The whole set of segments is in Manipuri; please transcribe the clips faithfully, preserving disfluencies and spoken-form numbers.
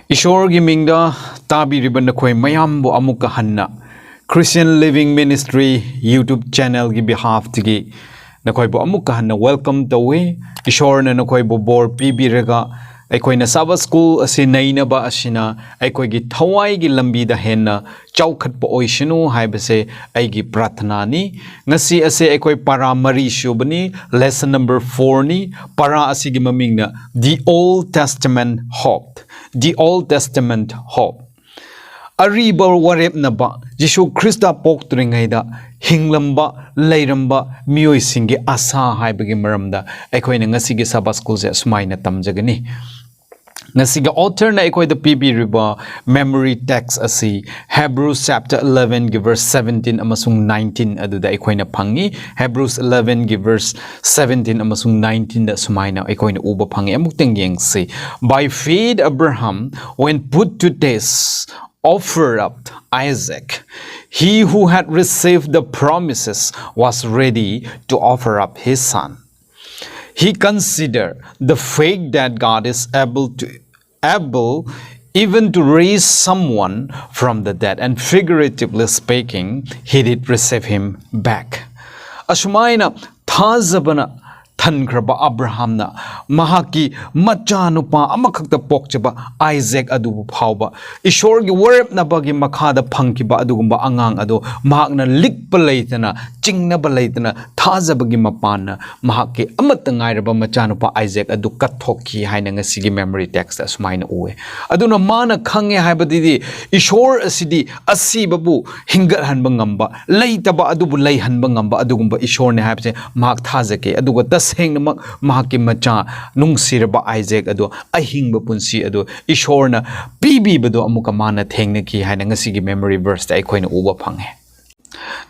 ꯏꯁꯣꯔꯒꯤ ꯃꯤꯡꯗ ꯇꯥꯕꯤꯔꯤꯕ ꯅꯈꯣꯏ ꯃꯌꯥꯝꯕꯨ ꯑꯃꯨꯛꯀ ꯍꯟꯅ Christian Living Ministry YouTube channelꯒꯤ behalfꯇꯒꯤ ꯅꯈꯣꯏꯕꯨ ꯑꯃꯨꯛꯀ ꯍꯟꯅ welcome ꯇꯧꯏ꯫ ꯏꯁꯣꯔꯅ ꯅꯈꯣꯏꯕꯨ ꯕꯣꯔ ꯄꯤꯕꯤꯔꯒ ꯑꯩꯈꯣꯏꯅ Sabbath School ꯑꯁꯤ ꯅꯩꯅꯕ ꯑꯁꯤꯅ ꯑꯩꯈꯣꯏꯒꯤ ꯊꯋꯥꯏꯒꯤ ꯂꯝꯕꯤꯗ ꯍꯦꯟꯅ ꯆꯥꯎꯈꯠꯄ ꯑꯣꯏꯁꯅꯨ ꯍꯥꯏꯕꯁꯦ ꯑꯩꯒꯤ ꯄ꯭ꯔꯥꯊꯅꯥꯅꯤ꯫ ꯉꯁꯤ ꯑꯁꯦ ꯑꯩꯈꯣꯏ ꯄꯔꯥ ꯃꯔꯤ ꯁꯨꯕꯅꯤ, lesson number fourꯅꯤ꯫ ꯄꯔꯥ ꯑꯁꯤꯒꯤ ꯃꯃꯤꯡꯅ The Old Testament Hope, The Old Testament Hope꯫ ꯑꯔꯤꯕ ꯋꯥꯔꯦꯞꯅꯕ, ꯖꯤꯁꯨ ꯈ꯭ꯔꯤꯁꯇ ꯄꯣꯛꯇ꯭ꯔꯤꯉꯩꯗ ꯍꯤꯡꯂꯝꯕ, ꯂꯩꯔꯝꯕ ꯃꯤꯑꯣꯏꯁꯤꯡꯒꯤ ꯑꯁꯥ ꯍꯥꯏꯕꯒꯤ ꯃꯔꯝꯗ ꯑꯩꯈꯣꯏꯅ ꯉꯁꯤꯒꯤ Sabbath Schoolꯁꯦ ꯑꯁꯨꯃꯥꯏꯅ ꯇꯝꯖꯒꯅꯤ꯫ ꯉꯁꯤꯒꯤ authorꯅ ꯑꯩꯈꯣꯏꯗ ꯄꯤꯕꯤꯔꯤꯕ memory text ꯑꯁꯤ Hebrews chapter elevenꯒꯤ verse seventeen ꯑꯃꯁꯨꯡ nineteen ꯑꯗꯨꯗ ꯑꯩꯈꯣꯏꯅ ꯐꯪꯉꯤ꯫ Hebrews elevenꯒꯤ verse seventeen ꯑꯃꯁꯨꯡ nineteenꯗ ꯁꯨꯃꯥꯏꯅ ꯑꯩꯈꯣꯏꯅ ꯎꯕ ꯐꯪꯉꯤ꯫ ꯑꯃꯨꯛꯇꯪ ꯌꯦꯡꯁꯤ꯫ By faith Abraham, when put to test, offered up Isaac. He who had received the promises was ready to offer up his son. He considered the fact that God is able to, able even to raise someone from the dead, and figuratively speaking, he did receive him back. ꯑꯁꯨꯃꯥꯏꯅ ꯊꯥꯖꯕꯅ ꯊꯟꯈ꯭ꯔꯕ ꯑꯕ꯭ꯔꯥꯍꯝꯅ ꯃꯍꯥꯛꯀꯤ ꯃꯆꯥꯅꯨꯄꯥ ꯑꯃꯈꯛꯇ ꯄꯣꯛꯆꯕ ꯑꯥꯏꯖꯦꯛ ꯑꯗꯨꯕꯨ ꯐꯥꯎꯕ ꯏꯁꯣꯔꯒꯤ ꯋꯥꯔꯦꯞꯅꯕꯒꯤ ꯃꯈꯥꯗ ꯐꯪꯈꯤꯕ ꯑꯗꯨꯒꯨꯝꯕ ꯑꯉꯥꯡ ꯑꯗꯨ ꯃꯍꯥꯛꯅ ꯂꯤꯛꯄ ꯂꯩꯇꯅ, ꯆꯤꯡꯅꯕ ꯂꯩꯇꯅ, ꯊꯥꯖꯕꯒꯤ ꯃꯄꯥꯟꯅ ꯃꯍꯥꯛꯀꯤ ꯑꯃꯠꯇ ꯉꯥꯏꯔꯕ ꯃꯆꯥꯅꯨꯄꯥ ꯑꯥꯏꯖꯦꯛ ꯑꯗꯨ ꯀꯠꯊꯣꯛꯈꯤ ꯍꯥꯏꯅ ꯉꯁꯤꯒꯤ memory textꯇ ꯑꯁꯨꯃꯥꯏꯅ ꯎꯑꯦ꯫ ꯑꯗꯨꯅ ꯃꯥꯅ ꯈꯪꯉꯦ ꯍꯥꯏꯕꯗꯨꯗꯤ ꯏꯁꯣꯔ ꯑꯁꯤꯗꯤ ꯑꯁꯤꯕꯕꯨ ꯍꯤꯡꯒꯠꯍꯟꯕ ꯉꯝꯕ, ꯂꯩꯇꯕ ꯑꯗꯨꯕꯨ ꯂꯩꯍꯟꯕ ꯉꯝꯕ ꯑꯗꯨꯒꯨꯝꯕ ꯏꯁꯣꯔꯅꯤ ꯍꯥꯏꯕꯁꯦ ꯃꯍꯥꯛ ꯊꯥꯖꯈꯤ꯫ ꯑꯗꯨꯒ ꯇꯁꯦꯡꯅꯃꯛ ꯃꯍꯥꯛꯀꯤ ꯃꯆꯥ ꯅꯨꯡꯁꯤꯔꯕ ꯑꯥꯏꯖꯦꯛ ꯑꯗꯨ ꯑꯍꯤꯡꯕ ꯄꯨꯟꯁꯤ ꯑꯗꯨ ꯏꯁꯣꯔꯅ ꯄꯤꯕꯤꯕꯗꯨ ꯑꯃꯨꯛꯀ ꯃꯥꯅ ꯊꯦꯡꯅꯈꯤ ꯍꯥꯏꯅ ꯉꯁꯤꯒꯤ memory verseꯇ ꯑꯩꯈꯣꯏꯅ ꯎꯕ ꯐꯪꯉꯦ꯫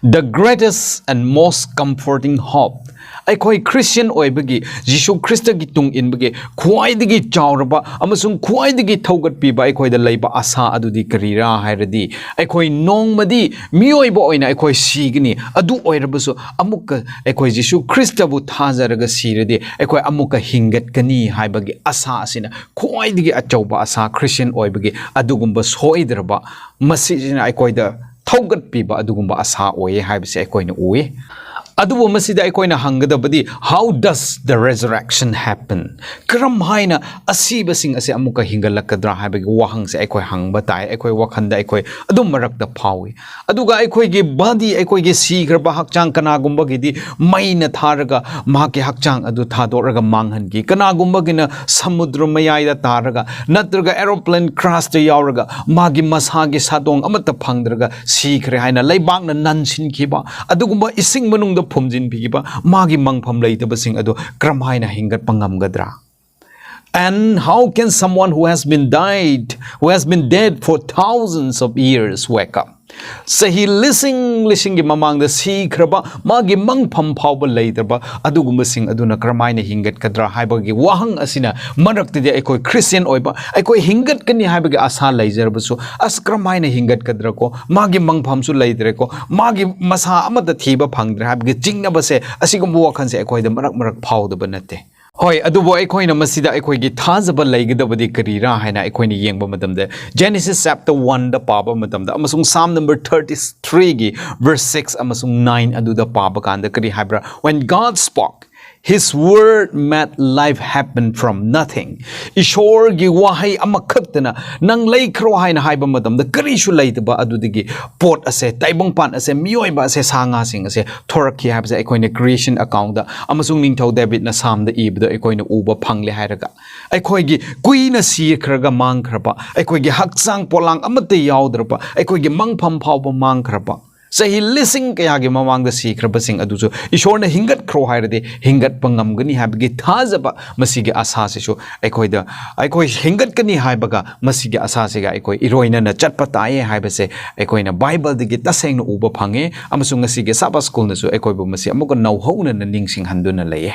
The greatest and most comforting hope. ꯑꯩꯈꯣꯏ ꯈ꯭ꯔꯤꯁꯇꯤꯌꯟ ꯑꯣꯏꯕꯒꯤ, ꯖꯤꯁꯨ ꯈ꯭ꯔꯤꯁꯇꯒꯤ ꯇꯨꯡ ꯏꯟꯕꯒꯤ ꯈ꯭ꯋꯥꯏꯗꯒꯤ ꯆꯥꯎꯔꯕ ꯑꯃꯁꯨꯡ ꯈ꯭ꯋꯥꯏꯗꯒꯤ ꯊꯧꯒꯠꯄꯤꯕ ꯑꯩꯈꯣꯏꯗ ꯂꯩꯕ ꯑꯁꯥ ꯑꯗꯨꯗꯤ ꯀꯔꯤꯔꯥ ꯍꯥꯏꯔꯗꯤ, ꯑꯩꯈꯣꯏ ꯅꯣꯡꯃꯗꯤ ꯃꯤꯑꯣꯏꯕ ꯑꯣꯏꯅ ꯑꯩꯈꯣꯏ ꯁꯤꯒꯅꯤ꯫ ꯑꯗꯨ ꯑꯣꯏꯔꯕꯁꯨ ꯑꯃꯨꯛꯀ ꯑꯩꯈꯣꯏ ꯖꯤꯁꯨ ꯈ꯭ꯔꯤꯁꯇꯕꯨ ꯊꯥꯖꯔꯒ ꯁꯤꯔꯗꯤ ꯑꯩꯈꯣꯏ ꯑꯃꯨꯛꯀ ꯍꯤꯡꯒꯠꯀꯅꯤ ꯍꯥꯏꯕꯒꯤ ꯑꯁꯥ ꯑꯁꯤꯅ ꯈ꯭ꯋꯥꯏꯗꯒꯤ ꯑꯆꯧꯕ ꯑꯁꯥ, ꯈ꯭ꯔꯤꯁꯇꯤꯌꯟ ꯑꯣꯏꯕꯒꯤ ꯑꯗꯨꯒꯨꯝꯕ ꯁꯣꯏꯗ꯭ꯔꯕ, ꯃꯁꯤꯁꯤꯅ ꯑꯩꯈꯣꯏꯗ ꯊꯧꯒꯠꯄꯤꯕ ꯑꯗꯨꯒꯨꯝꯕ ꯑꯁꯥ ꯑꯣꯏ ꯍꯥꯏꯕꯁꯦ ꯑꯩꯈꯣꯏꯅ ꯎꯏ꯫ ꯑꯗꯨꯕꯨ ꯃꯁꯤꯗ ꯑꯩꯈꯣꯏꯅ ꯍꯪꯒꯗꯕꯗꯤ, "How does the resurrection happen?" ꯀꯔꯝ ꯍꯥꯏꯅ ꯑꯁꯤꯕꯁꯤꯡ ꯑꯁꯦ ꯑꯃꯨꯛꯀ ꯍꯤꯡꯒꯠꯂꯛꯀꯗ꯭ꯔꯥ ꯍꯥꯏꯕꯒꯤ ꯋꯥꯍꯪꯁꯦ ꯑꯩꯈꯣꯏ ꯍꯪꯕ ꯇꯥꯏ꯫ ꯑꯩꯈꯣꯏ ꯋꯥꯈꯜꯗ ꯑꯩꯈꯣꯏ ꯑꯗꯨꯝ ꯃꯔꯛꯇ ꯐꯥꯎꯏ꯫ ꯑꯗꯨꯒ ꯑꯩꯈꯣꯏꯒꯤ body, ꯑꯩꯈꯣꯏꯒꯤ ꯁꯤꯈ꯭ꯔꯕ ꯍꯛꯆꯥꯡ, ꯀꯅꯥꯒꯨꯝꯕꯒꯤꯗꯤ ꯃꯩꯅ ꯊꯥꯔꯒ ꯃꯍꯥꯛꯀꯤ ꯍꯛꯆꯥꯡ ꯑꯗꯨ ꯊꯥꯗꯣꯛꯂꯒ ꯃꯥꯡꯍꯟꯈꯤ, ꯀꯅꯥꯒꯨꯝꯕꯒꯤꯅ ꯁꯃꯨꯗ꯭ꯔ ꯃꯌꯥꯏꯗ ꯇꯥꯔꯒ ꯅꯠꯇ꯭ꯔꯒ aeroplane crashꯇ ꯌꯥꯎꯔꯒ ꯃꯥꯒꯤ ꯃꯁꯥꯒꯤ ꯁꯥꯗꯣꯡ ꯑꯃꯠꯇ ꯐꯪꯗ꯭ꯔꯒ ꯁꯤꯈ꯭ꯔꯦ ꯍꯥꯏꯅ ꯂꯩꯕꯥꯛꯅ ꯅꯟꯁꯤꯟꯈꯤꯕ, ꯑꯗꯨꯒꯨꯝꯕ ꯏꯁꯤꯡ ꯃꯅꯨꯡꯗ ꯐꯨꯝꯖꯤꯟꯕꯤꯈꯤꯕ ꯃꯥꯒꯤ ꯃꯪꯐꯝ ꯂꯩꯇꯕꯁꯤꯡ ꯑꯗꯨ ꯀꯔꯝꯍꯥꯏꯅ ꯍꯤꯡꯒꯠꯄ ꯉꯝꯒꯗ꯭ꯔꯥ? And how can someone who has been died, who has been dead for thousands of years, wake up? ꯆꯍꯤ ꯂꯤꯁꯤꯡ ꯂꯤꯁꯤꯡꯒꯤ ꯃꯃꯥꯡꯗ ꯁꯤꯈ꯭ꯔꯕ, ꯃꯥꯒꯤ ꯃꯪꯐꯝ ꯐꯥꯎꯕ ꯂꯩꯇ꯭ꯔꯕ ꯑꯗꯨꯒꯨꯝꯕꯁꯤꯡ ꯑꯗꯨꯅ ꯀꯔꯝꯍꯥꯏꯅ ꯍꯤꯡꯒꯠꯀꯗ꯭ꯔꯥ ꯍꯥꯏꯕꯒꯤ ꯋꯥꯍꯪ ꯑꯁꯤꯅ ꯃꯔꯛꯇꯗꯤ ꯑꯩꯈꯣꯏ ꯈ꯭ꯔꯤꯁꯇꯤꯌꯟ ꯑꯣꯏꯕ, ꯑꯩꯈꯣꯏ ꯍꯤꯡꯒꯠꯀꯅꯤ ꯍꯥꯏꯕꯒꯤ ꯑꯁꯥ ꯂꯩꯖꯔꯕꯁꯨ, "ꯑꯁ, ꯀꯔꯝꯍꯥꯏꯅ ꯍꯤꯡꯒꯠꯀꯗ꯭ꯔꯥ ꯀꯣ? ꯃꯥꯒꯤ ꯃꯪꯐꯝꯁꯨ ꯂꯩꯇ꯭ꯔꯦꯀꯣ, ꯃꯥꯒꯤ ꯃꯁꯥ ꯑꯃꯠꯇ ꯊꯤꯕ ꯐꯪꯗ꯭ꯔꯦ" ꯍꯥꯏꯕꯒꯤ ꯆꯤꯡꯅꯕꯁꯦ, ꯑꯁꯤꯒꯨꯝꯕ ꯋꯥꯈꯜꯁꯦ ꯑꯩꯈꯣꯏꯗ ꯃꯔꯛ ꯃꯔꯛ ꯐꯥꯎꯗꯕ ꯅꯠꯇꯦ꯫ ꯍꯣꯏ, ꯑꯗꯨꯕꯨ ꯑꯩꯈꯣꯏꯅ ꯃꯁꯤꯗ ꯑꯩꯈꯣꯏꯒꯤ ꯊꯥꯖꯕ ꯂꯩꯒꯗꯕꯗꯤ ꯀꯔꯤꯔꯥ ꯍꯥꯏꯅ ꯑꯩꯈꯣꯏꯅ ꯌꯦꯡꯕ ꯃꯇꯝꯗ, Genesis chapter oneꯗ ꯄꯥꯕ ꯃꯇꯝꯗ ꯑꯃꯁꯨꯡ Psalm number thirty threeꯒꯤ verse six ꯑꯃꯁꯨꯡ nine ꯑꯗꯨꯗ ꯄꯥꯕ ꯀꯥꯟꯗ ꯀꯔꯤ ꯍꯥꯏꯕ꯭ꯔꯥ? "When God spoke, His word made life happen from nothing." ꯏꯁꯣꯔꯒꯤ ꯋꯥꯍꯩ ꯑꯃꯈꯛꯇꯅ "ꯅꯪ ꯂꯩꯈ꯭ꯔꯣ" ꯍꯥꯏꯅ ꯍꯥꯏꯕ ꯃꯇꯝꯗ ꯀꯔꯤꯁꯨ ꯂꯩꯇꯕ ꯑꯗꯨꯗꯒꯤ ꯄꯣꯠ ꯑꯁꯦ, ꯇꯥꯏꯕꯪꯄꯥꯟ ꯑꯁꯦ, ꯃꯤꯑꯣꯏꯕ ꯑꯁꯦ, ꯁꯥ ꯉꯥꯁꯤꯡ ꯑꯁꯦ ꯊꯣꯔꯛꯈꯤ ꯍꯥꯏꯕꯁꯦ ꯑꯩꯈꯣꯏꯅ Creation accountꯗ ꯑꯃꯁꯨꯡ ꯅꯤꯡꯊꯧ ꯗꯦꯕꯤꯠꯅ Psalmꯗ ꯏꯕꯗ ꯑꯩꯈꯣꯏꯅ ꯎꯕ ꯐꯪꯂꯦ꯫ ꯍꯥꯏꯔꯒ ꯑꯩꯈꯣꯏꯒꯤ ꯀꯨꯏꯅ ꯁꯤꯈ꯭ꯔꯒ ꯃꯥꯡꯈ꯭ꯔꯕ, ꯑꯩꯈꯣꯏꯒꯤ ꯍꯛꯆꯥꯡ ꯄꯣꯂꯥꯡ ꯑꯃꯠꯇ ꯌꯥꯎꯗ꯭ꯔꯕ, ꯑꯩꯈꯣꯏꯒꯤ ꯃꯪꯐꯝ ꯐꯥꯎꯕ ꯃꯥꯡꯈ꯭ꯔꯕ, ꯆꯍꯤ ꯂꯤꯁꯤꯡ ꯀꯌꯥꯒꯤ ꯃꯃꯥꯡꯗ ꯁꯤꯈ꯭ꯔꯕꯁꯤꯡ ꯑꯗꯨꯁꯨ ꯏꯁꯣꯔꯅ ꯍꯤꯡꯒꯠꯈ꯭ꯔꯣ ꯍꯥꯏꯔꯗꯤ ꯍꯤꯡꯒꯠꯄ ꯉꯝꯒꯅꯤ ꯍꯥꯏꯕꯒꯤ ꯊꯥꯖꯕ, ꯃꯁꯤꯒꯤ ꯑꯁꯥꯁꯤꯁꯨ ꯑꯩꯈꯣꯏꯗ, ꯑꯩꯈꯣꯏ ꯍꯤꯡꯒꯠꯀꯅꯤ ꯍꯥꯏꯕꯒ ꯃꯁꯤꯒꯤ ꯑꯁꯥꯁꯤꯒ ꯑꯩꯈꯣꯏ ꯏꯔꯣꯏꯅꯅ ꯆꯠꯄ ꯇꯥꯏꯌꯦ ꯍꯥꯏꯕꯁꯦ ꯑꯩꯈꯣꯏꯅ ꯕꯥꯏꯕꯜꯗꯒꯤ ꯇꯁꯦꯡꯅ ꯎꯕ ꯐꯪꯉꯦ꯫ ꯑꯃꯁꯨꯡ ꯉꯁꯤꯒꯤ ꯁꯥꯕꯥꯠ ꯁ꯭ꯀꯨꯜꯅꯁꯨ ꯑꯩꯈꯣꯏꯕꯨ ꯃꯁꯤ ꯑꯃꯨꯛꯀ ꯅꯧꯍꯧꯅꯅ ꯅꯤꯡꯁꯤꯡꯍꯟꯗꯨꯅ ꯂꯩꯌꯦ꯫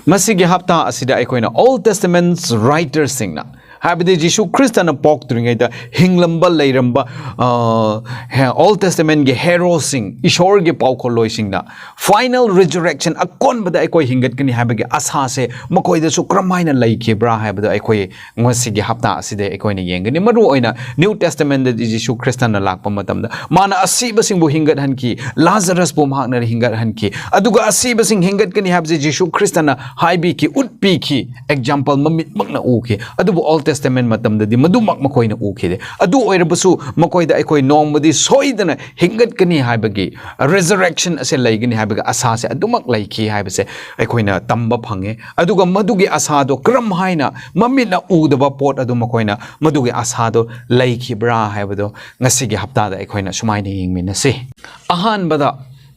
ꯃꯁꯤꯒꯤ ꯍꯞꯇꯥ ꯑꯁꯤꯗ ꯑꯩꯈꯣꯏꯅ Old Testament writersꯁꯤꯡꯅ, ꯍꯥꯏꯕꯗꯤ ꯖꯤꯁꯨ ꯈ꯭ꯔꯤꯁꯇꯅ ꯄꯣꯛꯇ꯭ꯔꯤꯉꯩꯗ ꯍꯤꯡꯂꯝꯕ ꯂꯩꯔꯝꯕ, ꯑ, ꯍꯦ, Old Testamentꯒꯤ heroꯁꯤꯡ, ꯏꯁꯣꯔꯒꯤ ꯄꯥꯎꯈꯣꯜꯂꯣꯏꯁꯤꯡꯅ final resurrection, ꯑꯀꯣꯟꯕꯗ ꯑꯩꯈꯣꯏ ꯍꯤꯡꯒꯠꯀꯅꯤ ꯍꯥꯏꯕꯒꯤ ꯑꯁꯥꯁꯦ ꯃꯈꯣꯏꯗꯁꯨ ꯀꯔꯝꯍꯥꯏꯅ ꯂꯩꯈꯤꯕ꯭ꯔꯥ ꯍꯥꯏꯕꯗꯣ ꯑꯩꯈꯣꯏ ꯉꯁꯤꯒꯤ ꯍꯞꯇꯥ ꯑꯁꯤꯗ ꯑꯩꯈꯣꯏꯅ ꯌꯦꯡꯒꯅꯤ꯫ ꯃꯔꯨ ꯑꯣꯏꯅ New Testamentꯗꯗꯤ ꯖꯤꯁꯨ ꯈ꯭ꯔꯤꯁꯇꯅ ꯂꯥꯛꯄ ꯃꯇꯝꯗ ꯃꯥꯅ ꯑꯁꯤꯕꯁꯤꯡꯕꯨ ꯍꯤꯡꯒꯠꯍꯟꯈꯤ, ꯂꯥꯖꯔꯁꯄꯨ ꯃꯍꯥꯛꯅ ꯍꯤꯡꯒꯠꯍꯟꯈꯤ, ꯑꯗꯨꯒ ꯑꯁꯤꯕꯁꯤꯡ ꯍꯤꯡꯒꯠꯀꯅꯤ ꯍꯥꯏꯕꯁꯦ ꯖꯤꯁꯨ ꯈ꯭ꯔꯤꯁꯇꯅ ꯍꯥꯏꯕꯤꯈꯤ, ꯎꯠꯄꯤꯈꯤ, example ꯃꯃꯤꯠꯃꯛꯅ ꯎꯈꯤ꯫ ꯑꯗꯨꯕꯨ Old Testament ꯃꯇꯝꯗꯗꯤ ꯃꯗꯨꯃꯛ ꯃꯈꯣꯏꯅ ꯎꯈꯤꯗꯦ꯫ ꯑꯗꯨ ꯑꯣꯏꯔꯕꯁꯨ ꯃꯈꯣꯏꯗ ꯑꯩꯈꯣꯏ ꯅꯣꯡꯃꯗꯤ ꯁꯣꯏꯗꯅ ꯍꯤꯡꯒꯠꯀꯅꯤ ꯍꯥꯏꯕꯒꯤ, resurrection ꯑꯁꯦ ꯂꯩꯒꯅꯤ ꯍꯥꯏꯕꯒꯤ ꯑꯁꯥꯁꯦ ꯑꯗꯨꯃꯛ ꯂꯩꯈꯤ ꯍꯥꯏꯕꯁꯦ ꯑꯩꯈꯣꯏꯅ ꯇꯝꯕ ꯐꯪꯉꯦ꯫ ꯑꯗꯨꯒ ꯃꯗꯨꯒꯤ ꯑꯁꯥꯗꯣ ꯀꯔꯝ ꯍꯥꯏꯅ ꯃꯃꯤꯠꯅ ꯎꯗꯕ ꯄꯣꯠ ꯑꯗꯨ ꯃꯈꯣꯏꯅ ꯃꯗꯨꯒꯤ ꯑꯁꯥꯗꯣ ꯂꯩꯈꯤꯕ꯭ꯔꯥ ꯍꯥꯏꯕꯗꯣ ꯉꯁꯤꯒꯤ ꯍꯞꯇꯥꯗ ꯑꯩꯈꯣꯏꯅ ꯁꯨꯃꯥꯏꯅ ꯌꯦꯡꯃꯤꯟꯅꯁꯤ꯫ ꯑꯍꯥꯟꯕꯗ,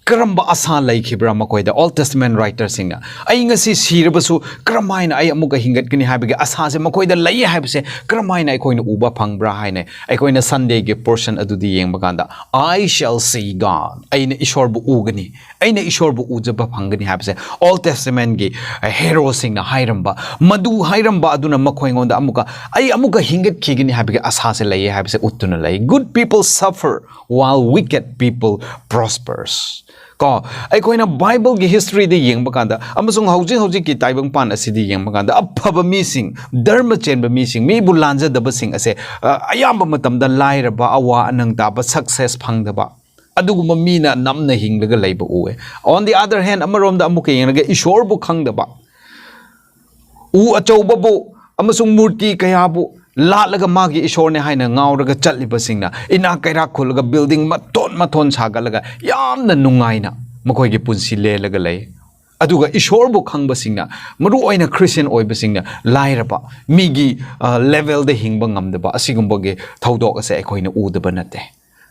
ꯀꯔꯝꯕ ꯑꯁꯥ ꯂꯩꯈꯤꯕ꯭ꯔꯥ ꯃꯈꯣꯏꯗ? Old Testament writersꯁꯤꯡꯅ, "ꯑꯩ ꯉꯁꯤ ꯁꯤꯔꯕꯁꯨ ꯀꯔꯝ ꯍꯥꯏꯅ ꯑꯩ ꯑꯃꯨꯛꯀ ꯍꯤꯡꯒꯠꯀꯅꯤ?" ꯍꯥꯏꯕꯒꯤ ꯑꯁꯥꯁꯦ ꯃꯈꯣꯏꯗ ꯂꯩꯌꯦ ꯍꯥꯏꯕꯁꯦ ꯀꯔꯝ ꯍꯥꯏꯅ ꯑꯩꯈꯣꯏꯅ ꯎꯕ ꯐꯪꯕ꯭ꯔꯥ ꯍꯥꯏꯅ ꯑꯩꯈꯣꯏꯅ Sundayꯒꯤ portion ꯑꯗꯨꯗꯤ ꯌꯦꯡꯕ ꯀꯥꯟꯗ, "I shall see God." ꯑꯩꯅ ꯏꯁꯣꯔꯕꯨ ꯎꯒꯅꯤ, ꯑꯩꯅ ꯏꯁꯣꯔꯕꯨ ꯎꯖꯕ ꯐꯪꯒꯅꯤ ꯍꯥꯏꯕꯁꯦ Old Testamentꯒꯤ heroꯁꯤꯡꯅ ꯍꯥꯏꯔꯝꯕ, ꯃꯗꯨ ꯍꯥꯏꯔꯝꯕ ꯑꯗꯨꯅ ꯃꯈꯣꯏꯉꯣꯟꯗ ꯑꯃꯨꯛꯀ, "ꯑꯩ ꯑꯃꯨꯛꯀ ꯍꯤꯡꯒꯠꯈꯤꯒꯅꯤ" ꯍꯥꯏꯕꯒꯤ ꯑꯁꯥꯁꯦ ꯂꯩꯌꯦ ꯍꯥꯏꯕꯁꯦ ꯎꯠꯇꯨꯅ ꯂꯩ꯫ "Good people suffer while wicked people prospers." ꯀꯣ, ꯑꯩꯈꯣꯏꯅ ꯕꯥꯏꯕꯜꯒꯤ historyꯗ ꯌꯦꯡꯕ ꯀꯥꯟꯗ ꯑꯃꯁꯨꯡ ꯍꯧꯖꯤꯛ ꯍꯧꯖꯤꯛꯀꯤ ꯇꯥꯏꯕꯪꯄꯥꯟ ꯑꯁꯤꯗ ꯌꯦꯡꯕ ꯀꯥꯟꯗ, ꯑꯐꯕ ꯃꯤꯁꯤꯡ, ꯙꯔꯃ ꯆꯦꯟꯕ ꯃꯤꯁꯤꯡ, ꯃꯤꯕꯨ ꯂꯥꯟꯖꯗꯕꯁꯤꯡ ꯑꯁꯦ, ꯑ, ꯑꯌꯥꯝꯕ ꯃꯇꯝꯗ ꯂꯥꯏꯔꯕ, ꯑꯋꯥ ꯑꯅꯪ ꯇꯥꯕ, success ꯐꯪꯗꯕ, ꯑꯗꯨꯒꯨꯝꯕ ꯃꯤꯅ ꯅꯝꯅ ꯍꯤꯡꯂꯒ ꯂꯩꯕ ꯎꯑꯦ꯫ On the other hand, ꯑꯃꯔꯣꯝꯗ ꯑꯃꯨꯛꯀ ꯌꯦꯡꯂꯒ ꯏꯁꯣꯔꯕꯨ ꯈꯪꯗꯕ, ꯎ ꯑꯆꯧꯕꯕꯨ ꯑꯃꯁꯨꯡ ꯃꯨꯔꯇꯤ ꯀꯌꯥꯕꯨ ꯂꯥꯠꯂꯒ ꯃꯥꯒꯤ ꯏꯁꯣꯔꯅꯦ ꯍꯥꯏꯅ ꯉꯥꯎꯔꯒ ꯆꯠꯂꯤꯕꯁꯤꯡꯅ ꯏꯅꯥꯛ ꯀꯩꯔꯥꯛ ꯈꯨꯜꯂꯒ building ꯃꯊꯣꯟ ꯃꯊꯣꯟ ꯁꯥꯒꯠꯂꯒ ꯌꯥꯝꯅ ꯅꯨꯡꯉꯥꯏꯅ ꯃꯈꯣꯏꯒꯤ ꯄꯨꯟꯁꯤ ꯂꯦꯜꯂꯒ ꯂꯩ꯫ ꯑꯗꯨꯒ ꯏꯁꯣꯔꯕꯨ ꯈꯪꯕꯁꯤꯡꯅ, ꯃꯔꯨ ꯑꯣꯏꯅ Christian ꯑꯣꯏꯕꯁꯤꯡꯅ, ꯂꯥꯏꯔꯕ ꯃꯤꯒꯤ, ꯑ, levelꯗ ꯍꯤꯡꯕ ꯉꯝꯗꯕ ꯑꯁꯤꯒꯨꯝꯕꯒꯤ ꯊꯧꯗꯣꯛ ꯑꯁꯦ ꯑꯩꯈꯣꯏꯅ ꯎꯗꯕ ꯅꯠꯇꯦ꯫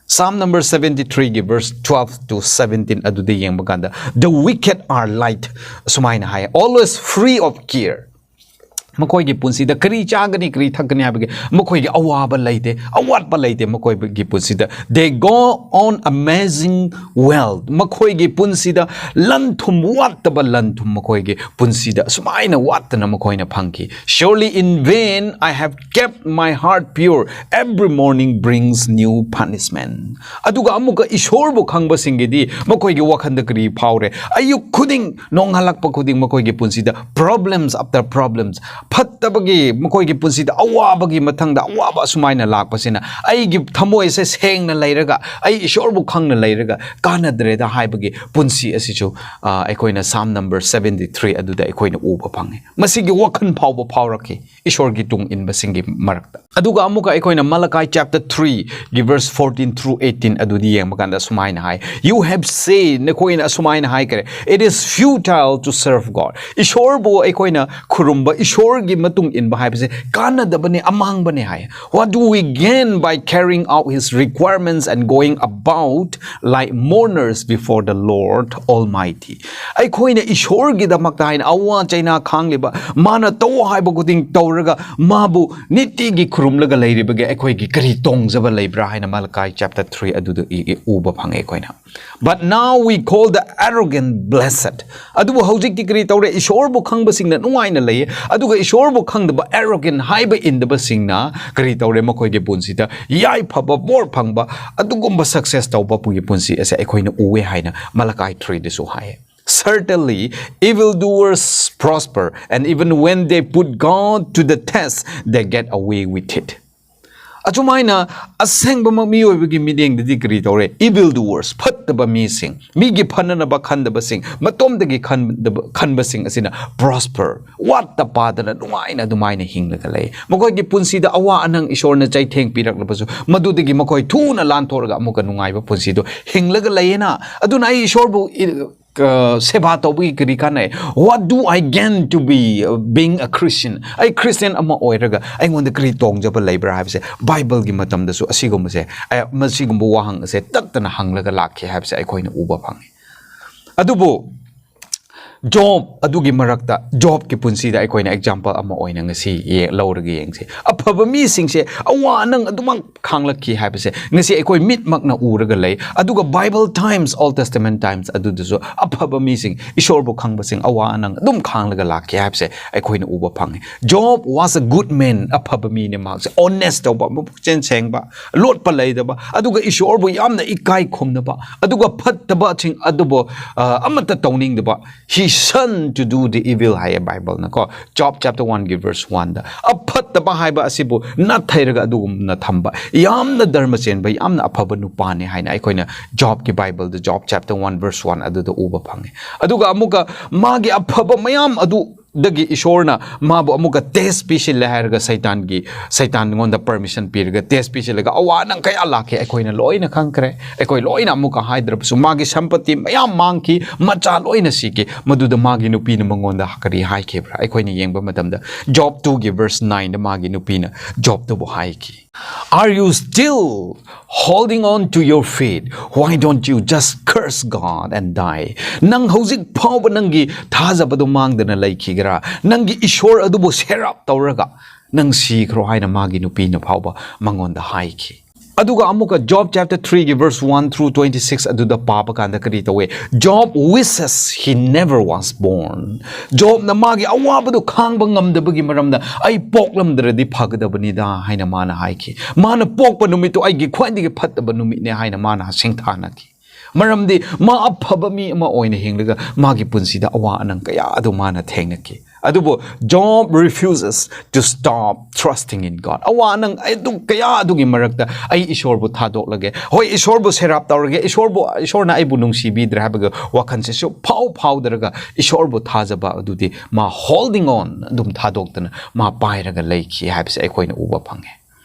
Psalm number seventy-three ꯒꯤ verse twelve to seventeen ꯑꯗꯨꯗ ꯌꯦꯡꯕ ꯀꯥꯟꯗ, "The wicked are light," ꯁꯨꯃꯥꯏꯅ ꯍꯥꯏ, "always free of care." ꯃꯈꯣꯏꯒꯤ ꯄꯨꯟꯁꯤꯗ ꯀꯔꯤ ꯆꯥꯒꯅꯤ, ꯀꯔꯤ ꯊꯛꯀꯅꯤ ꯍꯥꯏꯕꯒꯤ ꯃꯈꯣꯏꯒꯤ ꯑꯋꯥꯕ ꯂꯩꯇꯦ, ꯑꯋꯥꯠꯄ ꯂꯩꯇꯦ ꯃꯈꯣꯏꯒꯤ ꯄꯨꯟꯁꯤꯗ꯫ "They go on amazing wealth." ꯃꯈꯣꯏꯒꯤ ꯄꯨꯟꯁꯤꯗ ꯂꯟ ꯊꯨꯝ ꯋꯥꯠꯇꯕ, ꯂꯟ ꯊꯨꯝ ꯃꯈꯣꯏꯒꯤ ꯄꯨꯟꯁꯤꯗ ꯑꯁꯨꯃꯥꯏꯅ ꯋꯥꯠꯇꯅ ꯃꯈꯣꯏꯅ ꯐꯪꯈꯤ꯫ "Surely in vain I have kept my heart pure, every morning brings new punishment." ꯑꯗꯨꯒ ꯑꯃꯨꯛꯀ ꯏꯁꯣꯔꯕꯨ ꯈꯪꯕꯁꯤꯡꯒꯤꯗꯤ ꯃꯈꯣꯏꯒꯤ ꯋꯥꯈꯜꯗ ꯀꯔꯤ ꯐꯥꯎꯔꯦ? ꯑꯌꯨꯛ ꯈꯨꯗꯤꯡ, ꯅꯣꯡꯉꯥꯜꯂꯛꯄ ꯈꯨꯗꯤꯡ ꯃꯈꯣꯏꯒꯤ ꯄꯨꯟꯁꯤꯗ problems after problems, ꯐꯠꯇꯕꯒꯤ, ꯃꯈꯣꯏꯒꯤ ꯄꯨꯟꯁꯤꯗ ꯑꯋꯥꯕꯒꯤ ꯃꯊꯪꯗ ꯑꯋꯥꯕ ꯑꯁꯨꯃꯥꯏꯅ ꯂꯥꯛꯄꯁꯤꯅ, ꯑꯩꯒꯤ ꯊꯃꯣꯏꯁꯦ ꯁꯦꯡꯅ ꯂꯩꯔꯒ, ꯑꯩ ꯏꯁꯣꯔꯕꯨ ꯈꯪꯅ ꯂꯩꯔꯒ ꯀꯥꯟꯅꯗ꯭ꯔꯦꯗ ꯍꯥꯏꯕꯒꯤ ꯄꯨꯟꯁꯤ ꯑꯁꯤꯁꯨ, ꯑ, ꯑꯩꯈꯣꯏꯅ Psalm number seventy-three ꯑꯗꯨꯗ ꯑꯩꯈꯣꯏꯅ ꯎꯕ ꯐꯪꯉꯤ꯫ ꯃꯁꯤꯒꯤ ꯋꯥꯈꯜ ꯐꯥꯎꯕ ꯐꯥꯎꯔꯛꯈꯤ ꯏꯁꯣꯔꯒꯤ ꯇꯨꯡ ꯏꯟꯕꯁꯤꯡꯒꯤ ꯃꯔꯛꯇ꯫ ꯑꯗꯨꯒ ꯑꯃꯨꯛꯀ ꯑꯩꯈꯣꯏꯅ Malachi chapter three ꯒꯤ verse fourteen through eighteen ꯑꯗꯨꯗꯤ ꯌꯦꯡꯕ ꯀꯥꯟꯗ ꯁꯨꯃꯥꯏꯅ ꯍꯥꯏ, "You have said," ꯅꯈꯣꯏꯅ ꯑꯁꯨꯃꯥꯏꯅ ꯍꯥꯏꯈ꯭ꯔꯦ, "It is futile to serve God." ꯏꯁꯣꯔꯕꯨ ꯑꯩꯈꯣꯏꯅ ꯈꯨꯔꯨꯝꯕ, ꯏꯁꯣꯔꯒꯤ ꯃꯇꯨꯡ ꯏꯟꯕ ꯍꯥꯏꯕꯁꯦ ꯀꯥꯟꯅꯗꯕꯅꯤ, ꯑꯃꯥꯡꯕꯅꯤ ꯍꯥꯏ꯫ "What do we gain by carrying out his requirements and going about like mourners before the Lord Almighty?" ꯑꯩꯈꯣꯏꯅ ꯏꯁꯣꯔꯒꯤꯗꯃꯛꯇ ꯍꯥꯏꯅ ꯑꯋꯥ ꯆꯩꯅꯥ ꯈꯥꯡꯂꯤꯕ, ꯃꯥꯅ ꯇꯧ ꯍꯥꯏꯕ ꯈꯨꯗꯤꯡ ꯇꯧꯔꯒ ꯃꯥꯕꯨ ꯅꯤꯇꯤꯒꯤ ꯈꯨꯔꯨꯝꯂꯒ ꯂꯩꯔꯤꯕꯒꯤ ꯑꯩꯈꯣꯏꯒꯤ ꯀꯔꯤ ꯇꯣꯡꯖꯕ ꯂꯩꯕ꯭ꯔꯥ ꯍꯥꯏꯅ Malachi chapter three ꯑꯗꯨꯗ ꯏ-, ꯏ-, ꯎꯕ ꯐꯪꯉꯦ ꯑꯩꯈꯣꯏꯅ꯫ "But now we call the arrogant blessed." ꯑꯗꯨꯕꯨ ꯍꯧꯖꯤꯛꯇꯤ ꯀꯔꯤ ꯇꯧꯔꯦ? ꯏꯁꯣꯔꯕꯨ ꯈꯪꯕꯁꯤꯡꯅ ꯅꯨꯡꯉꯥꯏꯅ ꯂꯩꯌꯦ, ꯑꯗꯨꯒ ꯏꯁꯣꯔꯕꯨ ꯈꯪꯗꯕ, arrogant, ꯍꯥꯏꯕ ꯏꯟꯗꯕꯁꯤꯡꯅ ꯀꯔꯤ ꯇꯧꯔꯦ? ꯃꯈꯣꯏꯒꯤ ꯄꯨꯟꯁꯤꯗ ꯌꯥꯏꯐꯕ, ꯕꯣꯔ ꯐꯪꯕ, ꯑꯗꯨꯒꯨꯝꯕ success ꯇꯧꯕꯒꯤ ꯄꯨꯟꯁꯤ ꯑꯁꯦ ꯑꯩꯈꯣꯏꯅ ꯎꯑꯦ ꯍꯥꯏꯅ Malachi three ꯗꯁꯨ ꯍꯥꯏꯌꯦ꯫ "Certainly, evildoers prosper, and even when they put God to the test, they get away with it." ꯑꯆꯨꯝꯍꯥꯏꯅ ꯑꯁꯦꯡꯕꯃꯛ ꯃꯤꯑꯣꯏꯕꯒꯤ ꯃꯤꯠꯌꯦꯡꯗꯗꯤ ꯀꯔꯤ ꯇꯧꯔꯦ? Evil doers, ꯐꯠꯇꯕ ꯃꯤꯁꯤꯡ, ꯃꯤꯒꯤ ꯐꯅꯅꯕ ꯈꯟꯗꯕꯁꯤꯡ, ꯃꯇꯣꯝꯗꯒꯤ ꯈꯟꯗꯕ, ꯈꯟꯕꯁꯤꯡ ꯑꯁꯤꯅ prosper, ꯋꯥꯠꯇ ꯄꯥꯗꯅ ꯅꯨꯡꯉꯥꯏꯅ ꯑꯗꯨꯃꯥꯏꯅ ꯍꯤꯡꯂꯒ ꯂꯩ꯫ ꯃꯈꯣꯏꯒꯤ ꯄꯨꯟꯁꯤꯗ ꯑꯋꯥ ꯑꯅꯪ ꯏꯁꯣꯔꯅ ꯆꯩꯊꯦꯡ ꯄꯤꯔꯛꯂꯕꯁꯨ, ꯃꯗꯨꯗꯒꯤ ꯃꯈꯣꯏ ꯊꯨꯅ ꯂꯥꯟꯊꯣꯛꯂꯒ ꯑꯃꯨꯛꯀ ꯅꯨꯡꯉꯥꯏꯕ ꯄꯨꯟꯁꯤꯗꯣ ꯍꯤꯡꯂꯒ ꯂꯩꯌꯦꯅ꯫ ꯑꯗꯨꯅ ꯑꯩ ꯏꯁꯣꯔꯕꯨ ꯏ-, ꯁꯦꯕꯥ ꯇꯧꯕꯒꯤ ꯀꯔꯤ ꯀꯥꯟꯅꯩ? What do I gain to be, uh, being a Christian? ꯑꯩ ꯈ꯭ꯔꯤꯁꯇꯤꯌꯟ ꯑꯃ ꯑꯣꯏꯔꯒ ꯑꯩꯉꯣꯟꯗ ꯀꯔꯤ ꯇꯣꯡꯖꯕ ꯂꯩꯕ꯭ꯔꯥ ꯍꯥꯏꯕꯁꯦ ꯕꯥꯏꯕꯜꯒꯤ ꯃꯇꯝꯗꯁꯨ ꯑꯁꯤꯒꯨꯝꯕꯁꯦ, ꯑ, ꯃꯁꯤꯒꯨꯝꯕ ꯋꯥꯍꯪ ꯑꯁꯦ ꯇꯠꯇꯅ ꯍꯪꯂꯒ ꯂꯥꯛꯈꯤ ꯍꯥꯏꯕꯁꯦ ꯑꯩꯈꯣꯏꯅ ꯎꯕ ꯐꯪꯉꯤ꯫ ꯑꯗꯨꯕꯨ ꯖꯣꯕ ꯑꯗꯨꯒꯤ ꯃꯔꯛꯇ, ꯖꯣꯕꯀꯤ ꯄꯨꯟꯁꯤꯗ ꯑꯩꯈꯣꯏꯅ ꯑꯦꯛꯖꯥꯝꯄꯜ ꯑꯃ ꯑꯣꯏꯅ ꯉꯁꯤ ꯌꯦ-, ꯂꯧꯔꯒ ꯌꯦꯡꯁꯤ꯫ ꯑꯐꯕ ꯃꯤꯁꯤꯡꯁꯦ ꯑꯋꯥ ꯑꯅꯪ ꯑꯗꯨꯃꯛ ꯈꯥꯡꯂꯛꯈꯤ ꯍꯥꯏꯕꯁꯦ ꯉꯁꯤ ꯑꯩꯈꯣꯏ ꯃꯤꯠꯃꯛꯅ ꯎꯔꯒ ꯂꯩ꯫ ꯑꯗꯨꯒ Bible times, Old Testament times ꯑꯗꯨꯗꯁꯨ ꯑꯐꯕ ꯃꯤꯁꯤꯡ, ꯏꯁꯣꯔꯕꯨ ꯈꯪꯕꯁꯤꯡ ꯑꯋꯥ ꯑꯅꯪ ꯑꯗꯨꯝ ꯈꯥꯡꯂꯒ ꯂꯥꯛꯈꯤ ꯍꯥꯏꯕꯁꯦ ꯑꯩꯈꯣꯏꯅ ꯎꯕ ꯐꯪꯉꯤ꯫ Job was a good man, ꯑꯐꯕ ꯃꯤꯅꯦ ꯃꯍꯥꯛꯁꯦ, honest ꯇꯧꯕ, ꯃꯄꯨꯛꯆꯦꯜ ꯁꯦꯡꯕ, ꯂꯣꯠꯄ ꯂꯩꯗꯕ, ꯑꯗꯨꯒ ꯏꯁꯣꯔꯕꯨ ꯌꯥꯝꯅ ꯏꯀꯥꯏ ꯈꯨꯝꯅꯕ, ꯑꯗꯨꯒ ꯐꯠꯇꯕꯁꯤꯡ ꯑꯗꯨꯕꯨ, ꯑ, ꯑꯃꯠꯇ ꯇꯧꯅꯤꯡꯗꯕ, he shunned to do the evil ꯍꯥꯏꯌꯦ ꯕꯥꯏꯕꯜꯅꯀꯣ꯫ Job chapter one ꯒꯤ verse one ꯗ ꯑꯐꯠꯇꯕ ꯍꯥꯏꯕ ꯑꯁꯤꯕꯨ ꯅꯥꯊꯩꯔꯒ ꯑꯗꯨꯒꯨꯝꯅ ꯊꯝꯕ ꯌꯥꯝꯅ ꯙꯔꯃ ꯆꯦꯟꯕ, ꯌꯥꯝꯅ ꯑꯐꯕ ꯅꯨꯄꯥꯅꯤ ꯍꯥꯏꯅ ꯑꯩꯈꯣꯏꯅ ꯖꯣꯕꯀꯤ ꯕꯥꯏꯕꯜꯗ, Job chapter one verse one ꯑꯗꯨꯗ ꯎꯕ ꯐꯪꯉꯤ꯫ ꯑꯗꯨꯒ ꯑꯃꯨꯛꯀ ꯃꯥꯒꯤ ꯑꯐꯕ ꯃꯌꯥꯝ ꯑꯗꯨꯗꯒꯤ ꯏꯁꯣꯔꯅ ꯃꯥꯕꯨ ꯑꯃꯨꯛꯀ ꯇꯦꯁ ꯄꯤꯁꯤꯜꯂꯦ ꯍꯥꯏꯔꯒ ꯁꯩꯇꯥꯟꯒꯤ, ꯁꯩꯇꯥꯟꯉꯣꯟꯗ ꯄꯔꯃꯤꯁꯟ ꯄꯤꯔꯒ ꯇꯦꯁ ꯄꯤꯁꯤꯜꯂꯒ ꯑꯋꯥ ꯑꯅꯪ ꯀꯌꯥ ꯂꯥꯛꯈꯤ ꯑꯩꯈꯣꯏꯅ ꯂꯣꯏꯅ ꯈꯪꯈ꯭ꯔꯦ꯫ ꯑꯩꯈꯣꯏ ꯂꯣꯏꯅ ꯑꯃꯨꯛꯀ ꯍꯥꯏꯗ꯭ꯔꯕꯁꯨ ꯃꯥꯒꯤ ꯁꯝꯄꯇꯤ ꯃꯌꯥꯝ ꯃꯥꯡꯈꯤ, ꯃꯆꯥ ꯂꯣꯏꯅ ꯁꯤꯈꯤ꯫ ꯃꯗꯨꯗ ꯃꯥꯒꯤ ꯅꯨꯄꯤꯅ ꯃꯉꯣꯟꯗ ꯀꯔꯤ ꯍꯥꯏꯈꯤꯕ꯭ꯔꯥ? ꯑꯩꯈꯣꯏꯅ ꯌꯦꯡꯕ ꯃꯇꯝꯗ Job two ꯒꯤ verse nine ꯗ ꯃꯥꯒꯤ ꯅꯨꯄꯤꯅ ꯖꯣꯕꯇꯕꯨ ꯍꯥꯏꯈꯤ, "Are you still holding on to your faith? Why don't you just curse God and die?" ꯅꯪ ꯍꯧꯖꯤꯛ ꯐꯥꯎꯕ ꯅꯪꯒꯤ ꯊꯥꯖꯕꯗꯨ ꯃꯥꯡꯗꯅ ꯂꯩꯈꯤꯒꯦꯔꯥ? ꯅꯪꯒꯤ ꯏꯁꯣꯔ ꯑꯗꯨꯕꯨ ꯁꯦꯔꯥꯞ ꯇꯧꯔꯒ ꯅꯪ ꯁꯤꯈ꯭ꯔꯣ ꯍꯥꯏꯅ ꯃꯥꯒꯤ ꯅꯨꯄꯤꯅ ꯐꯥꯎꯕ ꯃꯉꯣꯟꯗ ꯍꯥꯏꯈꯤ꯫ ꯑꯗꯨꯒ ꯑꯃꯨꯛꯀ Job chapter three ꯒꯤ verse one through twenty six ꯑꯗꯨꯗ ꯄꯥꯕ ꯀꯥꯟꯗ ꯀꯔꯤ ꯇꯧꯋꯦ? "Job wishes he never was born." ꯖꯣꯕꯅ ꯃꯥꯒꯤ ꯑꯋꯥꯕꯗꯨ ꯈꯥꯡꯕ ꯉꯝꯗꯕꯒꯤ ꯃꯔꯝꯅ, "ꯑꯩ ꯄꯣꯛꯂꯝꯗ꯭ꯔꯗꯤ ꯐꯒꯗꯕꯅꯤꯗ" ꯍꯥꯏꯅ ꯃꯥꯅ ꯍꯥꯏꯈꯤ꯫ ꯃꯥꯅ ꯄꯣꯛꯄ ꯅꯨꯃꯤꯠꯇꯨ ꯑꯩꯒꯤ ꯈ꯭ꯋꯥꯏꯗꯒꯤ ꯐꯠꯇꯕ ꯅꯨꯃꯤꯠꯅꯦ ꯍꯥꯏꯅ ꯃꯥꯅ ꯁꯤꯡꯊꯥꯅꯈꯤ꯫ ꯃꯔꯝꯗꯤ ꯃꯥ ꯑꯐꯕ ꯃꯤ ꯑꯃ ꯑꯣꯏꯅ ꯍꯤꯡꯂꯒ ꯃꯥꯒꯤ ꯄꯨꯟꯁꯤꯗ ꯑꯋꯥ ꯑꯅꯪ ꯀꯌꯥ ꯑꯗꯨ ꯃꯥꯅ ꯊꯦꯡꯅꯈꯤ꯫ ꯑꯗꯨꯕꯨ Job refuses to stop trusting in God. ꯑꯋꯥ ꯑꯅꯪ ꯑꯗꯨ ꯀꯌꯥ ꯑꯗꯨꯒꯤ ꯃꯔꯛꯇ ꯑꯩ ꯏꯁꯣꯔꯕꯨ ꯊꯥꯗꯣꯛꯂꯒꯦ, ꯍꯣꯏ, ꯏꯁꯣꯔꯕꯨ ꯁꯦꯔꯥꯞ ꯇꯧꯔꯒꯦ, ꯏꯁꯣꯔꯕꯨ, ꯏꯁꯣꯔꯅ ꯑꯩꯕꯨ ꯅꯨꯡꯁꯤꯕꯤꯗ꯭ꯔꯦ ꯍꯥꯏꯕꯒꯤ ꯋꯥꯈꯜꯁꯦ ꯁꯨꯛꯐꯥꯎ ꯐꯥꯎꯗ꯭ꯔꯒ ꯏꯁꯣꯔꯕꯨ ꯊꯥꯖꯕ ꯑꯗꯨꯗꯤ ꯃꯥ holding on ꯑꯗꯨꯝ ꯊꯥꯗꯣꯛꯇꯅ ꯃꯥ ꯄꯥꯏꯔꯒ ꯂꯩꯈꯤ ꯍꯥꯏꯕꯁꯦ ꯑꯩꯈꯣꯏꯅ ꯎꯕ ꯐꯪꯉꯦ꯫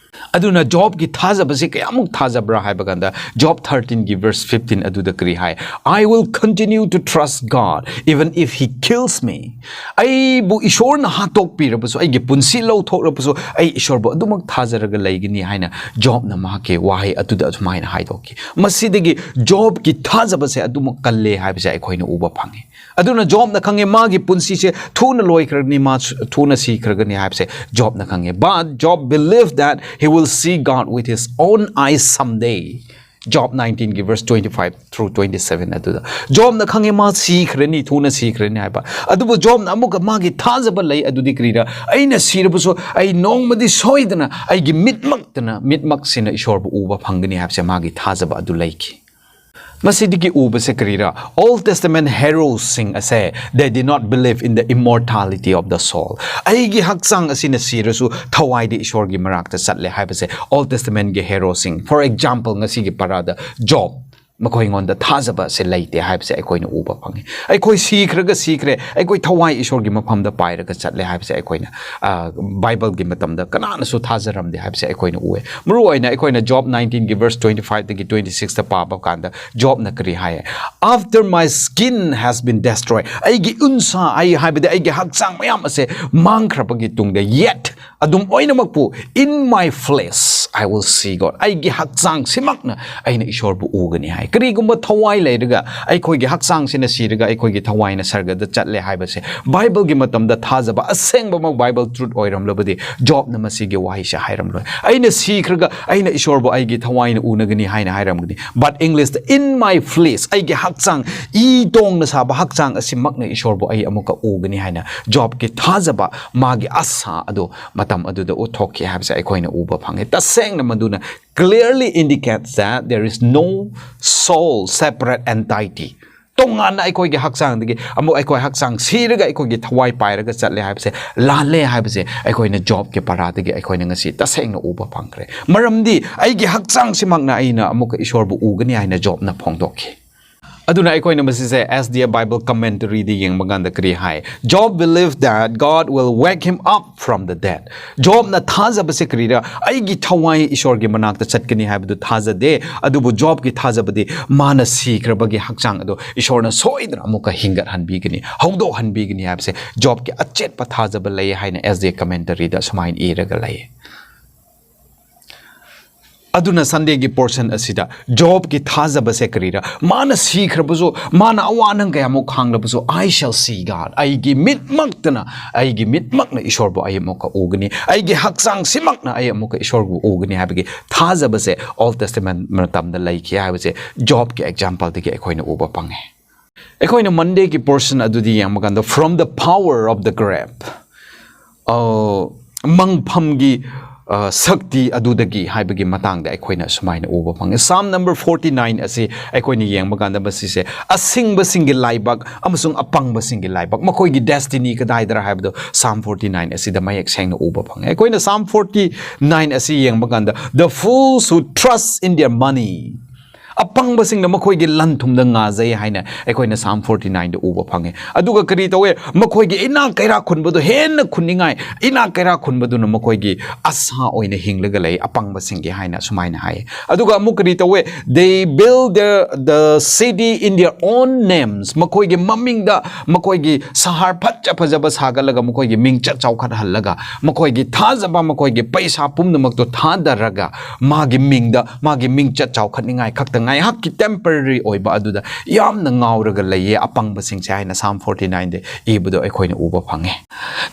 ꯑꯗꯨꯅ ꯖꯣꯕꯀꯤ ꯊꯥꯖꯕꯁꯤ ꯀꯌꯥꯃꯨꯛ ꯊꯥꯖꯕ꯭ꯔꯥ ꯍꯥꯏꯕ ꯀꯥꯟꯗ, ꯖꯣꯕ thirteen ꯒꯤ verse fifteen ꯑꯗꯨꯗ ꯀꯔꯤ ꯍꯥꯏ? "I will continue to trust God even if he kills me." ꯑꯩꯕꯨ ꯏꯁꯣꯔꯅ ꯍꯥꯠꯇꯣꯛꯄꯤꯔꯕꯁꯨ, ꯑꯩꯒꯤ ꯄꯨꯟꯁꯤ ꯂꯧꯊꯣꯛꯂꯕꯁꯨ, ꯑꯩ ꯏꯁꯣꯔꯕꯨ ꯑꯗꯨꯃꯛ ꯊꯥꯖꯔꯒ ꯂꯩꯒꯅꯤ ꯍꯥꯏꯅ ꯖꯣꯕꯅ ꯃꯍꯥꯛꯀꯤ ꯋꯥꯍꯩ ꯑꯗꯨꯗ ꯑꯁꯨꯃꯥꯏꯅ ꯍꯥꯏꯗꯣꯛꯈꯤ꯫ ꯃꯁꯤꯗꯒꯤ ꯖꯣꯕꯀꯤ ꯊꯥꯖꯕꯁꯦ ꯑꯗꯨꯃꯛ ꯀꯜꯂꯦ ꯍꯥꯏꯕꯁꯦ ꯑꯩꯈꯣꯏꯅ ꯎꯕ ꯐꯪꯉꯤ꯫ ꯑꯗꯨꯅ ꯖꯣꯕꯅ ꯈꯪꯉꯦ ꯃꯥꯒꯤ ꯄꯨꯟꯁꯤꯁꯦ ꯊꯨꯅ ꯂꯣꯏꯈ꯭ꯔꯒꯅꯤ, ꯃꯥ ꯊꯨꯅ ꯁꯤꯈ꯭ꯔꯒꯅꯤ ꯍꯥꯏꯕꯁꯦ ꯖꯣꯕꯅ ꯈꯪꯉꯦ꯫ But Job believed that he will see God with his own eyes someday. Job nineteen ꯒꯤ verse twenty five through twenty seven ꯑꯗꯨꯗ ꯖꯣꯕꯅ ꯈꯪꯉꯦ ꯃꯥ ꯁꯤꯈ꯭ꯔꯅꯤ, ꯊꯨꯅ ꯁꯤꯈ꯭ꯔꯅꯤ ꯍꯥꯏꯕ꯫ ꯑꯗꯨꯕꯨ ꯖꯣꯕꯅ ꯑꯃꯨꯛꯀ ꯃꯥꯒꯤ ꯊꯥꯖꯕ ꯂꯩ꯫ ꯑꯗꯨꯗꯤ ꯀꯔꯤꯔ? "ꯑꯩꯅ ꯁꯤꯔꯕꯁꯨ ꯑꯩ ꯅꯣꯡꯃꯗꯤ ꯁꯣꯏꯗꯅ ꯑꯩꯒꯤ ꯃꯤꯠꯃꯛꯇꯅ, ꯃꯤꯠꯃꯛꯁꯤꯅ ꯏꯁꯣꯔꯕꯨ ꯎꯕ ꯐꯪꯒꯅꯤ" ꯍꯥꯏꯕꯁꯦ ꯃꯥꯒꯤ ꯊꯥꯖꯕ ꯑꯗꯨ ꯂꯩꯈꯤ꯫ ꯃꯁꯤꯗꯒꯤ ꯎꯕꯁꯦ ꯀꯔꯤꯔ? Old Testament heroes ꯁꯤꯡ ꯑꯁꯦ, "They did not believe in the immortality of the soul." ꯑꯩꯒꯤ ꯍꯛꯆꯥꯡ ꯑꯁꯤꯅ ꯁꯤꯔꯁꯨ ꯊꯋꯥꯏꯗꯤ ꯏꯁꯣꯔꯒꯤ ꯃꯔꯛꯇ ꯆꯠꯂꯦ ꯍꯥꯏꯕꯁꯦ Old Testament ꯒꯤ heroes ꯁꯤꯡ, for example, ꯉꯁꯤꯒꯤ ꯄꯔꯥꯗ ꯖꯣꯕ, ꯃꯈꯣꯏꯉꯣꯟꯗ ꯊꯥꯖꯕ ꯑꯁꯦ ꯂꯩꯇꯦ ꯍꯥꯏꯕꯁꯦ ꯑꯩꯈꯣꯏꯅ ꯎꯕ ꯐꯪꯉꯤ꯫ ꯑꯩꯈꯣꯏ ꯁꯤꯈ꯭ꯔꯒ ꯁꯤꯈ꯭ꯔꯦ, ꯑꯩꯈꯣꯏ ꯊꯋꯥꯏ ꯏꯁꯣꯔꯒꯤ ꯃꯐꯝꯗ ꯄꯥꯏꯔꯒ ꯆꯠꯂꯦ ꯍꯥꯏꯕꯁꯦ ꯑꯩꯈꯣꯏꯅ, ꯑ, ꯕꯥꯏꯕꯜꯒꯤ ꯃꯇꯝꯗ ꯀꯅꯥꯅꯁꯨ ꯊꯥꯖꯔꯝꯗꯦ ꯍꯥꯏꯕꯁꯦ ꯑꯩꯈꯣꯏꯅ ꯎꯑꯦ꯫ ꯃꯔꯨꯑꯣꯏꯅ ꯑꯩꯈꯣꯏꯅ ꯖꯣꯕ nineteen ꯒꯤ verse twenty five ꯗꯒꯤ twenty six ꯇ ꯄꯥꯕ ꯀꯥꯟꯗ ꯖꯣꯕꯅ ꯀꯔꯤ ꯍꯥꯏꯌꯦ? "After my skin has been destroyed," ꯑꯩꯒꯤ ꯎꯟꯁꯥ, ꯑꯩ ꯍꯥꯏꯕꯗꯤ ꯑꯩꯒꯤ ꯍꯛꯆꯥꯡ ꯃꯌꯥꯝ ꯑꯁꯦ ꯃꯥꯡꯈ꯭ꯔꯕꯒꯤ ꯇꯨꯡꯗ, "yet ꯑꯗꯨꯝ ꯑꯣꯏꯅꯃꯛꯄꯨ, in my flesh I will see God." ꯑꯩꯒꯤ ꯍꯛꯆꯥꯡꯁꯤꯃꯛꯅ ꯑꯩꯅ ꯏꯁꯣꯔꯕꯨ ꯎꯒꯅꯤ ꯍꯥꯏ꯫ ꯀꯔꯤꯒꯨꯝꯕ ꯊꯋꯥꯏ ꯂꯩꯔꯒ ꯑꯩꯈꯣꯏꯒꯤ ꯍꯛꯆꯥꯡꯁꯤꯅ ꯁꯤꯔꯒ ꯑꯩꯈꯣꯏꯒꯤ ꯊꯋꯥꯏꯅ ꯁꯔꯒꯗ ꯆꯠꯂꯦ ꯍꯥꯏꯕꯁꯦ ꯕꯥꯏꯕꯜꯒꯤ ꯃꯇꯝꯗ ꯊꯥꯖꯕ ꯑꯁꯦꯡꯕꯃꯛ ꯕꯥꯏꯕꯜ truth ꯑꯣꯏꯔꯝꯂꯕꯗꯤ ꯖꯣꯕꯅ ꯃꯁꯤꯒꯤ ꯋꯥꯍꯩꯁꯦ ꯍꯥꯏꯔꯝꯂꯣꯏ꯫ "ꯑꯩꯅ ꯁꯤꯈ꯭ꯔꯒ ꯑꯩꯅ ꯏꯁꯣꯔꯕꯨ ꯑꯩꯒꯤ ꯊꯋꯥꯏꯅ ꯎꯅꯒꯅꯤ" ꯍꯥꯏꯅ ꯍꯥꯏꯔꯝꯒꯅꯤ꯫ But English the, "In my flesh," ꯑꯩꯒꯤ ꯍꯛꯆꯥꯡ, ꯏ ꯇꯣꯡꯅ ꯁꯥꯕ ꯍꯛꯆꯥꯡ ꯑꯁꯤꯃꯛꯅ ꯏꯁꯣꯔꯕꯨ ꯑꯩ ꯑꯃꯨꯛꯀ ꯎꯒꯅꯤ ꯍꯥꯏꯅ ꯖꯣꯕꯀꯤ ꯊꯥꯖꯕ, ꯃꯥꯒꯤ ꯑꯁꯥ ꯑꯗꯨ ꯃꯇꯝ ꯑꯗꯨꯗ ꯎꯠꯊꯣꯛꯈꯤ ꯍꯥꯏꯕꯁꯦ ꯑꯩꯈꯣꯏꯅ ꯎꯕ ꯐꯪꯉꯤ꯫ ꯇꯁꯦꯡꯅ ꯃꯗꯨꯅ clearly indicates that there is no soul, separate entity꯫ ꯇꯣꯉꯥꯟꯅ ꯑꯩꯈꯣꯏꯒꯤ ꯍꯛꯆꯥꯡꯗꯒꯤ ꯑꯃꯨꯛ ꯑꯩꯈꯣꯏ ꯍꯛꯆꯥꯡ ꯁꯤꯔꯒ ꯑꯩꯈꯣꯏꯒꯤ ꯊꯋꯥꯏ ꯄꯥꯏꯔꯒ ꯆꯠꯂꯦ ꯍꯥꯏꯕꯁꯦ ꯂꯥꯜꯂꯦ ꯍꯥꯏꯕꯁꯦ ꯑꯩꯈꯣꯏꯅ ꯖꯣꯕꯀꯤ ꯄꯔꯥꯗꯒꯤ ꯑꯩꯈꯣꯏꯅ ꯉꯁꯤ ꯇꯁꯦꯡꯅ ꯎꯕ ꯐꯪꯈ꯭ꯔꯦ꯫ ꯃꯔꯝꯗꯤ ꯑꯩꯒꯤ ꯍꯛꯆꯥꯡꯁꯤꯃꯛꯅ ꯑꯩꯅ ꯑꯃꯨꯛꯀ ꯏꯁꯣꯔꯕꯨ ꯎꯒꯅꯤ ꯍꯥꯏꯅ ꯖꯣꯕꯅ ꯐꯣꯡꯗꯣꯛꯈꯤ꯫ ꯑꯗꯨꯅ ꯑꯩꯈꯣꯏꯅ ꯃꯁꯤꯁꯦ S D A Bible Commentary ꯗ ꯌꯦꯡꯕ ꯀꯥꯟꯗ ꯀꯔꯤ ꯍꯥꯏ? "Job believed that God will wake him up from the dead." ꯖꯣꯕꯅ ꯊꯥꯖꯕꯁꯦ ꯀꯔꯤꯔ? "ꯑꯩꯒꯤ ꯊꯋꯥꯏ ꯏꯁꯣꯔꯒꯤ ꯃꯅꯥꯛꯇ ꯆꯠꯀꯅꯤ ꯍꯥꯏꯕꯗꯨ ꯊꯥꯖꯗꯦ, ꯑꯗꯨꯕꯨ ꯖꯣꯕꯀꯤ ꯊꯥꯖꯕꯗꯤ ꯃꯥꯅ ꯁꯤꯈ꯭ꯔꯕꯒꯤ ꯍꯛꯆꯥꯡ ꯑꯗꯣ ꯏꯁꯣꯔꯅ ꯁꯣꯏꯗꯅ ꯑꯃꯨꯛꯀ ꯍꯤꯡꯒꯠꯍꯟꯕꯤꯒꯅꯤ, ꯍꯧꯗꯣꯛꯍꯟꯕꯤꯒꯅꯤ" ꯍꯥꯏꯕꯁꯦ ꯖꯣꯕꯀꯤ ꯑꯆꯦꯠꯄ ꯊꯥꯖꯕ ꯂꯩ ꯍꯥꯏꯅ S D A Commentary ꯗ ꯁꯨꯃꯥꯏꯅ ꯏꯔꯒ ꯂꯩ꯫ ꯑꯗꯨꯅ Sunday ꯒꯤ portion ꯑꯁꯤꯗ ꯖꯣꯕꯀꯤ ꯊꯥꯖꯕꯁꯦ ꯀꯔꯤꯔ? ꯃꯥꯅ ꯁꯤꯈ꯭ꯔꯕꯁꯨ, ꯃꯥꯅ ꯑꯋꯥ ꯑꯅꯪ ꯀꯌꯥꯃꯨꯛ ꯈꯥꯡꯂꯕꯁꯨ, "I shall see God." ꯑꯩꯒꯤ ꯃꯤꯠꯃꯛꯇꯅ, ꯑꯩꯒꯤ ꯃꯤꯠꯃꯛꯅ ꯏꯁꯣꯔꯕꯨ ꯑꯩ ꯑꯃꯨꯛꯀ ꯎꯒꯅꯤ, ꯑꯩꯒꯤ ꯍꯛꯆꯥꯡꯁꯤꯃꯛꯅ ꯑꯩ ꯑꯃꯨꯛꯀ ꯏꯁꯣꯔꯕꯨ ꯎꯒꯅꯤ ꯍꯥꯏꯕꯒꯤ ꯊꯥꯖꯕꯁꯦ Old Testament ꯃꯇꯝꯗ ꯂꯩꯈꯤ ꯍꯥꯏꯕꯁꯦ ꯖꯣꯕꯀꯤ example ꯗꯒꯤ ꯑꯩꯈꯣꯏꯅ ꯎꯕ ꯐꯪꯉꯦ꯫ ꯑꯩꯈꯣꯏꯅ Monday ꯒꯤ portion ꯑꯗꯨꯗꯤ ꯌꯦꯡꯕ ꯀꯥꯟꯗ, "From the power of the grave," ꯑ, ꯃꯪꯐꯝꯒꯤ, ꯑ, ꯁꯛꯇꯤ ꯑꯗꯨꯗꯒꯤ ꯍꯥꯏꯕꯒꯤ ꯃꯇꯥꯡꯗ ꯑꯩꯈꯣꯏꯅ ꯁꯨꯃꯥꯏꯅ ꯎꯕ ꯐꯪꯉꯤ꯫ Psalm number forty nine ꯑꯁꯤ ꯑꯩꯈꯣꯏꯅ ꯌꯦꯡꯕ ꯀꯥꯟꯗ, ꯃꯁꯤꯁꯦ ꯑꯁꯤꯡꯕꯁꯤꯡꯒꯤ ꯂꯥꯏꯕꯛ ꯑꯃꯁꯨꯡ ꯑꯄꯪꯕꯁꯤꯡꯒꯤ ꯂꯥꯏꯕꯛ, ꯃꯈꯣꯏꯒꯤ destiny ꯀꯗꯥꯏꯗꯔ ꯍꯥꯏꯕꯗꯣ Psalm forty nine ꯑꯁꯤꯗ ꯃꯌꯦꯛ ꯁꯦꯡꯅ ꯎꯕ ꯐꯪꯉꯦ꯫ ꯑꯩꯈꯣꯏꯅ Psalm forty nine ꯑꯁꯤ ꯌꯦꯡꯕ ꯀꯥꯟꯗ, "The fools who trust in their money," ꯑꯄꯪꯕꯁꯤꯡꯅ ꯃꯈꯣꯏꯒꯤ ꯂꯟ ꯊꯨꯝꯗ ꯉꯥꯖꯩ ꯍꯥꯏꯅ ꯑꯩꯈꯣꯏꯅ Psalm forty nine ꯗ ꯎꯕ ꯐꯪꯉꯦ꯫ ꯑꯗꯨꯒ ꯀꯔꯤ ꯇꯧꯋꯦ? ꯃꯈꯣꯏꯒꯤ ꯏꯅꯥꯛ ꯀꯩꯔꯥꯛ ꯈꯨꯟꯕꯗꯨ ꯍꯦꯟꯅ ꯈꯨꯟꯅꯤꯡꯉꯥꯏ, ꯏꯅꯥꯛ ꯀꯩꯔꯥꯛ ꯈꯨꯟꯕꯗꯨꯅ ꯃꯈꯣꯏꯒꯤ ꯑꯁꯥ ꯑꯣꯏꯅ ꯍꯤꯡꯂꯒ ꯂꯩ, ꯑꯄꯪꯕꯁꯤꯡꯒꯤ ꯍꯥꯏꯅ ꯁꯨꯃꯥꯏꯅ ꯍꯥꯏꯌꯦ꯫ ꯑꯗꯨꯒ ꯑꯃꯨꯛ ꯀꯔꯤ ꯇꯧꯋꯦ? "They build their, the city in their own names." ꯃꯈꯣꯏꯒꯤ ꯃꯃꯤꯡꯗ ꯃꯈꯣꯏꯒꯤ ꯁꯍꯔ ꯐꯖ ꯐꯖꯕ ꯁꯥꯒꯠꯂꯒ, ꯃꯈꯣꯏꯒꯤ ꯃꯤꯡꯆꯠ ꯆꯥꯎꯈꯠꯍꯜꯂꯒ, ꯃꯈꯣꯏꯒꯤ ꯊꯥꯖꯕ, ꯃꯈꯣꯏꯒꯤ ꯄꯩꯁꯥ ꯄꯨꯝꯅꯃꯛꯇꯣ ꯊꯥꯗꯔꯒ, ꯃꯥꯒꯤ ꯃꯤꯡꯗ, ꯃꯥꯒꯤ ꯃꯤꯡꯆꯠ ꯆꯥꯎꯈꯠꯅꯤꯡꯉꯥꯏ ꯈꯛꯇ, ꯉꯥꯏꯍꯥꯛꯀꯤ temporary ꯑꯣꯏꯕ ꯑꯗꯨꯗ ꯌꯥꯝꯅ ꯉꯥꯎꯔꯒ ꯂꯩꯌꯦ ꯑꯄꯪꯕꯁꯤꯡꯁꯦ ꯍꯥꯏꯅ Psalm forty nine ꯗ ꯏꯕꯗꯣ ꯑꯩꯈꯣꯏꯅ ꯎꯕ ꯐꯪꯉꯦ꯫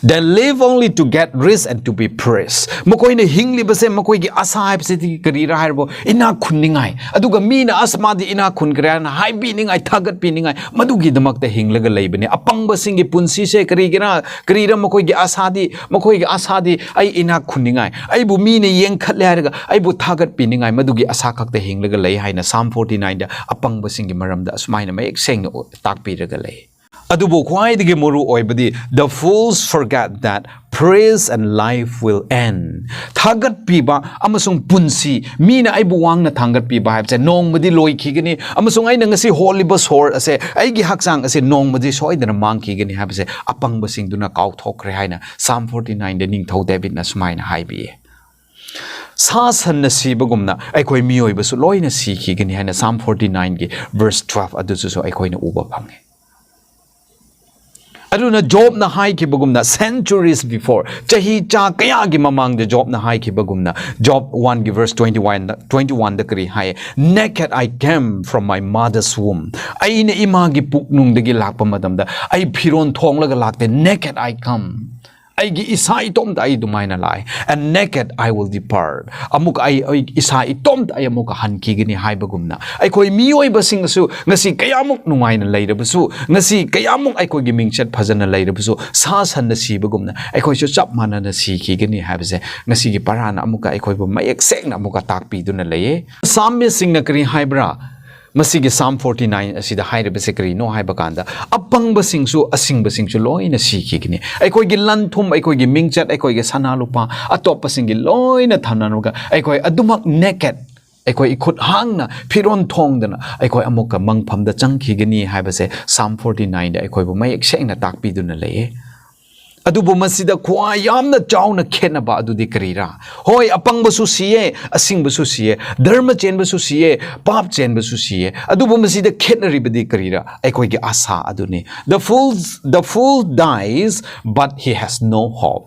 "They live only to get rich and to be praised." ꯃꯈꯣꯏꯅ ꯍꯤꯡꯂꯤꯕꯁꯦ, ꯃꯈꯣꯏꯒꯤ ꯑꯁꯥ ꯍꯥꯏꯕꯁꯤꯗꯤ ꯀꯔꯤꯔꯥ ꯍꯥꯏꯔꯕꯣ? ꯏꯅꯥꯛ ꯈꯨꯟꯅꯤꯡꯉꯥꯏ꯫ ꯑꯗꯨꯒ ꯃꯤꯅ, "ꯑꯁ, ꯃꯥꯗꯤ ꯏꯅꯥꯛ ꯈꯨꯟꯈ꯭ꯔꯦ" ꯍꯥꯏꯅ ꯍꯥꯏꯕꯤꯅꯤꯡꯉꯥꯏ, ꯊꯥꯒꯠꯄꯤꯅꯤꯡꯉꯥꯏ, ꯃꯗꯨꯒꯤꯗꯃꯛꯇ ꯍꯤꯡꯂꯒ ꯂꯩꯕꯅꯦ꯫ ꯑꯄꯪꯕꯁꯤꯡꯒꯤ ꯄꯨꯟꯁꯤꯁꯦ ꯀꯔꯤꯒꯤꯔꯥ? ꯀꯔꯤꯔ ꯃꯈꯣꯏꯒꯤ ꯑꯁꯥꯗꯤ? ꯃꯈꯣꯏꯒꯤ ꯑꯁꯥꯗꯤ ꯑꯩ ꯏꯅꯥꯛ ꯈꯨꯟꯅꯤꯡꯉꯥꯏ, ꯑꯩꯕꯨ ꯃꯤꯅ ꯌꯦꯡꯈꯠꯂꯦ ꯍꯥꯏꯔꯒ ꯑꯩꯕꯨ ꯊꯥꯒꯠꯄꯤꯅꯤꯡꯉꯥꯏ, ꯃꯗꯨꯒꯤ ꯑꯁꯥ ꯈꯛꯇ ꯍꯤꯡꯂꯒ ꯂꯩ ꯍꯥꯏꯅ Psalm forty nine ꯗ ꯑꯄꯪꯕꯁꯤꯡꯒꯤ ꯃꯔꯝꯗ ꯑꯁꯨꯃꯥꯏꯅ ꯃꯌꯦꯛ ꯁꯦꯡꯅ ꯎ-, ꯇꯥꯛꯄꯤꯔꯒ ꯂꯩ꯫ ꯑꯗꯨꯕꯨ ꯈ꯭ꯋꯥꯏꯗꯒꯤ ꯃꯔꯨ ꯑꯣꯏꯕꯗꯤ, "The fools forget that praise and life will end." ꯊꯥꯒꯠꯄꯤꯕ ꯑꯃꯁꯨꯡ ꯄꯨꯟꯁꯤ, ꯃꯤꯅ ꯑꯩꯕꯨ ꯋꯥꯡꯅ ꯊꯥꯡꯒꯠꯄꯤꯕ ꯍꯥꯏꯕꯁꯦ ꯅꯣꯡꯃꯗꯤ ꯂꯣꯏꯈꯤꯒꯅꯤ, ꯑꯃꯁꯨꯡ ꯑꯩꯅ ꯉꯁꯤ ꯍꯣꯜꯂꯤꯕ ꯁꯣꯔ ꯑꯁꯦ, ꯑꯩꯒꯤ ꯍꯛꯆꯥꯡ ꯑꯁꯦ ꯅꯣꯡꯃꯗꯤ ꯁꯣꯏꯗꯅ ꯃꯥꯡꯈꯤꯒꯅꯤ ꯍꯥꯏꯕꯁꯦ ꯑꯄꯪꯕꯁꯤꯡꯗꯨꯅ ꯀꯥꯎꯊꯣꯛꯈ꯭ꯔꯦ ꯍꯥꯏꯅ Psalm forty nineꯗ ꯅꯤꯡꯊꯧ ꯗꯦꯕꯤꯠꯅ ꯁꯨꯃꯥꯏꯅ ꯍꯥꯏꯕꯤꯌꯦ꯫ ꯁꯥ ꯁꯟꯅ ꯁꯤꯕꯒꯨꯝꯅ ꯑꯩꯈꯣꯏ ꯃꯤꯑꯣꯏꯕꯁꯨ ꯂꯣꯏꯅ ꯁꯤꯈꯤꯒꯅꯤ ꯍꯥꯏꯅ Psalm forty nineꯒꯤ verse twelve ꯑꯗꯨꯁꯨ ꯑꯩꯈꯣꯏꯅ ꯎꯕ ꯐꯪꯉꯦ꯫ ꯑꯗꯨꯅ ꯖꯣꯕꯅ ꯍꯥꯏꯈꯤꯕꯒꯨꯝꯅ, centuries before, ꯆꯍꯤ ꯆꯥ ꯀꯌꯥꯒꯤ ꯃꯃꯥꯡꯗ ꯖꯣꯕꯅ ꯍꯥꯏꯈꯤꯕꯒꯨꯝꯅ, ꯖꯣꯕ oneꯒꯤ verse twenty one, twenty oneꯗ ꯀꯔꯤ ꯍꯥꯏ? "Naked I came from my mother's womb." ꯑꯩꯅ ꯏꯃꯥꯒꯤ ꯄꯨꯛꯅꯨꯡꯗꯒꯤ ꯂꯥꯛꯄ ꯃꯇꯝꯗ ꯑꯩ ꯐꯤꯔꯣꯟ ꯊꯣꯡꯂꯒ ꯂꯥꯛꯇꯦ꯫ "Naked I come." ꯑꯩꯒꯤ ꯏꯁꯥ ꯏꯇꯣꯝꯇ ꯑꯩ ꯑꯗꯨꯃꯥꯏꯅ ꯂꯥꯛꯑꯦ꯫ "And naked I will depart." ꯑꯃꯨꯛ ꯑꯩ, ꯑꯩ ꯏꯁꯥ ꯏꯇꯣꯝꯇ ꯑꯩ ꯑꯃꯨꯛꯀ ꯍꯟꯈꯤꯒꯅꯤ ꯍꯥꯏꯕꯒꯨꯝꯅ, ꯑꯩꯈꯣꯏ ꯃꯤꯑꯣꯏꯕꯁꯤꯡꯅꯁꯨ ꯉꯁꯤ ꯀꯌꯥꯃꯨꯛ ꯅꯨꯡꯉꯥꯏꯅ ꯂꯩꯔꯕꯁꯨ, ꯉꯁꯤ ꯀꯌꯥꯃꯨꯛ ꯑꯩꯈꯣꯏꯒꯤ ꯃꯤꯡꯆꯠ ꯐꯖꯅ ꯂꯩꯔꯕꯁꯨ, ꯁꯥ ꯁꯟꯅ ꯁꯤꯕꯒꯨꯝꯅ ꯑꯩꯈꯣꯏꯁꯨ ꯆꯞ ꯃꯥꯟꯅꯅ ꯁꯤꯈꯤꯒꯅꯤ ꯍꯥꯏꯕꯁꯦ ꯉꯁꯤꯒꯤ ꯄꯔꯥꯅ ꯑꯃꯨꯛꯀ ꯑꯩꯈꯣꯏꯕꯨ ꯃꯌꯦꯛ ꯁꯦꯡꯅ ꯑꯃꯨꯛꯀ ꯇꯥꯛꯄꯤꯗꯨꯅ ꯂꯩꯌꯦ꯫ ꯁꯥꯝꯃꯤꯁꯤꯡꯅ ꯀꯔꯤ ꯍꯥꯏꯕ꯭ꯔꯥ? ꯃꯁꯤꯒꯤ Psalm forty nine ꯑꯁꯤꯗ ꯍꯥꯏꯔꯤꯕꯁꯦ ꯀꯔꯤꯅꯣ ꯍꯥꯏꯕ ꯀꯥꯟꯗ, ꯑꯄꯪꯕꯁꯤꯡꯁꯨ ꯑꯁꯤꯡꯕꯁꯤꯡꯁꯨ ꯂꯣꯏꯅ ꯁꯤꯈꯤꯒꯅꯤ꯫ ꯑꯩꯈꯣꯏꯒꯤ ꯂꯟ ꯊꯨꯝ, ꯑꯩꯈꯣꯏꯒꯤ ꯃꯤꯡꯆꯠ, ꯑꯩꯈꯣꯏꯒꯤ ꯁꯅꯥ ꯂꯨꯄꯥ, ꯑꯇꯣꯞꯄꯁꯤꯡꯒꯤ ꯂꯣꯏꯅ ꯊꯝꯅꯔꯒ ꯑꯩꯈꯣꯏ ꯑꯗꯨꯃꯛ naked, ꯑꯩꯈꯣꯏ ꯏꯈꯨꯠ ꯍꯥꯡꯅ ꯐꯤꯔꯣꯟ ꯊꯣꯡꯗꯅ ꯑꯩꯈꯣꯏ ꯑꯃꯨꯛꯀ ꯃꯪꯐꯝꯗ ꯆꯪꯈꯤꯒꯅꯤ ꯍꯥꯏꯕꯁꯦ Psalm forty nineꯗ ꯑꯩꯈꯣꯏꯕꯨ ꯃꯌꯦꯛ ꯁꯦꯡꯅ ꯇꯥꯛꯄꯤꯗꯨꯅ ꯂꯩꯌꯦ꯫ ꯑꯗꯨꯕꯨ ꯃꯁꯤꯗ ꯈ꯭ꯋꯥꯏ ꯌꯥꯝꯅ ꯆꯥꯎꯅ ꯈꯦꯠꯅꯕ ꯑꯗꯨꯗꯤ ꯀꯔꯤꯔꯥ? ꯍꯣꯏ, ꯑꯄꯪꯕꯁꯨ ꯁꯤꯌꯦ, ꯑꯁꯤꯡꯕꯁꯨ ꯁꯤꯌꯦ, ꯙꯔꯃ ꯆꯦꯟꯕꯁꯨ ꯁꯤꯌꯦ, ꯄꯥꯞ ꯆꯦꯟꯕꯁꯨ ꯁꯤꯌꯦ꯫ ꯑꯗꯨꯕꯨ ꯃꯁꯤꯗ ꯈꯦꯠꯅꯔꯤꯕꯗꯤ ꯀꯔꯤꯔꯥ? ꯑꯩꯈꯣꯏꯒꯤ ꯑꯁꯥ ꯑꯗꯨꯅꯤ꯫ The fools, the fool dies, but he has no hope.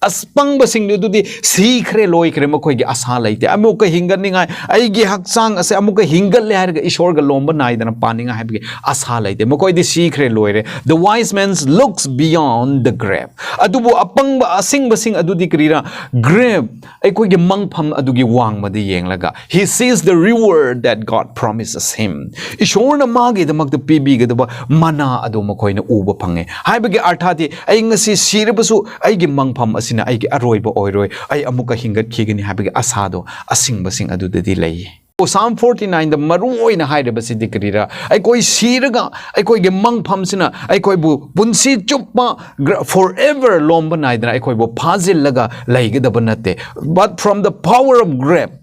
ꯑꯄꯪꯕꯁꯤꯡꯗꯨ ꯑꯗꯨꯗꯤ ꯁꯤꯈ꯭ꯔꯦ, ꯂꯣꯏꯈ꯭ꯔꯦ, ꯃꯈꯣꯏꯒꯤ ꯑꯁꯥ ꯂꯩꯇꯦ꯫ ꯑꯃꯨꯛꯀ ꯍꯤꯡꯒꯠꯅꯤꯡꯉꯥꯏ, ꯑꯩꯒꯤ ꯍꯛꯆꯥꯡ ꯑꯁꯦ ꯑꯃꯨꯛꯀ ꯍꯤꯡꯒꯠꯂꯦ ꯍꯥꯏꯔꯒ ꯏꯁꯣꯔꯒ ꯂꯣꯝꯕ ꯅꯥꯏꯗꯅ ꯄꯥꯅꯤꯡꯉꯥꯏ ꯍꯥꯏꯕꯒꯤ ꯑꯁꯥ ꯂꯩꯇꯦ꯫ ꯃꯈꯣꯏꯗꯤ ꯁꯤꯈ꯭ꯔꯦ, ꯂꯣꯏꯔꯦ꯫ The wise man looks beyond the grave. ꯑꯗꯨꯕꯨ ꯑꯄꯪꯕ, ꯑꯁꯤꯡꯕꯁꯤꯡ ꯑꯗꯨꯗꯤ ꯀꯔꯤꯔꯥ? Grave, ꯑꯩꯈꯣꯏꯒꯤ ꯃꯪꯐꯝ ꯑꯗꯨꯒꯤ ꯋꯥꯡꯃꯗ ꯌꯦꯡꯂꯒ, he sees the reward that God promises him. ꯏꯁꯣꯔꯅ ꯃꯥꯒꯤꯗꯃꯛꯇ ꯄꯤꯕꯤꯒꯗꯕ ꯃꯅꯥ ꯑꯗꯨ ꯃꯈꯣꯏꯅ ꯎꯕ ꯐꯪꯉꯦ꯫ ꯍꯥꯏꯕꯒꯤ ꯑꯔꯊꯗꯤ, ꯑꯩ ꯉꯁꯤ ꯁꯤꯔꯕꯁꯨ ꯑꯩꯒꯤ ꯃꯪꯐꯝ ꯑꯁꯤꯅ ꯑꯩꯒꯤ ꯑꯔꯣꯏꯕ ꯑꯣꯏꯔꯣꯏ, ꯑꯩ ꯑꯃꯨꯛꯀ ꯍꯤꯡꯒꯠꯈꯤꯒꯅꯤ ꯍꯥꯏꯕꯒꯤ ꯑꯁꯥꯗꯣ ꯑꯁꯤꯡꯕꯁꯤꯡ ꯑꯗꯨꯗꯗꯤ ꯂꯩꯌꯦ꯫ Psalm forty nine ꯗ ꯃꯔꯨ ꯑꯣꯏꯅ ꯍꯥꯏꯔꯤꯕꯁꯤꯗꯤ ꯀꯔꯤꯔꯥ? ꯑꯩꯈꯣꯏ ꯁꯤꯔꯒ ꯑꯩꯈꯣꯏꯒꯤ ꯃꯪꯐꯝꯁꯤꯅ ꯑꯩꯈꯣꯏꯕꯨ ꯄꯨꯟꯁꯤ ꯆꯨꯞꯄ, forever, ꯂꯣꯝꯕ ꯅꯥꯏꯗꯅ ꯑꯩꯈꯣꯏꯕꯨ ꯐꯥꯖꯤꯜꯂꯒ ꯂꯩꯒꯗꯕ ꯅꯠꯇꯦ, but from the power of grave,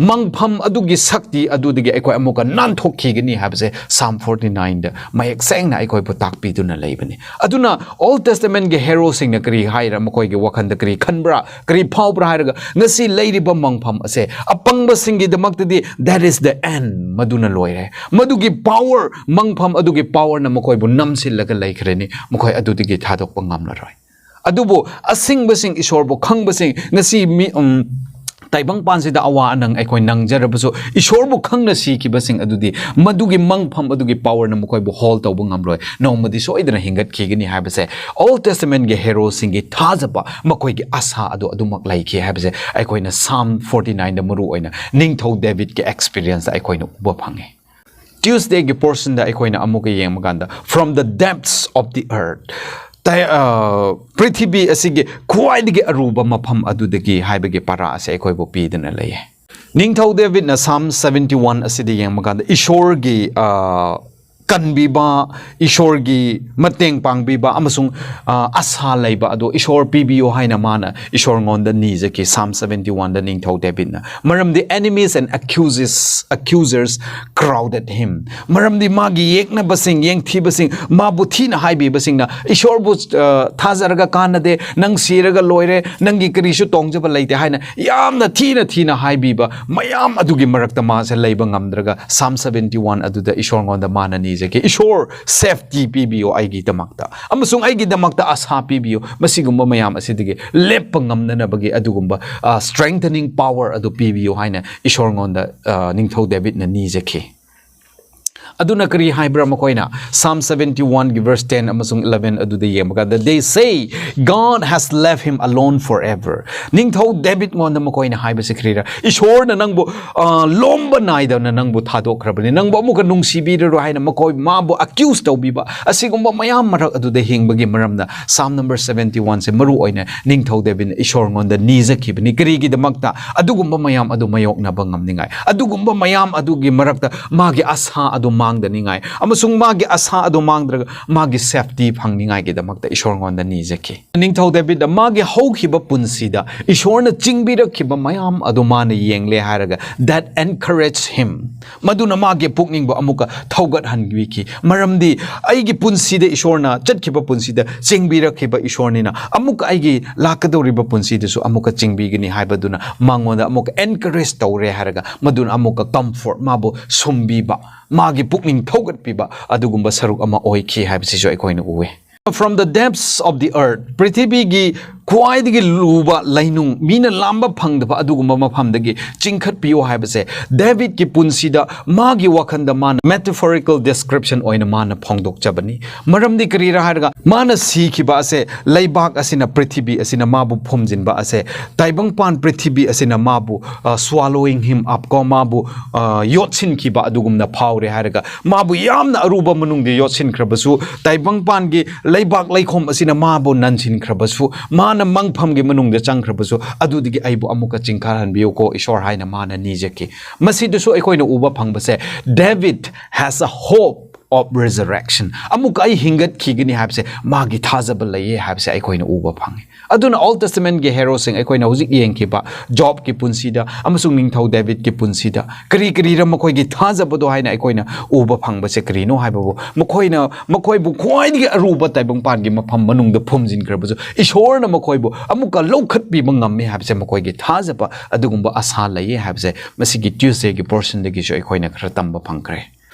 ꯃꯪꯐꯝ ꯑꯗꯨꯒꯤ ꯁꯛꯇꯤ ꯑꯗꯨꯗꯒꯤ ꯑꯩꯈꯣꯏ ꯑꯃꯨꯛꯀ ꯅꯥꯟꯊꯣꯛꯈꯤꯒꯅꯤ ꯍꯥꯏꯕꯁꯦ Psalm forty nine ꯗ ꯃꯌꯦꯛ ꯁꯦꯡꯅ ꯑꯩꯈꯣꯏꯕꯨ ꯇꯥꯛꯄꯤꯗꯨꯅ ꯂꯩꯕꯅꯤ꯫ ꯑꯗꯨꯅ Old Testament ꯀꯤ heroes ꯁꯤꯡꯅ ꯀꯔꯤ ꯍꯥꯏꯔ, ꯃꯈꯣꯏꯒꯤ ꯋꯥꯈꯜꯗ ꯀꯔꯤ ꯈꯟꯕ꯭ꯔꯥ, ꯀꯔꯤ ꯐꯥꯎꯕ꯭ꯔꯥ ꯍꯥꯏꯔꯒ, ꯉꯁꯤ ꯂꯩꯔꯤꯕ ꯃꯪꯐꯝ ꯑꯁꯦ ꯑꯄꯪꯕꯁꯤꯡꯒꯤꯗꯃꯛꯇꯗꯤ that is the end, ꯃꯗꯨꯅ ꯂꯣꯏꯔꯦ꯫ ꯃꯗꯨꯒꯤ power, ꯃꯪꯐꯝ ꯑꯗꯨꯒꯤ power ꯅ ꯃꯈꯣꯏꯕꯨ ꯅꯝꯁꯤꯜꯂꯒ ꯂꯩꯈ꯭ꯔꯅꯤ, ꯃꯈꯣꯏ ꯑꯗꯨꯗꯒꯤ ꯊꯥꯗꯣꯛꯄ ꯉꯝꯂꯔꯣꯏ꯫ ꯑꯗꯨꯕꯨ ꯑꯁꯤꯡꯕꯁꯤꯡ, ꯏꯁꯣꯔꯕꯨ ꯈꯪꯕꯁꯤꯡ, ꯉꯁꯤ ꯃꯤ, ꯎꯝ, ꯇꯥꯏꯕꯪꯄꯥꯟꯁꯤꯗ ꯑꯋꯥ ꯑꯅꯪ ꯑꯩꯈꯣꯏ ꯅꯪꯖꯔꯕꯁꯨ, ꯏꯁꯣꯔꯕꯨ ꯈꯪꯅ ꯁꯤꯈꯤꯕꯁꯤꯡ ꯑꯗꯨꯗꯤ ꯃꯗꯨꯒꯤ ꯃꯪꯐꯝ ꯑꯗꯨꯒꯤ power ꯅ ꯃꯈꯣꯏꯕꯨ hold ꯇꯧꯕ ꯉꯝꯂꯣꯏ, ꯅꯣꯡꯃꯗꯤ ꯁꯣꯏꯗꯅ ꯍꯤꯡꯒꯠꯈꯤꯒꯅꯤ ꯍꯥꯏꯕꯁꯦ, Old Testament ꯀꯤ heroes ꯁꯤꯡꯒꯤ ꯊꯥꯖꯕ, ꯃꯈꯣꯏꯒꯤ ꯑꯁꯥ ꯑꯗꯨ ꯑꯗꯨꯃꯛ ꯂꯩꯈꯤ ꯍꯥꯏꯕꯁꯦ ꯑꯩꯈꯣꯏꯅ Psalm forty nine ꯗ ꯃꯔꯨ ꯑꯣꯏꯅ ꯅꯤꯡꯊꯧ ꯗꯦꯕꯤꯗꯀꯤ experience ꯗ ꯑꯩꯈꯣꯏꯅ ꯎꯕ ꯐꯪꯉꯤ꯫ Tuesday ꯒꯤ portion ꯗ ꯑꯩꯈꯣꯏꯅ ꯑꯃꯨꯛꯀ ꯌꯦꯡꯕ ꯀꯥꯟꯗ, "From the depths of the earth", ꯇꯥꯏ-, ꯑ, ꯄ꯭ꯔꯤꯊꯤꯕꯤ ꯑꯁꯤꯒꯤ ꯈ꯭ꯋꯥꯏꯗꯒꯤ ꯑꯔꯨꯕ ꯃꯐꯝ ꯑꯗꯨꯗꯒꯤ ꯍꯥꯏꯕꯒꯤ ꯄꯔꯥ ꯑꯁꯦ ꯑꯩꯈꯣꯏꯕꯨ ꯄꯤꯗꯨꯅ ꯂꯩꯌꯦ꯫ ꯅꯤꯡꯊꯧ ꯗꯦꯕꯤꯗꯅ Psalm seventy one ꯑꯁꯤꯗ ꯌꯦꯡꯕ ꯀꯥꯟꯗ, ꯏꯁꯣꯔꯒꯤ, ꯑ, ꯀꯟꯕꯤꯕ, ꯏꯁꯣꯔꯒꯤ ꯃꯇꯦꯡ ꯄꯥꯡꯕꯤꯕ ꯑꯃꯁꯨꯡ, ꯑ, ꯑꯁꯥ ꯂꯩꯕ ꯑꯗꯣ ꯏꯁꯣꯔ ꯄꯤꯕꯤꯌꯣ ꯍꯥꯏꯅ ꯃꯥꯅ ꯏꯁꯣꯔꯉꯣꯟꯗ ꯅꯤꯖꯈꯤ, Psalm seventy one ꯗ ꯅꯤꯡꯊꯧ ꯗꯦꯕꯤꯗꯅ꯫ ꯃꯔꯝꯗꯤ enemies and accusers, accusers crowded him. ꯃꯔꯝꯗꯤ ꯃꯥꯒꯤ ꯌꯦꯛꯅꯕꯁꯤꯡ, ꯌꯦꯡꯊꯤꯕꯁꯤꯡ, ꯃꯥꯕꯨ ꯊꯤꯅ ꯍꯥꯏꯕꯤꯕꯁꯤꯡꯅ, "ꯏꯁꯣꯔꯕꯨ, ꯑ, ꯊꯥꯖꯔꯒ ꯀꯥꯟꯅꯗꯦ, ꯅꯪ ꯁꯤꯔꯒ ꯂꯣꯏꯔꯦ, ꯅꯪꯒꯤ ꯀꯔꯤꯁꯨ ꯇꯣꯡꯖꯕ ꯂꯩꯇꯦ" ꯍꯥꯏꯅ ꯌꯥꯝꯅ ꯊꯤꯅ ꯊꯤꯅ ꯍꯥꯏꯕꯤꯕ ꯃꯌꯥꯝ ꯑꯗꯨꯒꯤ ꯃꯔꯛꯇ ꯃꯥꯁꯦ ꯂꯩꯕ ꯉꯝꯗ꯭ꯔꯒ Psalm seventy one ꯑꯗꯨꯗ ꯏꯁꯣꯔꯉꯣꯟꯗ ꯃꯥꯅ ꯅꯤꯖꯈꯤ, "ꯏꯁꯣꯔ, safety ꯄꯤꯕꯤꯌꯣ ꯑꯩꯒꯤꯗꯃꯛꯇ, ꯑꯃꯁꯨꯡ ꯑꯩꯒꯤꯗꯃꯛꯇ ꯑꯁꯥ ꯄꯤꯕꯤꯌꯣ, ꯃꯁꯤꯒꯨꯝꯕ ꯃꯌꯥꯝ ꯑꯁꯤꯗꯒꯤ ꯂꯦꯞꯄ ꯉꯝꯅꯅꯕꯒꯤ ꯑꯗꯨꯒꯨꯝꯕ, ꯑ, strengthening power ꯑꯗꯨ ꯄꯤꯕꯤꯌꯣ" ꯍꯥꯏꯅ ꯏꯁꯣꯔꯉꯣꯟꯗ, ꯑ, ꯅꯤꯡꯊꯧ ꯗꯦꯕꯤꯗꯅ ꯅꯤꯖꯈꯤ꯫ ꯑꯗꯨꯅ ꯀꯔꯤ ꯍꯥꯏꯕ꯭ꯔꯥ ꯃꯈꯣꯏꯅ? Psalm seventy one ꯒꯤ verse ten ꯑꯃꯁꯨꯡ eleven ꯑꯗꯨꯗ ꯌꯦꯡꯕ ꯀꯥꯟꯗ, "They say God has left him alone forever." ꯅꯤꯡꯊꯧ ꯗꯦꯕꯤꯠꯉꯣꯟꯗ ꯃꯈꯣꯏꯅ ꯍꯥꯏꯕꯁꯤ ꯀꯔꯤꯔꯥ? "ꯏꯁꯣꯔꯅ ꯅꯪꯕꯨ, ꯑ, ꯂꯣꯝꯕ ꯅꯥꯏꯗꯅ ꯅꯪꯕꯨ ꯊꯥꯗꯣꯛꯈ꯭ꯔꯕꯅꯤ, ꯅꯪꯕꯨ ꯑꯃꯨꯛꯀ ꯅꯨꯡꯁꯤꯕꯤꯔꯔꯣꯏ" ꯍꯥꯏꯅ ꯃꯈꯣꯏ ꯃꯥꯕꯨ accuse ꯇꯧꯕꯤꯕ, ꯑꯁꯤꯒꯨꯝꯕ ꯃꯌꯥꯝ ꯃꯔꯛ ꯑꯗꯨꯗ ꯍꯤꯡꯕꯒꯤ ꯃꯔꯝꯅ Psalm number seventy one ꯁꯦ ꯃꯔꯨ ꯑꯣꯏꯅ ꯅꯤꯡꯊꯧ ꯗꯦꯕꯤꯠꯅ ꯏꯁꯣꯔꯉꯣꯟꯗ ꯅꯤꯖꯈꯤꯕꯅꯤ꯫ ꯀꯔꯤꯒꯤꯗꯃꯛꯇ? ꯑꯗꯨꯒꯨꯝꯕ ꯃꯌꯥꯝ ꯑꯗꯨ ꯃꯥꯌꯣꯛꯅꯕ ꯉꯝꯅꯤꯡꯉꯥꯏ, ꯑꯗꯨꯒꯨꯝꯕ ꯃꯌꯥꯝ ꯑꯗꯨꯒꯤ ꯃꯔꯛꯇ ꯃꯥꯒꯤ ꯑꯁꯥ ꯑꯗꯨ ꯃꯥꯡꯗꯅꯤꯡꯉꯥꯏ, ꯑꯃꯁꯨꯡ ꯃꯥꯒꯤ ꯑꯁꯥ ꯑꯗꯨ ꯃꯥꯡꯗ꯭ꯔꯒ ꯃꯥꯒꯤ safety ꯐꯪꯅꯤꯡꯉꯥꯏꯒꯤꯗꯃꯛꯇ ꯏꯁꯣꯔꯉꯣꯟꯗ ꯅꯤꯖꯈꯤ꯫ ꯅꯤꯡꯊꯧ ꯗꯦꯕꯤꯠꯅ ꯃꯥꯒꯤ ꯍꯧꯈꯤꯕ ꯄꯨꯟꯁꯤꯗ ꯏꯁꯣꯔꯅ ꯆꯤꯡꯕꯤꯔꯛꯈꯤꯕ ꯃꯌꯥꯝ ꯑꯗꯨ ꯃꯥꯅ ꯌꯦꯡꯂꯦ ꯍꯥꯏꯔꯒ, that encourage him, ꯃꯗꯨꯅ ꯃꯥꯒꯤ ꯄꯨꯛꯅꯤꯡꯕꯨ ꯑꯃꯨꯛꯀ ꯊꯧꯒꯠꯍꯟꯕꯤꯈꯤ꯫ ꯃꯔꯝꯗꯤ ꯑꯩꯒꯤ ꯄꯨꯟꯁꯤꯗ, ꯏꯁꯣꯔꯅ ꯆꯠꯈꯤꯕ ꯄꯨꯟꯁꯤꯗ ꯆꯤꯡꯕꯤꯔꯛꯈꯤꯕ ꯏꯁꯣꯔꯅꯤꯅ, ꯑꯃꯨꯛꯀ ꯑꯩꯒꯤ ꯂꯥꯛꯀꯗꯧꯔꯤꯕ ꯄꯨꯟꯁꯤꯗꯁꯨ ꯑꯃꯨꯛꯀ ꯆꯤꯡꯕꯤꯒꯅꯤ ꯍꯥꯏꯕꯗꯨꯅ ꯃꯉꯣꯟꯗ ꯑꯃꯨꯛꯀ encourage ꯇꯧꯔꯦ ꯍꯥꯏꯔꯒ, ꯃꯗꯨꯅ ꯑꯃꯨꯛꯀ comfort, ꯃꯥꯕꯨ ꯁꯨꯝꯕꯤꯕ, ꯃꯥꯒꯤ ꯄꯨꯛꯅꯤꯡ ꯊꯧꯒꯠꯄꯤꯕ ꯑꯗꯨꯒꯨꯝꯕ ꯁꯔꯨꯛ ꯑꯃ ꯑꯣꯏꯈꯤ ꯍꯥꯏꯕꯁꯤꯁꯨ ꯑꯩꯈꯣꯏꯅ ꯎꯏ꯫ From the depths of the earth, ꯄ꯭ꯔꯤꯊꯤꯕꯤꯒꯤ ꯈ꯭ꯋꯥꯏꯗꯒꯤ ꯂꯨꯕ ꯂꯩꯅꯨꯡ, ꯃꯤꯅ ꯂꯥꯝꯕ ꯐꯪꯗꯕ ꯑꯗꯨꯒꯨꯝꯕ ꯃꯐꯝꯗꯒꯤ ꯆꯤꯡꯈꯠꯄꯤꯌꯨ ꯍꯥꯏꯕꯁꯦ ꯗꯦꯕꯤꯠꯀꯤ ꯄꯨꯟꯁꯤꯗ ꯃꯥꯒꯤ ꯋꯥꯈꯜꯗ ꯃꯥꯅ metaphorical description ꯑꯣꯏꯅ ꯃꯥꯅ ꯐꯣꯡꯗꯣꯛꯆꯕꯅꯤ꯫ ꯃꯔꯝꯗꯤ ꯀꯔꯤꯔꯥ ꯍꯥꯏꯔꯒ, ꯃꯥꯅ ꯁꯤꯈꯤꯕ ꯑꯁꯦ, ꯂꯩꯕꯥꯛ ꯑꯁꯤꯅ, ꯄ꯭ꯔꯤꯊꯤꯕꯤ ꯑꯁꯤꯅ ꯃꯥꯕꯨ ꯐꯨꯝꯖꯤꯟꯕ ꯑꯁꯦ, ꯇꯥꯏꯕꯪꯄꯥꯟ ꯄ꯭ꯔꯤꯊꯤꯕꯤ ꯑꯁꯤꯅ ꯃꯥꯕꯨ, ꯑ, swallowing him up ꯀꯣ, ꯃꯥꯕꯨ, ꯑ, ꯌꯣꯠꯁꯤꯟꯈꯤꯕ ꯑꯗꯨꯒꯨꯝꯅ ꯐꯥꯎꯔꯦ ꯍꯥꯏꯔꯒ, ꯃꯥꯕꯨ ꯌꯥꯝꯅ ꯑꯔꯨꯕ ꯃꯅꯨꯡꯗ ꯌꯣꯠꯁꯤꯟꯈ꯭ꯔꯕꯁꯨ, ꯇꯥꯏꯕꯪꯄꯥꯟꯒꯤ ꯂꯩꯕꯥꯛ ꯂꯩꯈꯣꯝ ꯑꯁꯤꯅ ꯃꯥꯕꯨ ꯅꯟꯁꯤꯟꯈ꯭ꯔꯕꯁꯨ, ꯃꯥꯅ ꯃꯪꯐꯝꯒꯤ ꯃꯅꯨꯡꯗ ꯆꯪꯈ꯭ꯔꯕꯁꯨ, ꯑꯗꯨꯗꯒꯤ ꯑꯩꯕꯨ ꯑꯃꯨꯛꯀ ꯆꯤꯡꯈꯠꯍꯟꯕꯤꯌꯨꯀꯣ ꯏꯁꯣꯔ ꯍꯥꯏꯅ ꯃꯥꯅ ꯅꯤꯖꯈꯤ꯫ ꯃꯁꯤꯗꯁꯨ ꯑꯩꯈꯣꯏꯅ ꯎꯕ ꯐꯪꯕꯁꯦ, David has a hope of resurrection꯫ ꯑꯃꯨꯛꯀ ꯑꯩ ꯍꯤꯡꯒꯠꯈꯤꯒꯅꯤ ꯍꯥꯏꯕꯁꯦ ꯃꯥꯒꯤ ꯊꯥꯖꯕ ꯂꯩꯌꯦ ꯍꯥꯏꯕꯁꯦ ꯑꯩꯈꯣꯏꯅ ꯎꯕ ꯐꯪꯉꯤ꯫ ꯑꯗꯨꯅ Old Testament ꯀꯤ heroꯁꯤꯡ, ꯑꯩꯈꯣꯏꯅ ꯍꯧꯖꯤꯛ ꯌꯦꯡꯈꯤꯕ ꯖꯣꯕꯀꯤ ꯄꯨꯟꯁꯤꯗ ꯑꯃꯁꯨꯡ ꯅꯤꯡꯊꯧ ꯗꯦꯕꯤꯠꯀꯤ ꯄꯨꯟꯁꯤꯗ ꯀꯔꯤ ꯀꯔꯤꯔ ꯃꯈꯣꯏꯒꯤ ꯊꯥꯖꯕꯗꯣ ꯍꯥꯏꯅ ꯑꯩꯈꯣꯏꯅ ꯎꯕ ꯐꯪꯕꯁꯦ ꯀꯔꯤꯅꯣ ꯍꯥꯏꯕꯕꯨ, ꯃꯈꯣꯏꯅ, ꯃꯈꯣꯏꯕꯨ ꯈ꯭ꯋꯥꯏꯗꯒꯤ ꯑꯔꯨꯕ ꯇꯥꯏꯕꯪꯄꯥꯟꯒꯤ ꯃꯐꯝ ꯃꯅꯨꯡꯗ ꯐꯨꯝꯖꯤꯟꯈ꯭ꯔꯕꯁꯨ, ꯏꯁꯣꯔꯅ ꯃꯈꯣꯏꯕꯨ ꯑꯃꯨꯛꯀ ꯂꯧꯈꯠꯄꯤꯕ ꯉꯝꯃꯤ ꯍꯥꯏꯕꯁꯦ ꯃꯈꯣꯏꯒꯤ ꯊꯥꯖꯕ ꯑꯗꯨꯒꯨꯝꯕ ꯑꯁꯥ ꯂꯩꯌꯦ ꯍꯥꯏꯕꯁꯦ ꯃꯁꯤꯒꯤ Tuesday ꯒꯤ portion ꯗꯒꯤꯁꯨ ꯑꯩꯈꯣꯏꯅ ꯈꯔ ꯇꯝꯕ ꯐꯪꯈ꯭ꯔꯦ꯫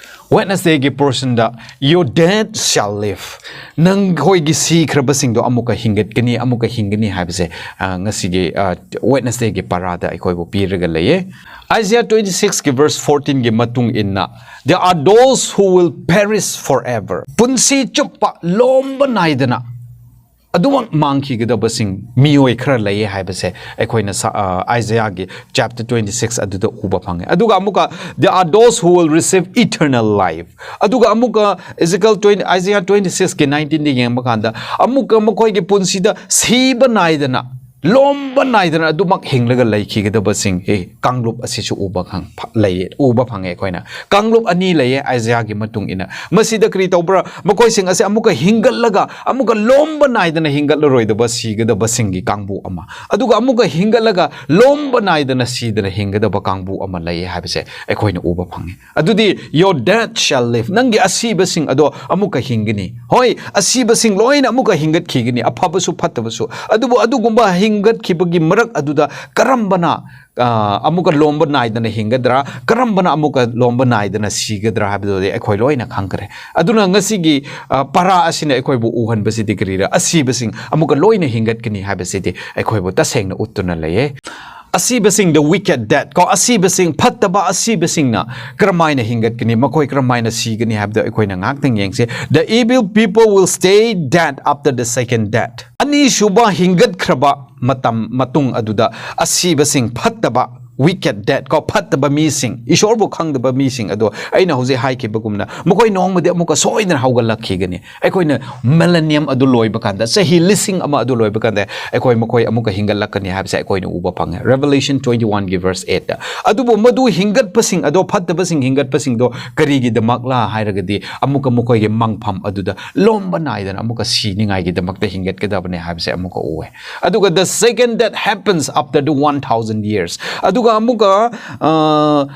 Wednesdayꯒꯤ portionꯗ "Your dead shall live", ꯅꯈꯣꯏꯒꯤ ꯁꯤꯈ꯭ꯔꯕꯁꯤꯡꯗꯣ ꯑꯃꯨꯛꯀ ꯍꯤꯡꯒꯠꯀꯅꯤ, ꯑꯃꯨꯛꯀ ꯍꯤꯡꯒꯅꯤ ꯍꯥꯏꯕꯁꯦ, ꯑ, ꯉꯁꯤꯒꯤ, ꯑ, Wednesdayꯒꯤ ꯄꯔꯥꯗ ꯑꯩꯈꯣꯏꯕꯨ ꯄꯤꯔꯒ ꯂꯩꯌꯦ꯫ Isaiah twenty sixꯀꯤ verse fourteenꯒꯤ ꯃꯇꯨꯡ ꯏꯟꯅ, "There are those who will perish forever", ꯄꯨꯟꯁꯤ ꯆꯨꯞꯄ ꯂꯣꯝꯕ ꯅꯥꯏꯗꯅ ꯑꯗꯨꯃꯛ ꯃꯥꯡꯈꯤꯒꯗꯕꯁꯤꯡ ꯃꯤꯑꯣꯏ ꯈꯔ ꯂꯩꯌꯦ ꯍꯥꯏꯕꯁꯦ ꯑꯩꯈꯣꯏꯅ ꯁ-, ꯑ, Isaiahꯒꯤ chapter twenty six ꯑꯗꯨꯗ ꯎꯕ ꯐꯪꯉꯦ꯫ ꯑꯗꯨꯒ ꯑꯃꯨꯛꯀ, "There are those who will receive eternal life", ꯑꯗꯨꯒ ꯑꯃꯨꯛꯀ Ezekiel twenty, Isaiah twenty sixꯀꯤ nineteenꯗ ꯌꯦꯡꯕ ꯀꯥꯟꯗ, ꯑꯃꯨꯛꯀ ꯃꯈꯣꯏꯒꯤ ꯄꯨꯟꯁꯤꯗ ꯁꯤꯕ ꯅꯥꯏꯗꯅ, ꯂꯣꯝꯕ ꯅꯥꯏꯗꯅ ꯑꯗꯨꯃꯛ ꯍꯤꯡꯂꯒ ꯂꯩꯈꯤꯒꯗꯕꯁꯤꯡ, ꯑꯦ, ꯀꯥꯡꯂꯨꯞ ꯑꯁꯤꯁꯨ ꯎꯕ ꯈꯪ-, ꯐ-, ꯂꯩꯌꯦ, ꯎꯕ ꯐꯪꯉꯦ ꯑꯩꯈꯣꯏꯅ꯫ ꯀꯥꯡꯂꯨꯞ ꯑꯅꯤ ꯂꯩꯌꯦ Isaiahꯒꯤ ꯃꯇꯨꯡ ꯏꯟꯅ꯫ ꯃꯁꯤꯗ ꯀꯔꯤ ꯇꯧꯕ꯭ꯔꯥ? ꯃꯈꯣꯏꯁꯤꯡ ꯑꯁꯤ ꯑꯃꯨꯛꯀ ꯍꯤꯡꯒꯠꯂꯒ, ꯑꯃꯨꯛꯀ ꯂꯣꯝꯕ ꯅꯥꯏꯗꯅ ꯍꯤꯡꯒꯠꯂꯔꯣꯏꯗꯕ, ꯁꯤꯒꯗꯕꯁꯤꯡꯒꯤ ꯀꯥꯡꯕꯨ ꯑꯃ, ꯑꯗꯨꯒ ꯑꯃꯨꯛꯀ ꯍꯤꯡꯒꯠꯂꯒ ꯂꯣꯝꯕ ꯅꯥꯏꯗꯅ ꯁꯤꯗꯅ ꯍꯤꯡꯒꯗꯕ ꯀꯥꯡꯕꯨ ꯑꯃ ꯂꯩꯌꯦ ꯍꯥꯏꯕꯁꯦ ꯑꯩꯈꯣꯏꯅ ꯎꯕ ꯐꯪꯉꯦ꯫ ꯑꯗꯨꯗꯤ, "Your dead shall live", ꯅꯪꯒꯤ ꯑꯁꯤꯕꯁꯤꯡ ꯑꯗꯣ ꯑꯃꯨꯛꯀ ꯍꯤꯡꯒꯅꯤ꯫ ꯍꯣꯏ, ꯑꯁꯤꯕꯁꯤꯡ ꯂꯣꯏꯅ ꯑꯃꯨꯛꯀ ꯍꯤꯡꯒꯠꯈꯤꯒꯅꯤ, ꯑꯐꯕꯁꯨ ꯐꯠꯇꯕꯁꯨ꯫ ꯑꯗꯨꯕꯨ ꯑꯗꯨꯒꯨꯝꯕ ꯍꯤꯡꯒꯠꯈꯤꯕꯒꯤ ꯃꯔꯛ ꯑꯗꯨꯗ ꯀꯔꯝꯕꯅ, ꯑ, ꯑꯃꯨꯛꯀ ꯂꯣꯝꯕ ꯅꯥꯏꯗꯅ ꯍꯤꯡꯒꯗ꯭ꯔꯥ, ꯀꯔꯝꯕꯅ ꯑꯃꯨꯛꯀ ꯂꯣꯝꯕ ꯅꯥꯏꯗꯅ ꯁꯤꯒꯗ꯭ꯔꯥ ꯍꯥꯏꯕꯗꯨꯗꯤ ꯑꯩꯈꯣꯏ ꯂꯣꯏꯅ ꯈꯪꯈ꯭ꯔꯦ꯫ ꯑꯗꯨꯅ ꯉꯁꯤꯒꯤ, ꯑ, ꯄꯔꯥ ꯑꯁꯤꯅ ꯑꯩꯈꯣꯏꯕꯨ ꯎꯍꯟꯕꯁꯤꯗꯤ ꯀꯔꯤꯔꯥ? ꯑꯁꯤꯕꯁꯤꯡ ꯑꯃꯨꯛꯀ ꯂꯣꯏꯅ ꯍꯤꯡꯒꯠꯀꯅꯤ ꯍꯥꯏꯕꯁꯤꯗꯤ ꯑꯩꯈꯣꯏꯕꯨ ꯇꯁꯦꯡꯅ ꯎꯠꯇꯨꯅ ꯂꯩꯌꯦ꯫ ꯑꯁꯤꯕꯁꯤꯡ, the wicked dead, ꯀꯣ, ꯑꯁꯤꯕꯁꯤꯡ, ꯐꯠꯇꯕ ꯑꯁꯤꯕꯁꯤꯡꯅ ꯀꯔꯝꯍꯥꯏꯅ ꯍꯤꯡꯒꯠꯀꯅꯤ? ꯃꯈꯣꯏ ꯀꯔꯝꯍꯥꯏꯅ ꯁꯤꯒꯅꯤ ꯍꯥꯏꯕꯗꯣ ꯑꯩꯈꯣꯏꯅ ꯉꯥꯛꯇꯪ ꯌꯦꯡꯁꯦ꯫ "The evil people will stay dead after the second death." ꯑꯅꯤꯁꯨꯕ ꯍꯤꯡꯒꯠꯈ꯭ꯔꯕ ꯃꯇꯝ, ꯃꯇꯨꯡ ꯑꯗꯨꯗ ꯑꯁꯤꯕꯁꯤꯡ, ꯐꯠꯇꯕ, wicked dead, ꯀꯣ, ꯐꯠꯇꯕ ꯃꯤꯁꯤꯡ, ꯏꯁꯣꯔꯕꯨ ꯈꯪꯗꯕ ꯃꯤꯁꯤꯡ ꯑꯗꯣ ꯑꯩꯅ ꯍꯧꯖꯤꯛ ꯍꯥꯏꯈꯤꯕꯒꯨꯝꯅ ꯃꯈꯣꯏ ꯅꯣꯡꯃꯗꯤ ꯑꯃꯨꯛꯀ ꯁꯣꯏꯗꯅ ꯍꯧꯒꯠꯂꯛꯈꯤꯒꯅꯤ꯫ ꯑꯩꯈꯣꯏꯅ millennium ꯑꯗꯨ ꯂꯣꯏꯕ ꯀꯥꯟꯗ, ꯆꯍꯤ ꯂꯤꯁꯤꯡ ꯑꯃ ꯑꯗꯨ ꯂꯣꯏꯕ ꯀꯥꯟꯗ, ꯑꯩꯈꯣꯏ ꯃꯈꯣꯏ ꯑꯃꯨꯛꯀ ꯍꯤꯡꯒꯠꯂꯛꯀꯅꯤ ꯍꯥꯏꯕꯁꯦ ꯑꯩꯈꯣꯏꯅ ꯎꯕ ꯐꯪꯉꯦ꯫ Revelation twenty oneꯒꯤ verse eightꯇ꯫ ꯑꯗꯨꯕꯨ ꯃꯗꯨ ꯍꯤꯡꯒꯠꯄꯁꯤꯡ ꯑꯗꯣ, ꯐꯠꯇꯕꯁꯤꯡ ꯍꯤꯡꯒꯠꯄꯁꯤꯡꯗꯣ ꯀꯔꯤꯒꯤꯗꯃꯛꯂꯥ ꯍꯥꯏꯔꯒꯗꯤ, ꯑꯃꯨꯛꯀ ꯃꯈꯣꯏꯒꯤ ꯃꯪꯐꯝ ꯑꯗꯨꯗ ꯂꯣꯝꯕ ꯅꯥꯏꯗꯅ ꯑꯃꯨꯛꯀ ꯁꯤꯅꯤꯡꯉꯥꯏꯒꯤꯗꯃꯛꯇ ꯍꯤꯡꯒꯠꯀꯗꯕꯅꯦ ꯍꯥꯏꯕꯁꯦ ꯑꯃꯨꯛꯀ ꯎꯑꯦ꯫ ꯑꯗꯨꯒ the second death happens after the one thousand years꯫ ꯑꯗꯨꯒ ꯑꯃꯨꯛꯀ, ꯑ,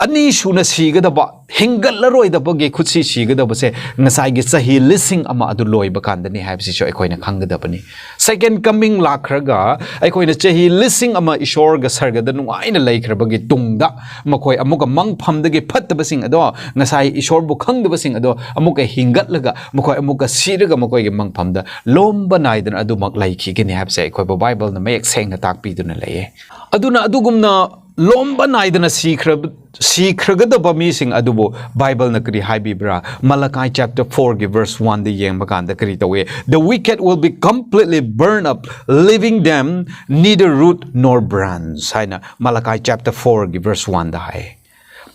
ꯑꯅꯤꯁꯨꯅ ꯁꯤꯒꯗꯕ, ꯍꯤꯡꯒꯠꯂꯔꯣꯏꯗꯕꯒꯤ ꯈꯨꯠꯁꯤ ꯁꯤꯒꯗꯕꯁꯦ ꯉꯁꯥꯏꯒꯤ ꯆꯍꯤ ꯂꯤꯁꯤꯡ ꯑꯃ ꯑꯗꯨ ꯂꯣꯏꯕ ꯀꯥꯟꯗꯅꯤ ꯍꯥꯏꯕꯁꯤꯁꯨ ꯑꯩꯈꯣꯏꯅ ꯈꯪꯒꯗꯕꯅꯤ꯫ Second coming ꯂꯥꯛꯈ꯭ꯔꯒ ꯑꯩꯈꯣꯏꯅ ꯆꯍꯤ ꯂꯤꯁꯤꯡ ꯑꯃ ꯏꯁꯣꯔꯒ ꯁꯔꯒꯗ ꯅꯨꯡꯉꯥꯏꯅ ꯂꯩꯈ꯭ꯔꯕꯒꯤ ꯇꯨꯡꯗ, ꯃꯈꯣꯏ ꯑꯃꯨꯛꯀ ꯃꯪꯐꯝꯗꯒꯤ ꯐꯠꯇꯕꯁꯤꯡ ꯑꯗꯣ, ꯉꯁꯥꯏ ꯏꯁꯣꯔꯕꯨ ꯈꯪꯗꯕꯁꯤꯡ ꯑꯗꯣ ꯑꯃꯨꯛꯀ ꯍꯤꯡꯒꯠꯂꯒ, ꯃꯈꯣꯏ ꯑꯃꯨꯛꯀ ꯁꯤꯔꯒ ꯃꯈꯣꯏꯒꯤ ꯃꯪꯐꯝꯗ ꯂꯣꯝꯕ ꯅꯥꯏꯗꯅ ꯑꯗꯨꯃꯛ ꯂꯩꯈꯤꯒꯅꯤ ꯍꯥꯏꯕꯁꯦ ꯑꯩꯈꯣꯏꯕꯨ ꯕꯥꯏꯕꯜꯅ ꯃꯌꯦꯛ ꯁꯦꯡꯅ ꯇꯥꯛꯄꯤꯗꯨꯅ ꯂꯩꯌꯦ꯫ ꯑꯗꯨꯅ ꯑꯗꯨꯒꯨꯝꯅ ꯂꯣꯝꯕ ꯅꯥꯏꯗꯅ ꯁꯤꯈ꯭ꯔ-, ꯁꯤꯈ꯭ꯔꯒꯗꯕ ꯃꯤꯁꯤꯡ ꯑꯗꯨꯕꯨ ꯕꯥꯏꯕꯜꯅ ꯀꯔꯤ ꯍꯥꯏꯕꯤꯕ꯭ꯔꯥ? ꯃꯂꯥꯀꯥꯏ chapter fourꯒꯤ verse oneꯗ ꯌꯦꯡꯕ ꯀꯥꯟꯗ ꯀꯔꯤ ꯇꯧꯏ? "The wicked will be completely burned up, leaving them neither root nor branch" ꯍꯥꯏꯅ ꯃꯂꯥꯀꯥꯏ chapter fourꯒꯤ verse oneꯗ ꯍꯥꯏ꯫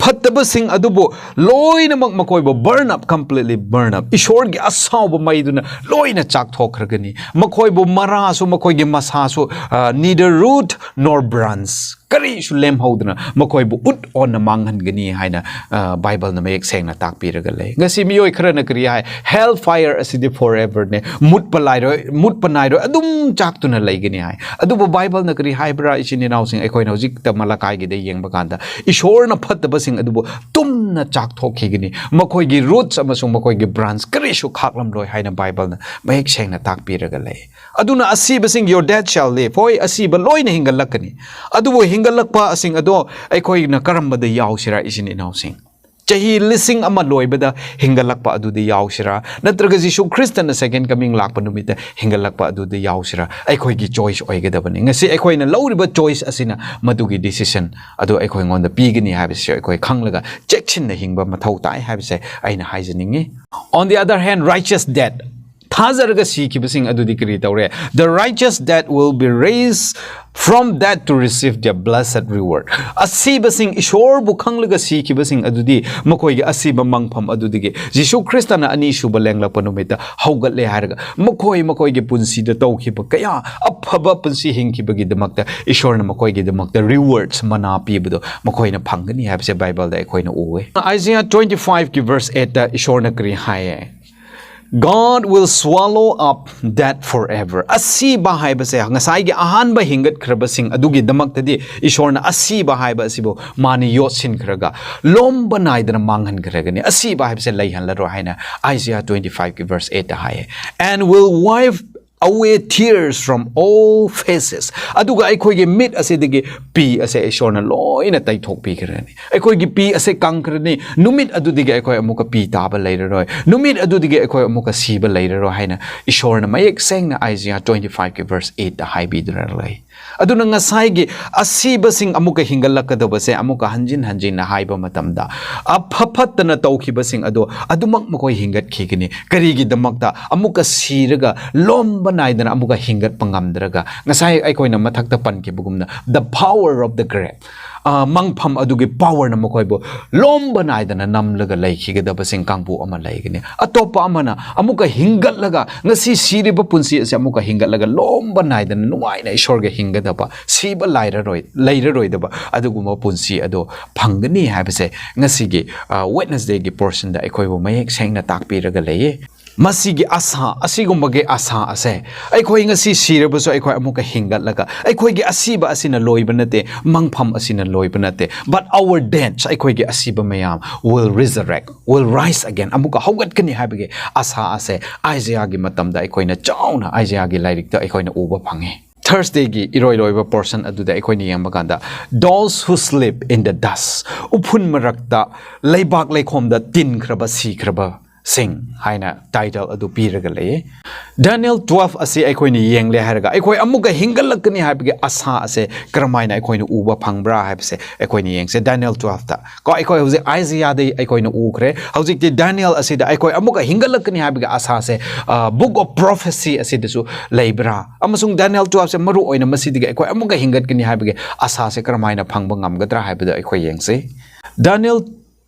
ꯐꯠꯇꯕꯁꯤꯡ ꯑꯗꯨꯕꯨ ꯂꯣꯏꯅꯃꯛ ꯃꯈꯣꯏꯕꯨ burn up, completely burn up, ꯏꯁꯣꯔꯒꯤ ꯑꯁꯥꯎꯕ ꯃꯩꯗꯨꯅ ꯂꯣꯏꯅ ꯆꯥꯛꯊꯣꯛꯈ꯭ꯔꯒꯅꯤ꯫ ꯃꯈꯣꯏꯕꯨ ꯃꯔꯥꯁꯨ, ꯃꯈꯣꯏꯒꯤ ꯃꯁꯥꯁꯨ, ꯑ, neither root nor branch, ꯀꯔꯤꯁꯨ ꯂꯦꯝꯍꯧꯗꯅ ꯃꯈꯣꯏꯕꯨ ꯎꯠ ꯑꯣꯟꯅ ꯃꯥꯡꯍꯟꯒꯅꯤ ꯍꯥꯏꯅ, ꯑ, ꯕꯥꯏꯕꯜꯅ ꯃꯌꯦꯛ ꯁꯦꯡꯅ ꯇꯥꯛꯄꯤꯔꯒ ꯂꯩ꯫ ꯉꯁꯤ ꯃꯤꯑꯣꯏ ꯈꯔꯅ ꯀꯔꯤ ꯍꯥꯏ? "Hell fire ꯑꯁꯤꯗꯤ foreverꯅꯦ, ꯃꯨꯠꯄ ꯂꯥꯏꯔꯣꯏ, ꯃꯨꯠꯄ ꯅꯥꯏꯔꯣꯏ, ꯑꯗꯨꯝ ꯆꯥꯛꯇꯨꯅ ꯂꯩꯒꯅꯤ" ꯍꯥꯏ꯫ ꯑꯗꯨꯕꯨ ꯕꯥꯏꯕꯜꯅ ꯀꯔꯤ ꯍꯥꯏꯕ꯭ꯔꯥ, ꯏꯆꯤꯟ ꯏꯅꯥꯎꯁꯤꯡ? ꯑꯩꯈꯣꯏꯅ ꯍꯧꯖꯤꯛꯇ ꯃꯂꯥꯀꯥꯏꯒꯤꯗ ꯌꯦꯡꯕ ꯀꯥꯟꯗ, ꯏꯁꯣꯔꯅ ꯐꯠꯇꯕꯁꯤꯡ ꯑꯗꯨꯕꯨ ꯇꯨꯝꯅ ꯆꯥꯛꯊꯣꯛꯈꯤꯒꯅꯤ, ꯃꯈꯣꯏꯒꯤ roots ꯑꯃꯁꯨꯡ ꯃꯈꯣꯏꯒꯤ branch ꯀꯔꯤꯁꯨ ꯈꯥꯛꯂꯝꯂꯣꯏ ꯍꯥꯏꯅ ꯕꯥꯏꯕꯜꯅ ꯃꯌꯦꯛ ꯁꯦꯡꯅ ꯇꯥꯛꯄꯤꯔꯒ ꯂꯩ꯫ ꯑꯗꯨꯅ "ꯑꯁꯤꯕꯁꯤꯡ, your dead shall live", ꯍꯣꯏ, ꯑꯁꯤꯕ ꯂꯣꯏꯅ ꯍꯤꯡꯒꯠꯂꯛꯀꯅꯤ꯫ ꯑꯗꯨꯕꯨ ꯍꯤꯡꯒꯠꯂꯛꯄꯁꯤꯡ ꯑꯗꯣ ꯑꯩꯈꯣꯏꯅ ꯀꯔꯝꯕꯗ ꯌꯥꯎꯁꯤꯔꯥ, ꯏꯆꯤꯟ ꯏꯅꯥꯎꯁꯤꯡ? ꯆꯍꯤ ꯂꯤꯁꯤꯡ ꯑꯃ ꯂꯣꯏꯕꯗ ꯍꯤꯡꯒꯠꯂꯛꯄ ꯑꯗꯨꯗ ꯌꯥꯎꯁꯤꯔꯥ, ꯅꯠꯇ꯭ꯔꯒ ꯖꯤꯁꯨ ꯈ꯭ꯔꯤꯁꯇꯅ second coming ꯂꯥꯛꯄ ꯅꯨꯃꯤꯠꯇ ꯍꯤꯡꯒꯠꯂꯛꯄ ꯑꯗꯨꯗ ꯌꯥꯎꯁꯤꯔꯥ? ꯑꯩꯈꯣꯏꯒꯤ choice ꯑꯣꯏꯒꯗꯕꯅꯤ꯫ ꯉꯁꯤ ꯑꯩꯈꯣꯏꯅ ꯂꯧꯔꯤꯕ choice ꯑꯁꯤꯅ ꯃꯗꯨꯒꯤ decision ꯑꯗꯨ ꯑꯩꯈꯣꯏꯉꯣꯟꯗ ꯄꯤꯒꯅꯤ ꯍꯥꯏꯕꯁꯤ ꯑꯩꯈꯣꯏ ꯈꯪꯂꯒ ꯆꯦꯛꯁꯤꯟꯅ ꯍꯤꯡꯕ ꯃꯊꯧ ꯇꯥꯏ ꯍꯥꯏꯕꯁꯦ ꯑꯩꯅ ꯍꯥꯏꯖꯅꯤꯡꯉꯤ꯫ On the other hand, righteous dead, ꯊꯥꯖꯔꯒ ꯁꯤꯈꯤꯕꯁꯤꯡ ꯑꯗꯨꯗꯤ ꯀꯔꯤ ꯇꯧꯔꯦ? "The righteous dead will be raised from death to receive their blessed reward." ꯑꯁꯤꯕꯁꯤꯡ, ꯏꯁꯣꯔꯕꯨ ꯈꯪꯂꯒ ꯁꯤꯈꯤꯕꯁꯤꯡ ꯑꯗꯨꯗꯤ ꯃꯈꯣꯏꯒꯤ ꯑꯁꯤꯕ ꯃꯪꯐꯝ ꯑꯗꯨꯗꯒꯤ ꯖꯤꯁꯨ ꯈ꯭ꯔꯤꯁꯇꯅ ꯑꯅꯤꯁꯨꯕ ꯂꯦꯡꯂꯛꯄ ꯅꯨꯃꯤꯠꯇ ꯍꯧꯒꯠꯂꯦ ꯍꯥꯏꯔꯒ ꯃꯈꯣꯏ ꯃꯈꯣꯏꯒꯤ ꯄꯨꯟꯁꯤꯗ ꯇꯧꯈꯤꯕ ꯀꯌꯥ, ꯑꯐꯕ ꯄꯨꯟꯁꯤ ꯍꯤꯡꯈꯤꯕꯒꯤꯗꯃꯛꯇ ꯏꯁꯣꯔꯅ ꯃꯈꯣꯏꯒꯤꯗꯃꯛꯇ rewards, ꯃꯅꯥ ꯄꯤꯕꯗꯣ ꯃꯈꯣꯏꯅ ꯐꯪꯒꯅꯤ ꯍꯥꯏꯕꯁꯦ ꯕꯥꯏꯕꯜꯗ ꯑꯩꯈꯣꯏꯅ ꯎꯋꯦ꯫ Isaiah twenty-fiveꯀꯤ verse eightꯇ ꯏꯁꯣꯔꯅ ꯀꯔꯤ ꯍꯥꯏꯌꯦ? God will swallow up death forever. ꯑꯁꯤꯕ ꯍꯥꯏꯕꯁꯦ, ꯉꯁꯥꯏꯒꯤ ꯑꯍꯥꯟꯕ ꯍꯤꯡꯒꯠꯈ꯭ꯔꯕꯁꯤꯡ ꯑꯗꯨꯒꯤꯗꯃꯛꯇꯗꯤ ꯏꯁꯣꯔꯅ ꯑꯁꯤꯕ ꯍꯥꯏꯕ ꯑꯁꯤꯕꯨ ꯃꯥꯅ ꯌꯣꯠꯁꯤꯟꯈ꯭ꯔꯒ ꯂꯣꯝꯕ ꯅꯥꯏꯗꯅ ꯃꯥꯡꯍꯟꯈ꯭ꯔꯒꯅꯤ꯫ ꯑꯁꯤꯕ ꯍꯥꯏꯕꯁꯦ ꯂꯩꯍꯜꯂꯔꯣꯏ ꯍꯥꯏꯅ Isaiah twenty five verse eight ꯇ ꯍꯥꯏꯌꯦ꯫ And will wipe away tears from all faces. ꯑꯗꯨꯒ ꯑꯩꯈꯣꯏꯒꯤ ꯃꯤꯠ ꯑꯁꯤꯗꯒꯤ ꯄꯤ ꯑꯁꯦ ꯏꯁꯣꯔꯅ ꯂꯣꯏꯅ ꯇꯩꯊꯣꯛꯄꯤꯈ꯭ꯔꯅꯤ꯫ ꯑꯩꯈꯣꯏꯒꯤ ꯄꯤ ꯑꯁꯦ ꯀꯪꯈ꯭ꯔꯅꯤ꯫ ꯅꯨꯃꯤꯠ ꯑꯗꯨꯗꯒꯤ ꯑꯩꯈꯣꯏ ꯑꯃꯨꯛꯀ ꯄꯤ ꯇꯥꯕ ꯂꯩꯔꯔꯣꯏ꯫ ꯅꯨꯃꯤꯠ ꯑꯗꯨꯗꯒꯤ ꯑꯩꯈꯣꯏ ꯑꯃꯨꯛꯀ ꯁꯤꯕ ꯂꯩꯔꯔꯣꯏ ꯍꯥꯏꯅ ꯏꯁꯣꯔꯅ ꯃꯌꯦꯛ ꯁꯦꯡꯅ Isaiah twenty five verse eight ꯇ ꯍꯥꯏꯕꯤꯗꯨꯅ ꯂꯩ꯫ ꯑꯗꯨꯅ ꯉꯁꯥꯏꯒꯤ ꯑꯁꯤꯕꯁꯤꯡ ꯑꯃꯨꯛꯀ ꯍꯤꯡꯒꯠꯂꯛꯀꯗꯕꯁꯦ ꯑꯃꯨꯛꯀ ꯍꯟꯖꯤꯟ ꯍꯟꯖꯤꯟꯅ ꯍꯥꯏꯕ ꯃꯇꯝꯗ, ꯑꯐ ꯐꯠꯇꯅ ꯇꯧꯈꯤꯕꯁꯤꯡ ꯑꯗꯣ ꯑꯗꯨꯃꯛ ꯃꯈꯣꯏ ꯍꯤꯡꯒꯠꯈꯤꯒꯅꯤ꯫ ꯀꯔꯤꯒꯤꯗꯃꯛꯇ? ꯑꯃꯨꯛꯀ ꯁꯤꯔꯒ ꯂꯣꯝꯕ ꯅꯥꯏꯗꯅ ꯑꯃꯨꯛꯀ ꯍꯤꯡꯒꯠꯄ ꯉꯝꯗ꯭ꯔꯒ, ꯉꯁꯥꯏ ꯑꯩꯈꯣꯏꯅ ꯃꯊꯛꯇ ꯄꯟꯈꯤꯕꯒꯨꯝꯅ, the power of the grave, ꯑ, ꯃꯪꯐꯝ ꯑꯗꯨꯒꯤ power ꯅ ꯃꯈꯣꯏꯕꯨ ꯂꯣꯝꯕ ꯅꯥꯏꯗꯅ ꯅꯝꯂꯒ ꯂꯩꯈꯤꯒꯗꯕꯁꯤꯡ ꯀꯥꯡꯕꯨ ꯑꯃ ꯂꯩꯒꯅꯤ꯫ ꯑꯇꯣꯞꯄ ꯑꯃꯅ ꯑꯃꯨꯛꯀ ꯍꯤꯡꯒꯠꯂꯒ, ꯉꯁꯤ ꯁꯤꯔꯤꯕ ꯄꯨꯟꯁꯤ ꯑꯁꯤ ꯑꯃꯨꯛꯀ ꯍꯤꯡꯒꯠꯂꯒ ꯂꯣꯝꯕ ꯅꯥꯏꯗꯅ ꯅꯨꯡꯉꯥꯏꯅ ꯏꯁꯣꯔꯒ ꯍꯤꯡꯒꯗꯕ, ꯁꯤꯕ ꯂꯥꯏꯔꯔꯣꯏ-, ꯂꯩꯔꯔꯣꯏꯗꯕ ꯑꯗꯨꯒꯨꯝꯕ ꯄꯨꯟꯁꯤ ꯑꯗꯣ ꯐꯪꯒꯅꯤ ꯍꯥꯏꯕꯁꯦ ꯉꯁꯤꯒꯤ, ꯑ, Wednesday ꯒꯤ portion ꯗ ꯑꯩꯈꯣꯏꯕꯨ ꯃꯌꯦꯛ ꯁꯦꯡꯅ ꯇꯥꯛꯄꯤꯔꯒ ꯂꯩꯌꯦ꯫ ꯃꯁꯤꯒꯤ ꯑꯁꯥ, ꯑꯁꯤꯒꯨꯝꯕꯒꯤ ꯑꯁꯥ ꯑꯁꯦ, ꯑꯩꯈꯣꯏ ꯉꯁꯤ ꯁꯤꯔꯕꯁꯨ ꯑꯩꯈꯣꯏ ꯑꯃꯨꯛꯀ ꯍꯤꯡꯒꯠꯂꯒ, ꯑꯩꯈꯣꯏꯒꯤ ꯑꯁꯤꯕ ꯑꯁꯤꯅ ꯂꯣꯏꯕ ꯅꯠꯇꯦ, ꯃꯪꯐꯝ ꯑꯁꯤꯅ ꯂꯣꯏꯕ ꯅꯠꯇꯦ, but our death, ꯑꯩꯈꯣꯏꯒꯤ ꯑꯁꯤꯕ ꯃꯌꯥꯝ will resurrect, will rise again, ꯑꯃꯨꯛꯀ ꯍꯧꯒꯠꯀꯅꯤ ꯍꯥꯏꯕꯒꯤ ꯑꯁꯥ ꯑꯁꯦ Isaiah ꯒꯤ ꯃꯇꯝꯗ ꯑꯩꯈꯣꯏꯅ ꯆꯥꯎꯅ Isaiah ꯒꯤ ꯂꯥꯏꯔꯤꯛꯇ ꯑꯩꯈꯣꯏꯅ ꯎꯕ ꯐꯪꯉꯤ꯫ Thursday ꯒꯤ ꯏꯔꯣꯏ ꯂꯣꯏꯕ portion ꯑꯗꯨꯗ ꯑꯩꯈꯣꯏꯅ ꯌꯦꯡꯕ ꯀꯥꯟꯗ, "Those who sleep in the dust", ꯎꯐꯨꯟ ꯃꯔꯛꯇ, ꯂꯩꯕꯥꯛ ꯂꯩꯈꯣꯝꯗ ꯇꯤꯟꯈ꯭ꯔꯕ, ꯁꯤꯈ꯭ꯔꯕꯁꯤꯡ ꯍꯥꯏꯅ title ꯑꯗꯨ ꯄꯤꯔꯒ ꯂꯩꯌꯦ꯫ Daniel twelve ꯑꯁꯤ ꯑꯩꯈꯣꯏꯅ ꯌꯦꯡꯂꯦ ꯍꯥꯏꯔꯒ, ꯑꯩꯈꯣꯏ ꯑꯃꯨꯛꯀ ꯍꯤꯡꯒꯠꯂꯛꯀꯅꯤ ꯍꯥꯏꯕꯒꯤ ꯑꯁꯥ ꯑꯁꯦ ꯀꯔꯝꯍꯥꯏꯅ ꯑꯩꯈꯣꯏꯅ ꯎꯕ ꯐꯪꯕ꯭ꯔꯥ ꯍꯥꯏꯕꯁꯦ ꯑꯩꯈꯣꯏꯅ ꯌꯦꯡꯁꯦ꯫ Daniel twelve ꯇ ꯀꯣ, ꯑꯩꯈꯣꯏ ꯍꯧꯖꯤꯛ Isaiah ꯗꯩ ꯑꯩꯈꯣꯏꯅ ꯎꯈ꯭ꯔꯦ꯫ ꯍꯧꯖꯤꯛꯇꯤ Daniel ꯑꯁꯤꯗ ꯑꯩꯈꯣꯏ ꯑꯃꯨꯛꯀ ꯍꯤꯡꯒꯠꯂꯛꯀꯅꯤ ꯍꯥꯏꯕꯒꯤ ꯑꯁꯥꯁꯦ, ꯑ, Book of Prophecy ꯑꯁꯤꯗꯁꯨ ꯂꯩꯕ꯭ꯔꯥ? ꯑꯃꯁꯨꯡ Daniel twelve ꯁꯦ ꯃꯔꯨ ꯑꯣꯏꯅ ꯃꯁꯤꯗꯒꯤ ꯑꯩꯈꯣꯏ ꯑꯃꯨꯛꯀ ꯍꯤꯡꯒꯠꯀꯅꯤ ꯍꯥꯏꯕꯒꯤ ꯑꯁꯥꯁꯦ ꯀꯔꯝꯍꯥꯏꯅ ꯐꯪꯕ ꯉꯝꯒꯗ꯭ꯔꯥ ꯍꯥꯏꯕꯗꯣ ꯑꯩꯈꯣꯏ ꯌꯦꯡꯁꯤ꯫ Daniel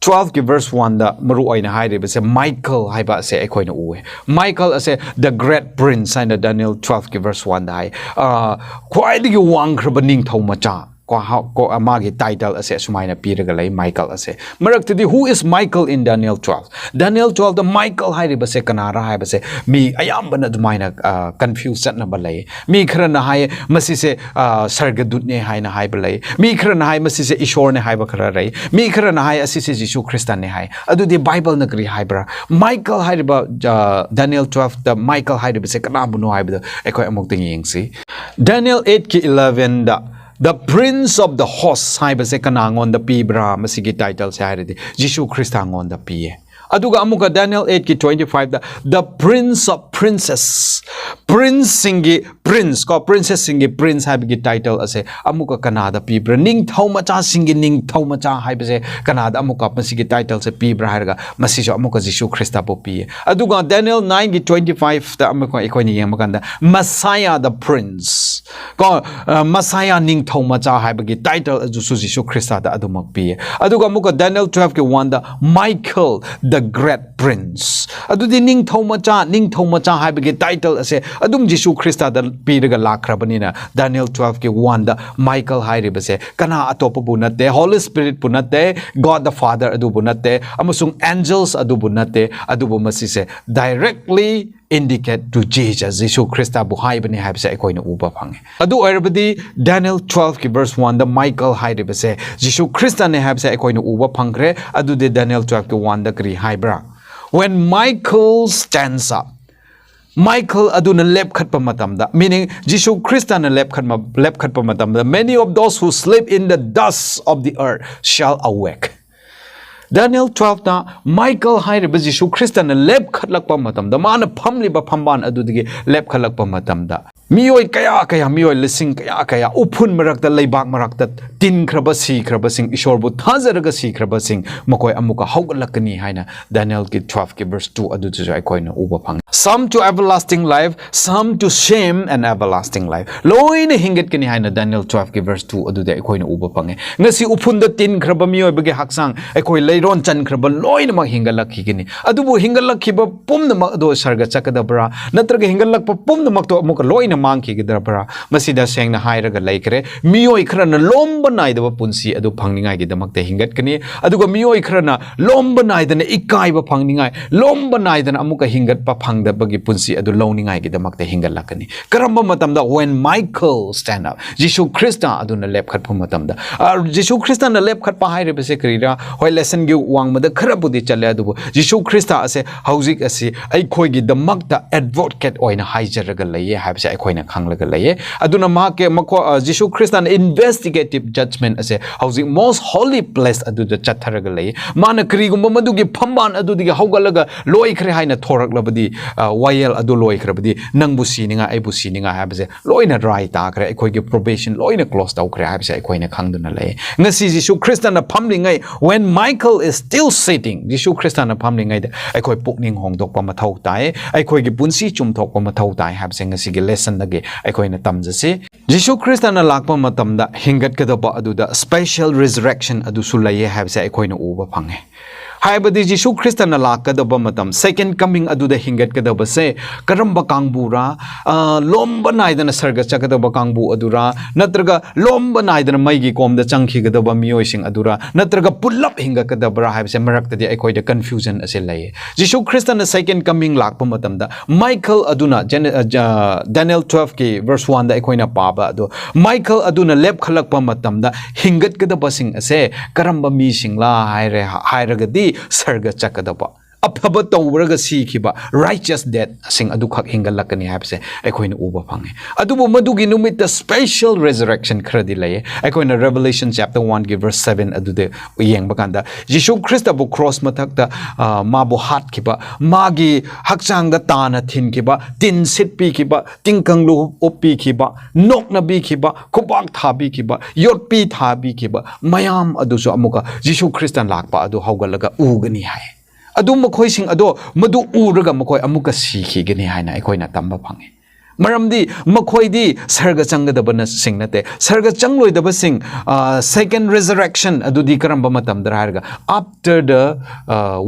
twelve ꯀꯤ verse one ꯗ ꯃꯔꯨ ꯑꯣꯏꯅ ꯍꯥꯏꯔꯤꯕꯁꯦ Michael ꯍꯥꯏꯕ ꯑꯁꯦ ꯑꯩꯈꯣꯏꯅ ꯎꯑꯦ꯫ Michael ꯑꯁꯦ the great prince ꯍꯥꯏꯅ Daniel twelve ꯀꯤ verse one ꯗ ꯍꯥꯏ꯫ ꯑ, ꯈ꯭ꯋꯥꯏꯗꯒꯤ ꯋꯥꯡꯈ꯭ꯔꯕ ꯅꯤꯡꯊꯧ ꯃꯆꯥ꯫ ꯀꯣ, ꯍꯥ-, ꯀꯣ, ꯃꯥꯒꯤ title ꯑꯁꯦ ꯑꯁꯨꯃꯥꯏꯅ ꯄꯤꯔꯒ ꯂꯩ, Michael ꯑꯁꯦ꯫ ꯃꯔꯛꯇꯗꯤ, "Who is Michael in Daniel twelve?" Daniel twelve the Michael ꯍꯥꯏꯔꯤꯕꯁꯦ ꯀꯅꯥꯔꯥ ꯍꯥꯏꯕꯁꯦ ꯃꯤ ꯑꯌꯥꯝꯕꯅ ꯑꯗꯨꯃꯥꯏꯅ, ꯑ, confuse ꯆꯠꯅꯕ ꯂꯩ꯫ ꯃꯤ ꯈꯔꯅ ꯍꯥꯏ, "ꯃꯁꯤꯁꯦ, ꯑ, ꯁꯔꯒꯗꯨꯠꯅꯦ" ꯍꯥꯏꯅ ꯍꯥꯏꯕ ꯂꯩ꯫ ꯃꯤ ꯈꯔꯅ ꯍꯥꯏ, "ꯃꯁꯤꯁꯦ ꯏꯁꯣꯔꯅꯦ" ꯍꯥꯏꯕ ꯈꯔ ꯂꯩ꯫ ꯃꯤ ꯈꯔꯅ ꯍꯥꯏ, "ꯑꯁꯤꯁꯦ ꯖꯤꯁꯨ ꯈ꯭ꯔꯤꯁꯇꯅꯦ" ꯍꯥꯏ꯫ ꯑꯗꯨꯗꯤ ꯕꯥꯏꯕꯜꯅ ꯀꯔꯤ ꯍꯥꯏꯕ꯭ꯔꯥ? Michael ꯍꯥꯏꯔꯤꯕ, ꯑ, Daniel twelve ꯗ Michael ꯍꯥꯏꯔꯤꯕꯁꯦ ꯀꯅꯥꯕꯨꯅꯣ ꯍꯥꯏꯕꯗꯣ ꯑꯩꯈꯣꯏ ꯑꯃꯨꯛꯇꯪ ꯌꯦꯡꯁꯤ꯫ Daniel eight ꯀꯤ eleven the, "The Prince of the Host" ꯍꯥꯏꯕꯁꯦ ꯀꯅꯥꯉꯣꯟꯗ ꯄꯤꯕ꯭ꯔꯥ? ꯃꯁꯤꯒꯤ title ꯁꯦ ꯍꯥꯏꯔꯗꯤ ꯖꯤꯁꯨ ꯈ꯭ꯔꯤꯁꯇꯉꯣꯟꯗ ꯄꯤꯌꯦ꯫ ꯑꯗꯨꯒ ꯑꯃꯨꯛꯀ Daniel eight ꯀꯤ twenty five the, "The Prince of Princes", prince ꯁꯤꯡꯒꯤ prince ꯀꯣ, princess ꯁꯤꯡꯒꯤ prince ꯍꯥꯏꯕꯒꯤ title ꯑꯁꯦ ꯑꯃꯨꯛꯀ ꯀꯅꯥꯗ ꯄꯤꯕ꯭ꯔꯥ? ꯅꯤꯡꯊꯧ ꯃꯆꯥꯁꯤꯡꯒꯤ ꯅꯤꯡꯊꯧ ꯃꯆꯥ ꯍꯥꯏꯕꯁꯦ ꯀꯅꯥꯗ ꯑꯃꯨꯛꯀ ꯃꯁꯤꯒꯤ title ꯁꯦ ꯄꯤꯕ꯭ꯔꯥ ꯍꯥꯏꯔꯒ, ꯃꯁꯤꯁꯨ ꯑꯃꯨꯛꯀ ꯖꯤꯁꯨ ꯈ꯭ꯔꯤꯁꯇꯕꯨ ꯄꯤꯌꯦ꯫ ꯑꯗꯨꯒ Daniel nine ꯒꯤ twenty five ꯇ ꯑꯃꯨꯛꯀ ꯑꯩꯈꯣꯏꯅ ꯌꯦꯡꯕ ꯀꯥꯟꯗ, "Messiah the Prince" ꯀꯣ, ꯑ, Messiah ꯅꯤꯡꯊꯧ ꯃꯆꯥ ꯍꯥꯏꯕꯒꯤ title ꯑꯗꯨꯁꯨ ꯖꯤꯁꯨ ꯈ꯭ꯔꯤꯁꯇꯗ ꯑꯗꯨꯃꯛ ꯄꯤꯌꯦ꯫ ꯑꯗꯨꯒ ꯑꯃꯨꯛꯀ Daniel twelve ꯀꯤ one the, "Michael the Great Prince", ꯑꯗꯨꯗꯤ ꯅꯤꯡꯊꯧ ꯃꯆꯥ, ꯅꯤꯡꯊꯧ ꯃꯆꯥ ꯍꯥꯏꯕꯒꯤ title ꯑꯁꯦ ꯑꯗꯨꯝ ꯖꯤꯁꯨ ꯈ꯭ꯔꯤꯁꯇꯗ ꯄꯤꯔꯒ ꯂꯥꯛꯈ꯭ꯔꯕꯅꯤꯅ, Daniel twelve ꯀꯤ one ꯗ Michael ꯍꯥꯏꯔꯤꯕꯁꯦ ꯀꯅꯥ ꯑꯇꯣꯞꯄꯕꯨ ꯅꯠꯇꯦ, Holy Spirit ꯄꯨ ꯅꯠꯇꯦ, God the Father ꯑꯗꯨꯕꯨ ꯅꯠꯇꯦ, ꯑꯃꯁꯨꯡ angels ꯑꯗꯨꯕꯨ ꯅꯠꯇꯦ, ꯑꯗꯨꯕꯨ ꯃꯁꯤꯁꯦ directly indicate to Jesus, ꯖꯤꯁꯨ ꯈ꯭ꯔꯤꯁꯇꯕꯨ ꯍꯥꯏꯕꯅꯤ ꯍꯥꯏꯕꯁꯦ ꯑꯩꯈꯣꯏꯅ ꯎꯕ ꯐꯪꯉꯦ꯫ ꯑꯗꯨ ꯑꯣꯏꯔꯕꯗꯤ Daniel twelve ꯀꯤ verse one ꯗ Michael ꯍꯥꯏꯔꯤꯕꯁꯦ ꯖꯤꯁꯨ ꯈ꯭ꯔꯤꯁꯇꯅꯦ ꯍꯥꯏꯕꯁꯦ ꯑꯩꯈꯣꯏꯅ ꯎꯕ ꯐꯪꯈ꯭ꯔꯦ꯫ ꯑꯗꯨꯗꯤ Daniel twelve ꯀꯤ one ꯗ ꯀꯔꯤ ꯍꯥꯏꯕ꯭ꯔꯥ? "When Michael stands up", Michael ꯑꯗꯨꯅ ꯂꯦꯞꯈꯠꯄ ꯃꯇꯝꯗ, meaning ꯖꯤꯁꯨ ꯈ꯭ꯔꯤꯁꯇꯅ ꯂꯦꯞꯈꯠꯄ, ꯂꯦꯞꯈꯠꯄ ꯃꯇꯝꯗ, "Many of those who sleep in the dust of the earth shall awake." Daniel twelve ꯇ Michael ꯍꯥꯏꯔꯤꯕ ꯖꯤꯁꯨ ꯈ꯭ꯔꯤꯁꯇꯅ ꯂꯦꯞꯈꯠꯂꯛꯄ ꯃꯇꯝꯗ, ꯃꯥꯅ ꯐꯝꯂꯤꯕ ꯐꯝꯕꯥꯜ ꯑꯗꯨꯗꯒꯤ ꯂꯦꯞꯈꯠꯂꯛꯄ ꯃꯇꯝꯗ, ꯃꯤꯑꯣꯏ ꯀꯌꯥ ꯀꯌꯥ, ꯃꯤꯑꯣꯏ ꯂꯤꯁꯤꯡ ꯀꯌꯥ ꯀꯌꯥ ꯎꯐꯨꯟ ꯃꯔꯛꯇ, ꯂꯩꯕꯥꯛ ꯃꯔꯛꯇ ꯇꯤꯟꯈ꯭ꯔꯕ, ꯁꯤꯈ꯭ꯔꯕꯁꯤꯡ, ꯏꯁꯣꯔꯕꯨ ꯊꯥꯖꯔꯒ ꯁꯤꯈ꯭ꯔꯕꯁꯤꯡ, ꯃꯈꯣꯏ ꯑꯃꯨꯛꯀ ꯍꯧꯒꯠꯂꯛꯀꯅꯤ ꯍꯥꯏꯅ Daniel ꯀꯤ twelve ꯀꯤ verse two ꯑꯗꯨꯗꯁꯨ ꯑꯩꯈꯣꯏꯅ ꯎꯕ ꯐꯪꯉꯤ꯫ "Some to everlasting life, some to shame and everlasting life." ꯂꯣꯏꯅ ꯍꯤꯡꯒꯠꯀꯅꯤ ꯍꯥꯏꯅ Daniel twelve ꯀꯤ verse two ꯑꯗꯨꯗ ꯑꯩꯈꯣꯏꯅ ꯎꯕ ꯐꯪꯉꯦ꯫ ꯉꯁꯤ ꯎꯐꯨꯟꯗ ꯇꯤꯟꯈ꯭ꯔꯕ ꯃꯤꯑꯣꯏꯕꯒꯤ ꯍꯛꯆꯥꯡ, ꯑꯩꯈꯣꯏ ꯂꯩꯔꯣꯟ ꯆꯟꯈ꯭ꯔꯕ ꯂꯣꯏꯅꯃꯛ ꯍꯤꯡꯒꯠꯂꯛꯈꯤꯒꯅꯤ꯫ ꯑꯗꯨꯕꯨ ꯍꯤꯡꯒꯠꯂꯛꯈꯤꯕ ꯄꯨꯝꯅꯃꯛ ꯑꯗꯣ ꯁꯔꯒ ꯆꯠꯀꯗꯕ꯭ꯔꯥ? ꯅꯠꯇ꯭ꯔꯒ ꯍꯤꯡꯒꯠꯂꯛꯄ ꯄꯨꯝꯅꯃꯛꯇꯣ ꯑꯃꯨꯛꯀ ꯂꯣꯏꯅ ꯃꯥꯡꯈꯤꯒꯗꯕ꯭ꯔꯥ? ꯃꯁꯤꯗ ꯁꯦꯡꯅ ꯍꯥꯏꯔꯒ ꯂꯩꯈ꯭ꯔꯦ, ꯃꯤꯑꯣꯏ ꯈꯔꯅ ꯂꯣꯝꯕ ꯅꯥꯏꯗꯕ ꯄꯨꯟꯁꯤ ꯑꯗꯨ ꯐꯪꯅꯤꯡꯉꯥꯏꯒꯤꯗꯃꯛꯇ ꯍꯤꯡꯒꯠꯀꯅꯤ, ꯑꯗꯨꯒ ꯃꯤꯑꯣꯏ ꯈꯔꯅ ꯂꯣꯝꯕ ꯅꯥꯏꯗꯅ ꯏꯀꯥꯏꯕ ꯐꯪꯅꯤꯡꯉꯥꯏ, ꯂꯣꯝꯕ ꯅꯥꯏꯗꯅ ꯑꯃꯨꯛꯀ ꯍꯤꯡꯒꯠꯄ ꯐꯪꯗꯕꯒꯤ ꯄꯨꯟꯁꯤ ꯑꯗꯨ ꯂꯧꯅꯤꯡꯉꯥꯏꯒꯤꯗꯃꯛꯇ ꯍꯤꯡꯒꯠꯂꯛꯀꯅꯤ꯫ ꯀꯔꯝꯕ ꯃꯇꯝꯗ? When Michael stand up, Jesus Christ ꯑꯗꯨꯅ ꯂꯦꯞꯈꯠꯄ ꯃꯇꯝꯗ꯫ ꯑ, ꯖꯤꯁꯨ ꯈ꯭ꯔꯤꯁꯇꯅ ꯂꯦꯞꯈꯠꯄ ꯍꯥꯏꯔꯤꯕꯁꯦ ꯀꯔꯤꯔꯥ? ꯍꯣꯏ, ꯂꯦꯁꯟꯒꯤ ꯋꯥꯡꯃꯗ ꯈꯔꯕꯨꯗꯤ ꯆꯠꯂꯦ, ꯑꯗꯨꯕꯨ ꯖꯤꯁꯨ ꯈ꯭ꯔꯤꯁꯇ ꯑꯁꯦ ꯍꯧꯖꯤꯛ ꯑꯁꯤ ꯑꯩꯈꯣꯏꯒꯤꯗꯃꯛꯇ ꯑꯦꯗꯚꯣꯀꯦꯠ ꯑꯣꯏꯅ ꯍꯥꯏꯖꯔꯒ ꯂꯩꯌꯦ ꯍꯥꯏꯕꯁꯦ ꯑꯩꯈꯣꯏꯅ ꯈꯪꯂꯒ ꯂꯩꯌꯦ꯫ ꯑꯗꯨꯅ ꯃꯍꯥꯛꯀꯤ ꯃꯈꯣ-, ꯑ, ꯖꯤꯁꯨ ꯈ꯭ꯔꯤꯁꯇꯅ ꯏꯟꯚꯦꯁꯇꯤꯒꯦꯇꯤꯚ ꯖꯖꯃꯦꯟ ꯑꯁꯦ ꯍꯧꯖꯤꯛ most holy place ꯑꯗꯨꯗ ꯆꯠꯊꯔꯒ ꯂꯩꯌꯦ꯫ ꯃꯥꯅ ꯀꯔꯤꯒꯨꯝꯕ ꯃꯗꯨꯒꯤ ꯐꯝꯕꯥꯜ ꯑꯗꯨꯗꯒꯤ ꯍꯧꯒꯠꯂꯒ ꯂꯣꯏꯈ꯭ꯔꯦ ꯍꯥꯏꯅ ꯊꯣꯔꯛꯂꯕꯗꯤ, ꯑ, ꯋꯥꯌꯦꯜ ꯑꯗꯨ ꯂꯣꯏꯈ꯭ꯔꯕꯗꯤ, ꯅꯪꯕꯨ ꯁꯤꯅꯤꯡꯉꯥꯏ, ꯑꯩꯕꯨ ꯁꯤꯅꯤꯡꯉꯥꯏ ꯍꯥꯏꯕꯁꯦ ꯂꯣꯏꯅ ꯔꯥꯏ ꯇꯥꯈ꯭ꯔꯦ, ꯑꯩꯈꯣꯏꯒꯤ ꯄ꯭ꯔꯣꯕꯦꯁꯟ ꯂꯣꯏꯅ ꯀ꯭ꯂꯣꯁ ꯇꯧꯈ꯭ꯔꯦ ꯍꯥꯏꯕꯁꯦ ꯑꯩꯈꯣꯏꯅ ꯈꯪꯗꯨꯅ ꯂꯩ꯫ ꯉꯁꯤ ꯖꯤꯁꯨ ꯈ꯭ꯔꯤꯁꯇꯅ ꯐꯝꯂꯤꯉꯩ, when Michael is still sitting, ꯖꯤꯁꯨ ꯈ꯭ꯔꯤꯁꯇꯅ ꯐꯝꯂꯤꯉꯩꯗ ꯑꯩꯈꯣꯏ ꯄꯨꯛꯅꯤꯡ ꯍꯣꯡꯗꯣꯛꯄ ꯃꯊꯧ ꯇꯥꯏ, ꯑꯩꯈꯣꯏꯒꯤ ꯄꯨꯟꯁꯤ ꯆꯨꯝꯊꯣꯛꯄ ꯃꯊꯧ ꯇꯥꯏ ꯍꯥꯏꯕꯁꯦ ꯉꯁꯤꯒꯤ ꯂꯦꯁꯟꯗꯒꯤ ꯑꯩꯈꯣꯏꯅ ꯇꯝꯖꯁꯤ꯫ ꯖꯤꯁꯨ ꯈ꯭ꯔꯤꯁꯇꯅ ꯂꯥꯛꯄ ꯃꯇꯝꯗ ꯍꯤꯡꯒꯠꯀꯗꯕ ꯑꯗꯨꯗ special resurrection ꯑꯗꯨꯁꯨ ꯂꯩꯌꯦ ꯍꯥꯏꯕꯁꯦ ꯑꯩꯈꯣꯏꯅ ꯎꯕ ꯐꯪꯉꯦ꯫ ꯍꯥꯏꯕꯗꯤ ꯖꯤꯁꯨ ꯈ꯭ꯔꯤꯁꯇꯅ ꯂꯥꯛꯀꯗꯕ ꯃꯇꯝ, second coming ꯑꯗꯨꯗ ꯍꯤꯡꯒꯠꯀꯗꯕꯁꯦ ꯀꯔꯝꯕ ꯀꯥꯡꯕꯨꯔꯥ? ꯑ, ꯂꯣꯝꯕ ꯅꯥꯏꯗꯅ ꯁꯔꯒ ꯆꯠꯀꯗꯕ ꯀꯥꯡꯕꯨ ꯑꯗꯨꯔꯥ? ꯅꯠꯇ꯭ꯔꯒ ꯂꯣꯝꯕ ꯅꯥꯏꯗꯅ ꯃꯩꯒꯤ ꯀꯣꯝꯗ ꯆꯪꯈꯤꯒꯗꯕ ꯃꯤꯑꯣꯏꯁꯤꯡ ꯑꯗꯨꯔꯥ? ꯅꯠꯇ꯭ꯔꯒ ꯄꯨꯜꯂꯞ ꯍꯤꯡꯒꯠꯀꯗꯕ꯭ꯔꯥ ꯍꯥꯏꯕꯁꯦ ꯃꯔꯛꯇꯗꯤ ꯑꯩꯈꯣꯏꯗ ꯀꯟꯐ꯭ꯌꯨꯖꯟ ꯑꯁꯦ ꯂꯩꯌꯦ꯫ ꯖꯤꯁꯨ ꯈ꯭ꯔꯤꯁꯇꯅ second coming ꯂꯥꯛꯄ ꯃꯇꯝꯗ ꯃꯥꯏꯀꯜ ꯑꯗꯨꯅ ꯖꯦꯅꯦ-, ꯑ, ꯖ-, ꯗꯦꯅꯤꯌꯦꯜ twelveꯀꯤ verse oneꯗ ꯑꯩꯈꯣꯏꯅ ꯄꯥꯕ ꯑꯗꯣ, ꯃꯥꯏꯀꯜ ꯑꯗꯨꯅ ꯂꯦꯞꯈꯠꯂꯛꯄ ꯃꯇꯝꯗ ꯍꯤꯡꯒꯠꯀꯗꯕꯁꯤꯡ ꯑꯁꯦ ꯀꯔꯝꯕ ꯃꯤꯁꯤꯡꯂꯥ ꯍꯥꯏꯔꯦ, ꯍꯥꯏꯔꯒꯗꯤ ꯁꯔꯒ ꯆꯠꯀꯗꯕ, ꯑꯐꯕ ꯇꯧꯔꯒ ꯁꯤꯈꯤꯕ, righteous deathꯁꯤꯡ ꯑꯗꯨꯈꯛ ꯍꯤꯡꯒꯠꯂꯛꯀꯅꯤ ꯍꯥꯏꯕꯁꯦ ꯑꯩꯈꯣꯏꯅ ꯎꯕ ꯐꯪꯉꯦ꯫ ꯑꯗꯨꯕꯨ ꯃꯗꯨꯒꯤ ꯅꯨꯃꯤꯠꯇ special resurrection ꯈꯔꯗꯤ ꯂꯩꯌꯦ꯫ ꯑꯩꯈꯣꯏꯅ Revelation chapter oneꯒꯤ verse seven ꯑꯗꯨꯗ ꯌꯦꯡꯕ ꯀꯥꯟꯗ, ꯖꯤꯁꯨ ꯈ꯭ꯔꯤꯁꯇꯕꯨ ꯀ꯭ꯔꯣꯁ ꯃꯊꯛꯇ, ꯑ, ꯃꯥꯕꯨ ꯍꯥꯠꯈꯤꯕ, ꯃꯥꯒꯤ ꯍꯛꯆꯥꯡꯗ ꯇꯥꯅ ꯊꯤꯟꯈꯤꯕ, ꯇꯤꯟ ꯁꯤꯠꯄꯤꯈꯤꯕ, ꯇꯤꯡꯀꯪꯂꯨ ꯎꯞꯄꯤꯈꯤꯕ, ꯅꯣꯛꯅꯕꯤꯈꯤꯕ, ꯈꯨꯕꯥꯛ ꯊꯥꯕꯤꯈꯤꯕ, ꯌꯣꯠꯄꯤ ꯊꯥꯕꯤꯈꯤꯕ ꯃꯌꯥꯝ ꯑꯗꯨꯁꯨ ꯑꯃꯨꯛꯀ ꯖꯤꯁꯨ ꯈ꯭ꯔꯤꯁꯇ ꯂꯥꯛꯄ ꯑꯗꯨ ꯍꯧꯒꯠꯂꯒ ꯎꯒꯅꯤ ꯍꯥꯏ꯫ ꯑꯗꯨ ꯃꯈꯣꯏꯁꯤꯡ ꯑꯗꯣ ꯃꯗꯨ ꯎꯔꯒ ꯃꯈꯣꯏ ꯑꯃꯨꯛꯀ ꯁꯤꯈꯤꯒꯅꯤ ꯍꯥꯏꯅ ꯑꯩꯈꯣꯏꯅ ꯇꯝꯕ ꯐꯪꯉꯤ꯫ ꯃꯔꯝꯗꯤ ꯃꯈꯣꯏꯗꯤ ꯁꯔꯒ ꯆꯪꯒꯗꯕꯁꯤꯡ ꯅꯠꯇꯦ꯫ ꯁꯔꯒ ꯆꯪꯂꯣꯏꯗꯕꯁꯤꯡ, second resurrection ꯑꯗꯨꯗꯤ ꯀꯔꯝꯕ ꯃꯇꯝꯗꯔ ꯍꯥꯏꯔꯒ, after the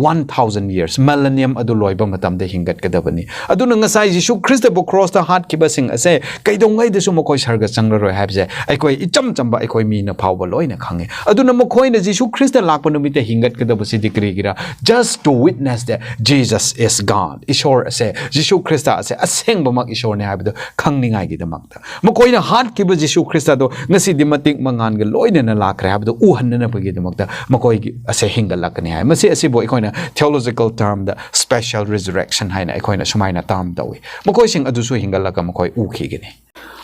one thousand years, millennium ꯑꯗꯨ ꯂꯣꯏꯕ ꯃꯇꯝꯗ ꯍꯤꯡꯒꯠꯀꯗꯕꯅꯤ꯫ ꯑꯗꯨꯅ ꯉꯁꯥꯏ ꯖꯤꯁꯨ ꯈ꯭ꯔꯤꯁꯇꯕꯨ ꯀ꯭ꯔꯣꯁꯇ ꯍꯥꯠꯈꯤꯕꯁꯤꯡ ꯑꯁꯦ ꯀꯩꯗꯧꯉꯩꯗꯁꯨ ꯃꯈꯣꯏ ꯁꯔꯒ ꯆꯪꯂꯔꯣꯏ ꯍꯥꯏꯕꯁꯦ ꯑꯩꯈꯣꯏ ꯏꯆꯝ ꯆꯝꯕ ꯑꯩꯈꯣꯏ ꯃꯤꯅ ꯐꯥꯎꯕ ꯂꯣꯏꯅ ꯈꯪꯉꯤ꯫ ꯑꯗꯨꯅ ꯃꯈꯣꯏꯅ ꯖꯤꯁꯨ ꯈ꯭ꯔꯤꯁꯇ ꯂꯥꯛꯄ ꯅꯨꯃꯤꯠꯇ ꯍꯤꯡꯒꯠꯀꯗꯕꯁꯤꯗꯤ ꯀꯔꯤꯒꯤꯔ? Just to witness that Jesus is God. ꯏꯁꯣꯔ ꯑꯁꯦ, ꯖꯤꯁꯨ ꯈ꯭ꯔꯤꯁꯇ ꯑꯁꯦ ꯑꯁꯦꯡꯕꯃꯛ ꯏꯁꯣꯔꯅꯤ ꯍꯥꯏꯕꯗꯨ ꯈꯪꯅꯤꯡꯉꯥꯏꯒꯤꯗꯃꯛꯇ꯫ ꯃꯈꯣꯏꯅ ꯍꯥꯠꯈꯤꯕ ꯖꯤꯁꯨ ꯈ꯭ꯔꯤꯁꯇꯗꯣ ꯉꯁꯤꯗꯤ ꯃꯇꯤꯛ ꯃꯉꯥꯜꯒ ꯂꯣꯏꯅꯅ ꯂꯥꯛꯈ꯭ꯔꯦ ꯍꯥꯏꯕꯗꯨ ꯎꯍꯟꯅꯅꯕꯒꯤꯗꯃꯛꯇ ꯃꯈꯣꯏꯒꯤ ꯑꯁꯦ ꯍꯤꯡꯒꯠꯂꯛꯀꯅꯤ ꯍꯥꯏ꯫ ꯃꯁꯤ ꯑꯁꯤꯕꯨ ꯑꯩꯈꯣꯏꯅ theological termꯗ special resurrection ꯍꯥꯏꯅ ꯑꯩꯈꯣꯏꯅ ꯁꯨꯃꯥꯏꯅ term ꯇꯧꯏ꯫ ꯃꯈꯣꯏꯁꯤꯡ ꯑꯗꯨꯁꯨ ꯍꯤꯡꯒꯠꯂꯒ ꯃꯈꯣꯏ ꯎꯈꯤꯒꯅꯤ꯫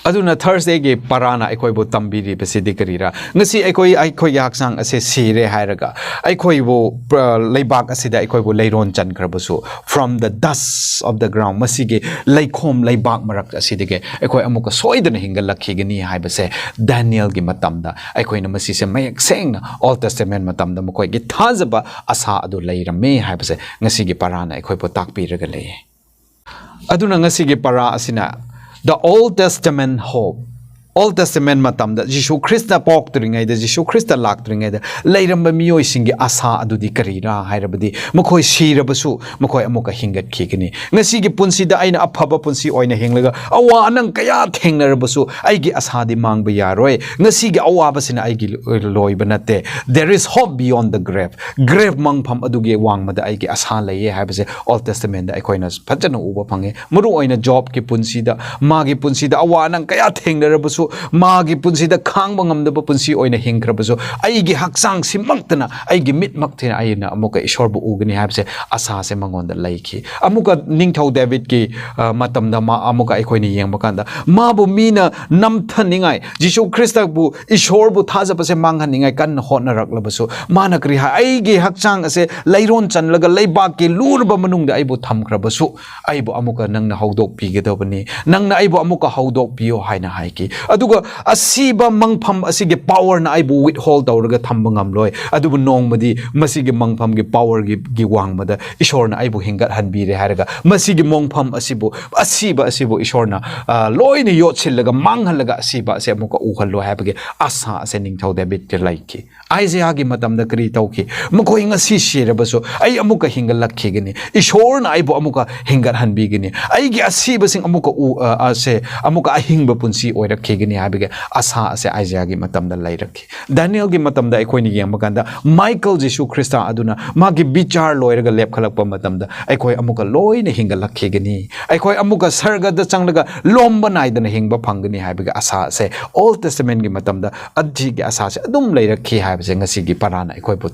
ꯑꯗꯨꯅ Thursdayꯒꯤ ꯄꯔꯥꯅ ꯑꯩꯈꯣꯏꯕꯨ ꯇꯝꯕꯤꯔꯤꯕꯁꯤꯗꯤ ꯀꯔꯤꯔꯥ? ꯉꯁꯤ ꯑꯩꯈꯣꯏ, ꯑꯩꯈꯣꯏꯒꯤ ꯍꯛꯆꯥꯡ ꯑꯁꯦ ꯁꯤꯔꯦ ꯍꯥꯏꯔꯒ, ꯑꯩꯈꯣꯏꯕꯨ, ꯄ꯭ꯔ-, ꯂꯩꯕꯥꯛ ꯑꯁꯤꯗ ꯑꯩꯈꯣꯏꯕꯨ ꯂꯩꯔꯣꯟ ꯆꯟꯈ꯭ꯔꯕꯁꯨ, from the dust of the ground, ꯃꯁꯤꯒꯤ ꯂꯩꯈꯣꯝ ꯂꯩꯕꯥꯛ ꯃꯔꯛ ꯑꯁꯤꯗꯒꯤ ꯑꯩꯈꯣꯏ ꯑꯃꯨꯛꯀ ꯁꯣꯏꯗꯅ ꯍꯤꯡꯒꯠꯂꯛꯈꯤꯒꯅꯤ ꯍꯥꯏꯕꯁꯦ ꯗꯥꯅꯤꯌꯦꯜꯒꯤ ꯃꯇꯝꯗ ꯑꯩꯈꯣꯏꯅ ꯃꯁꯤꯁꯦ ꯃꯌꯦꯛ ꯁꯦꯡꯅ Old Testament ꯃꯇꯝꯗ ꯃꯈꯣꯏꯒꯤ ꯊꯥꯖꯕ ꯑꯁꯥ ꯑꯗꯨ ꯂꯩꯔꯝꯃꯦ ꯍꯥꯏꯕꯁꯦ ꯉꯁꯤꯒꯤ ꯄꯔꯥꯅ ꯑꯩꯈꯣꯏꯕꯨ ꯇꯥꯛꯄꯤꯔꯒ ꯂꯩꯌꯦ꯫ ꯑꯗꯨꯅ ꯉꯁꯤꯒꯤ ꯄꯔꯥ ꯑꯁꯤꯅ the Old Testament hope, Old Testament ꯃꯇꯝꯗ, ꯖꯤꯁꯨ ꯈ꯭ꯔꯤꯁꯇ ꯄꯣꯛꯇ꯭ꯔꯤꯉꯩꯗ, ꯖꯤꯁꯨ ꯈ꯭ꯔꯤꯁꯇ ꯂꯥꯛꯇ꯭ꯔꯤꯉꯩꯗ ꯂꯩꯔꯝꯕ ꯃꯤꯑꯣꯏꯁꯤꯡꯒꯤ ꯑꯁꯥ ꯑꯗꯨꯗꯤ ꯀꯔꯤꯔꯥ ꯍꯥꯏꯔꯕꯗꯤ, ꯃꯈꯣꯏ ꯁꯤꯔꯕꯁꯨ ꯃꯈꯣꯏ ꯑꯃꯨꯛꯀ ꯍꯤꯡꯒꯠꯈꯤꯒꯅꯤ꯫ ꯉꯁꯤꯒꯤ ꯄꯨꯟꯁꯤꯗ ꯑꯩꯅ ꯑꯐꯕ ꯄꯨꯟꯁꯤ ꯑꯣꯏꯅ ꯍꯤꯡꯂꯒ ꯑꯋꯥ ꯑꯅꯪ ꯀꯌꯥ ꯊꯦꯡꯅꯔꯕꯁꯨ ꯑꯩꯒꯤ ꯑꯁꯥꯗꯤ ꯃꯥꯡꯕ ꯌꯥꯔꯣꯏ꯫ ꯉꯁꯤꯒꯤ ꯑꯋꯥꯕꯁꯤꯅ ꯑꯩꯒꯤ ꯂꯣꯏꯕ ꯅꯠꯇꯦ꯫ There is hope beyond the grave. Grave ꯃꯪꯐꯝ ꯑꯗꯨꯒꯤ ꯋꯥꯡꯃꯗ ꯑꯩꯒꯤ ꯑꯁꯥ ꯂꯩꯌꯦ ꯍꯥꯏꯕꯁꯦ Old Testamentꯗ ꯑꯩꯈꯣꯏꯅ ꯐꯖꯅ ꯎꯕ ꯐꯪꯉꯦ꯫ ꯃꯔꯨ ꯑꯣꯏꯅ ꯖꯣꯕꯀꯤ ꯄꯨꯟꯁꯤꯗ, ꯃꯥꯒꯤ ꯄꯨꯟꯁꯤꯗ ꯑꯋꯥ ꯑꯅꯪ ꯀꯌꯥ ꯊꯦꯡꯅꯔꯕꯁꯨ, ꯃꯥꯒꯤ ꯄꯨꯟꯁꯤꯗ ꯈꯥꯡꯕ ꯉꯝꯗꯕ ꯄꯨꯟꯁꯤ ꯑꯣꯏꯅ ꯍꯤꯡꯈ꯭ꯔꯕꯁꯨ, ꯑꯩꯒꯤ ꯍꯛꯆꯥꯡꯁꯤꯃꯛꯇꯅ, ꯑꯩꯒꯤ ꯃꯤꯠꯃꯛꯇꯅ ꯑꯩꯅ ꯑꯃꯨꯛꯀ ꯏꯁꯣꯔꯕꯨ ꯎꯒꯅꯤ ꯍꯥꯏꯕꯁꯦ ꯑꯁꯥꯁꯦ ꯃꯉꯣꯟꯗ ꯂꯩꯈꯤ꯫ ꯑꯃꯨꯛꯀ ꯅꯤꯡꯊꯧ ꯗꯦꯕꯤꯠꯀꯤ, ꯑ, ꯃꯇꯝꯗ ꯃꯥ ꯑꯃꯨꯛꯀ ꯑꯩꯈꯣꯏꯅ ꯌꯦꯡꯕ ꯀꯥꯟꯗ, ꯃꯥꯕꯨ ꯃꯤꯅ ꯅꯝꯊꯅꯤꯡꯉꯥꯏ, ꯖꯤꯁꯨ ꯈ꯭ꯔꯤꯁꯇꯕꯨ, ꯏꯁꯣꯔꯕꯨ ꯊꯥꯖꯕꯁꯦ ꯃꯥꯡꯍꯟꯅꯤꯡꯉꯥꯏ ꯀꯟꯅ ꯍꯣꯠꯅꯔꯛꯂꯕꯁꯨ, ꯃꯥꯅ ꯀꯔꯤ ꯍꯥꯏ? "ꯑꯩꯒꯤ ꯍꯛꯆꯥꯡ ꯑꯁꯦ ꯂꯩꯔꯣꯟ ꯆꯜꯂꯒ ꯂꯩꯕꯥꯛꯀꯤ ꯂꯨꯔꯕ ꯃꯅꯨꯡꯗ ꯑꯩꯕꯨ ꯊꯝꯈ꯭ꯔꯕꯁꯨ, ꯑꯩꯕꯨ ꯑꯃꯨꯛꯀ ꯅꯪꯅ ꯍꯧꯗꯣꯛꯄꯤꯒꯗꯕꯅꯤ, ꯅꯪꯅ ꯑꯩꯕꯨ ꯑꯃꯨꯛꯀ ꯍꯧꯗꯣꯛꯄꯤꯌꯣ" ꯍꯥꯏꯅ ꯍꯥꯏꯈꯤ꯫ ꯑꯗꯨꯒ ꯑꯁꯤꯕ ꯃꯪꯐꯝ ꯑꯁꯤꯒꯤ ꯄꯥꯋꯔꯅ ꯑꯩꯕꯨ ꯋꯤꯠꯍꯣꯜ ꯇꯧꯔꯒ ꯊꯝꯕ ꯉꯝꯂꯣꯏ, ꯑꯗꯨꯕꯨ ꯅꯣꯡꯃꯗꯤ ꯃꯁꯤꯒꯤ ꯃꯪꯐꯝꯒꯤ ꯄꯥꯋꯔꯒꯤ ꯒꯤ ꯋꯥꯡꯃꯗ ꯏꯁꯣꯔꯅ ꯑꯩꯕꯨ ꯍꯤꯡꯒꯠꯍꯟꯕꯤꯔꯦ ꯍꯥꯏꯔꯒ ꯃꯁꯤꯒꯤ ꯃꯪꯐꯝ ꯑꯁꯤꯕꯨ, ꯑꯁꯤꯕ ꯑꯁꯤꯕꯨ ꯏꯁꯣꯔꯅ ꯑ, ꯂꯣꯏꯅ ꯌꯣꯠꯁꯤꯜꯂꯒ ꯃꯥꯡꯍꯜꯂꯒ ꯑꯁꯤꯕ ꯑꯁꯤ ꯑꯃꯨꯛꯀ ꯎꯍꯜꯂꯣ ꯍꯥꯏꯕꯒꯤ ꯑꯁꯥ ꯑꯁꯦ ꯅꯤꯡꯊꯧ ꯗꯦꯕꯤꯗꯇ ꯂꯩꯈꯤ꯫ ꯑꯥꯏꯖꯌꯥꯒꯤ ꯃꯇꯝꯗ ꯀꯔꯤ ꯇꯧꯈꯤ? ꯃꯈꯣꯏ ꯉꯁꯤ ꯁꯤꯔꯕꯁꯨ ꯑꯩ ꯑꯃꯨꯛꯀ ꯍꯤꯡꯒꯠꯂꯛꯈꯤꯒꯅꯤ, ꯏꯁꯣꯔꯅ ꯑꯩꯕꯨ ꯑꯃꯨꯛꯀ ꯍꯤꯡꯒꯠꯍꯟꯕꯤꯒꯅꯤ, ꯑꯩꯒꯤ ꯑꯁꯤꯕꯁꯤꯡ ꯑꯃꯨꯛꯀ ꯎ-, ꯑ, ꯑꯁꯦ ꯑꯃꯨꯛꯀ ꯑꯍꯤꯡꯕ ꯄꯨꯟꯁꯤ ꯑꯣꯏꯔꯛꯈꯤꯒꯅꯤ ꯍꯥꯏꯕꯒꯤ ꯑꯁꯥ ꯑꯁꯦ ꯑꯥꯏꯖꯌꯥꯒꯤ ꯃꯇꯝꯗ ꯂꯩꯔꯛꯈꯤ꯫ ꯗꯥꯅꯤꯌꯦꯜꯒꯤ ꯃꯇꯝꯗ ꯑꯩꯈꯣꯏꯅ ꯌꯦꯡꯕ ꯀꯥꯟꯗ ꯃꯥꯏꯀꯦꯜ ꯖꯤꯁꯨ ꯈ꯭ꯔꯤꯁꯇ ꯑꯗꯨꯅ ꯃꯥꯒꯤ ꯕꯤꯆꯥꯔ ꯂꯣꯏꯔꯒ ꯂꯦꯞꯈꯠꯂꯛꯄ ꯃꯇꯝꯗ ꯑꯩꯈꯣꯏ ꯑꯃꯨꯛꯀ ꯂꯣꯏꯅ ꯍꯤꯡꯒꯠꯂꯛꯈꯤꯒꯅꯤ, ꯑꯩꯈꯣꯏ ꯑꯃꯨꯛꯀ ꯁꯔꯒꯗ ꯆꯪꯂꯒ ꯂꯣꯝꯕ ꯅꯥꯏꯗꯅ ꯍꯤꯡꯕ ꯐꯪꯒꯅꯤ ꯍꯥꯏꯕꯒꯤ ꯑꯁꯥ ꯑꯁꯦ ꯑꯣꯜ ꯇꯦꯁꯇꯃꯦꯟꯒꯤ ꯃꯇꯝꯗ ꯑꯁꯤꯒꯤ ꯑꯁꯥꯁꯦ ꯑꯗꯨꯝ ꯂꯩꯔꯛꯈꯤ ꯍꯥꯏꯕꯁꯦ ꯉꯁꯤꯒꯤ ꯄꯔꯥꯅ ꯑꯩꯈꯣꯏꯕꯨ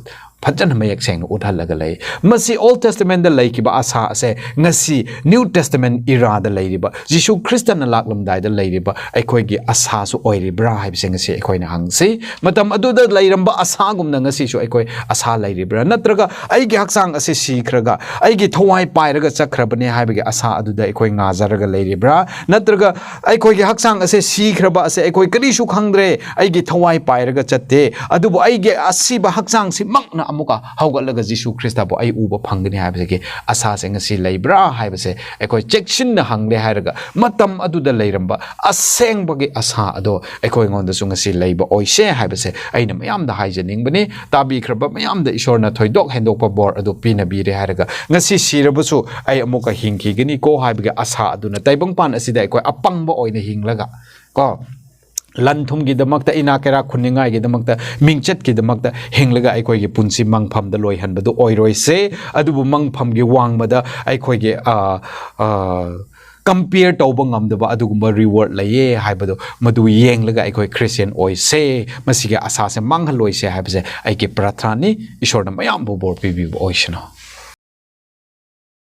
ꯐꯖꯅ ꯃꯌꯦꯛ ꯁꯦꯡꯅ ꯎꯠꯍꯜꯂꯒ ꯂꯩ꯫ ꯃꯁꯤ ꯑꯣꯜ ꯇꯦꯁꯇꯃꯦꯟꯗ ꯂꯩꯈꯤꯕ ꯑꯁꯥ ꯑꯁꯦ ꯉꯁꯤ ꯅ꯭ꯌꯨ ꯇꯦꯁꯇꯃꯦꯟ ꯏꯔꯥꯗ ꯂꯩꯔꯤꯕ, ꯖꯤꯁꯨ ꯈ꯭ꯔꯤꯁꯇꯅ ꯂꯥꯛꯂꯝꯗꯥꯏꯗ ꯂꯩꯔꯤꯕ ꯑꯩꯈꯣꯏꯒꯤ ꯑꯁꯥꯁꯨ ꯑꯣꯏꯔꯤꯕ꯭ꯔꯥ ꯍꯥꯏꯕꯁꯦ ꯉꯁꯤ ꯑꯩꯈꯣꯏꯅ ꯍꯪꯁꯤ꯫ ꯃꯇꯝ ꯑꯗꯨꯗ ꯂꯩꯔꯝꯕ ꯑꯁꯥꯒꯨꯝꯅ ꯉꯁꯤꯁꯨ ꯑꯩꯈꯣꯏ ꯑꯁꯥ ꯂꯩꯔꯤꯕ꯭ꯔꯥ? ꯅꯠꯇ꯭ꯔꯒ ꯑꯩꯒꯤ ꯍꯛꯆꯥꯡ ꯑꯁꯤ ꯁꯤꯈ꯭ꯔꯒ ꯑꯩꯒꯤ ꯊꯋꯥꯏ ꯄꯥꯏꯔꯒ ꯆꯠꯈ꯭ꯔꯕꯅꯦ ꯍꯥꯏꯕꯒꯤ ꯑꯁꯥ ꯑꯗꯨꯗ ꯑꯩꯈꯣꯏ ꯉꯥꯖꯔꯒ ꯂꯩꯔꯤꯕ꯭ꯔꯥ? ꯅꯠꯇ꯭ꯔꯒ ꯑꯩꯈꯣꯏꯒꯤ ꯍꯛꯆꯥꯡ ꯑꯁꯦ ꯁꯤꯈ꯭ꯔꯕ ꯑꯁꯦ ꯑꯩꯈꯣꯏ ꯀꯔꯤꯁꯨ ꯈꯪꯗ꯭ꯔꯦ, ꯑꯩꯒꯤ ꯊꯋꯥꯏ ꯄꯥꯏꯔꯒ ꯆꯠꯇꯦ, ꯑꯗꯨꯕꯨ ꯑꯩꯒꯤ ꯑꯁꯤꯕ ꯍꯛꯆꯥꯡꯁꯤꯃꯛꯅ ꯑꯃꯨꯛꯀ ꯍꯧꯒꯠꯂꯒ ꯖꯤꯁꯨ ꯈ꯭ꯔꯤꯁꯇꯕꯨ ꯑꯩ ꯎꯕ ꯐꯪꯒꯅꯤ ꯍꯥꯏꯕꯁꯤꯒꯤ ꯑꯁꯥꯁꯦ ꯉꯁꯤ ꯂꯩꯕ꯭ꯔꯥ ꯍꯥꯏꯕꯁꯦ ꯑꯩꯈꯣꯏ ꯆꯦꯛꯁꯤꯟꯅ ꯍꯪꯂꯦ ꯍꯥꯏꯔꯒ ꯃꯇꯝ ꯑꯗꯨꯗ ꯂꯩꯔꯝꯕ ꯑꯁꯦꯡꯕꯒꯤ ꯑꯁꯥ ꯑꯗꯣ ꯑꯩꯈꯣꯏꯉꯣꯟꯗꯁꯨ ꯉꯁꯤ ꯂꯩꯕ ꯑꯣꯏꯁꯦ ꯍꯥꯏꯕꯁꯦ ꯑꯩꯅ ꯃꯌꯥꯝꯗ ꯍꯥꯏꯖꯅꯤꯡꯕꯅꯤ꯫ ꯇꯥꯕꯤꯈ꯭ꯔꯕ ꯃꯌꯥꯝꯗ ꯏꯁꯣꯔꯅ ꯊꯣꯏꯗꯣꯛ ꯍꯦꯟꯗꯣꯛꯄ ꯕꯣꯔ ꯑꯗꯨ ꯄꯤꯅꯕꯤꯔꯦ ꯍꯥꯏꯔꯒ ꯉꯁꯤ ꯁꯤꯔꯕꯁꯨ ꯑꯩ ꯑꯃꯨꯛꯀ ꯍꯤꯡꯈꯤꯒꯅꯤꯀꯣ ꯍꯥꯏꯕꯒꯤ ꯑꯁꯥ ꯑꯗꯨꯅ ꯇꯥꯏꯕꯪꯄꯥꯟ ꯑꯁꯤꯗ ꯑꯩꯈꯣꯏ ꯑꯄꯪꯕ ꯑꯣꯏꯅ ꯍꯤꯡꯂꯒ ꯀꯣ, ꯂꯟ ꯊꯨꯝꯒꯤꯗꯃꯛꯇ, ꯏꯅꯥ ꯀꯩꯔꯥꯛ ꯈꯨꯟꯅꯤꯡꯉꯥꯏꯒꯤꯗꯃꯛꯇ, ꯃꯤꯡꯆꯠꯀꯤꯗꯃꯛꯇ ꯍꯤꯡꯂꯒ ꯑꯩꯈꯣꯏꯒꯤ ꯄꯨꯟꯁꯤ ꯃꯪꯐꯝꯗ ꯂꯣꯏꯍꯟꯕꯗꯨ ꯑꯣꯏꯔꯣꯏꯁꯦ꯫ ꯑꯗꯨꯕꯨ ꯃꯪꯐꯝꯒꯤ ꯋꯥꯡꯃꯗ ꯑꯩꯈꯣꯏꯒꯤ, ꯑ, ꯑ, ꯀꯝꯄꯤꯌꯔ ꯇꯧꯕ ꯉꯝꯗꯕ ꯑꯗꯨꯒꯨꯝꯕ ꯔꯤꯋꯥꯔꯗ ꯂꯩꯌꯦ ꯍꯥꯏꯕꯗꯣ ꯃꯗꯨ ꯌꯦꯡꯂꯒ ꯑꯩꯈꯣꯏ ꯈ꯭ꯔꯤꯁꯇꯤꯌꯥꯟ ꯑꯣꯏꯁꯦ, ꯃꯁꯤꯒꯤ ꯑꯁꯥꯁꯦ ꯃꯥꯡꯍꯜꯂꯣꯏꯁꯦ ꯍꯥꯏꯕꯁꯦ ꯑꯩꯒꯤ ꯄ꯭ꯔꯥꯊꯅꯥꯅꯤ꯫ ꯏꯁꯣꯔꯅ ꯃꯌꯥꯝꯕꯨ ꯕꯣꯔ ꯄꯤꯕꯤꯕ ꯑꯣꯏꯁꯅꯨ꯫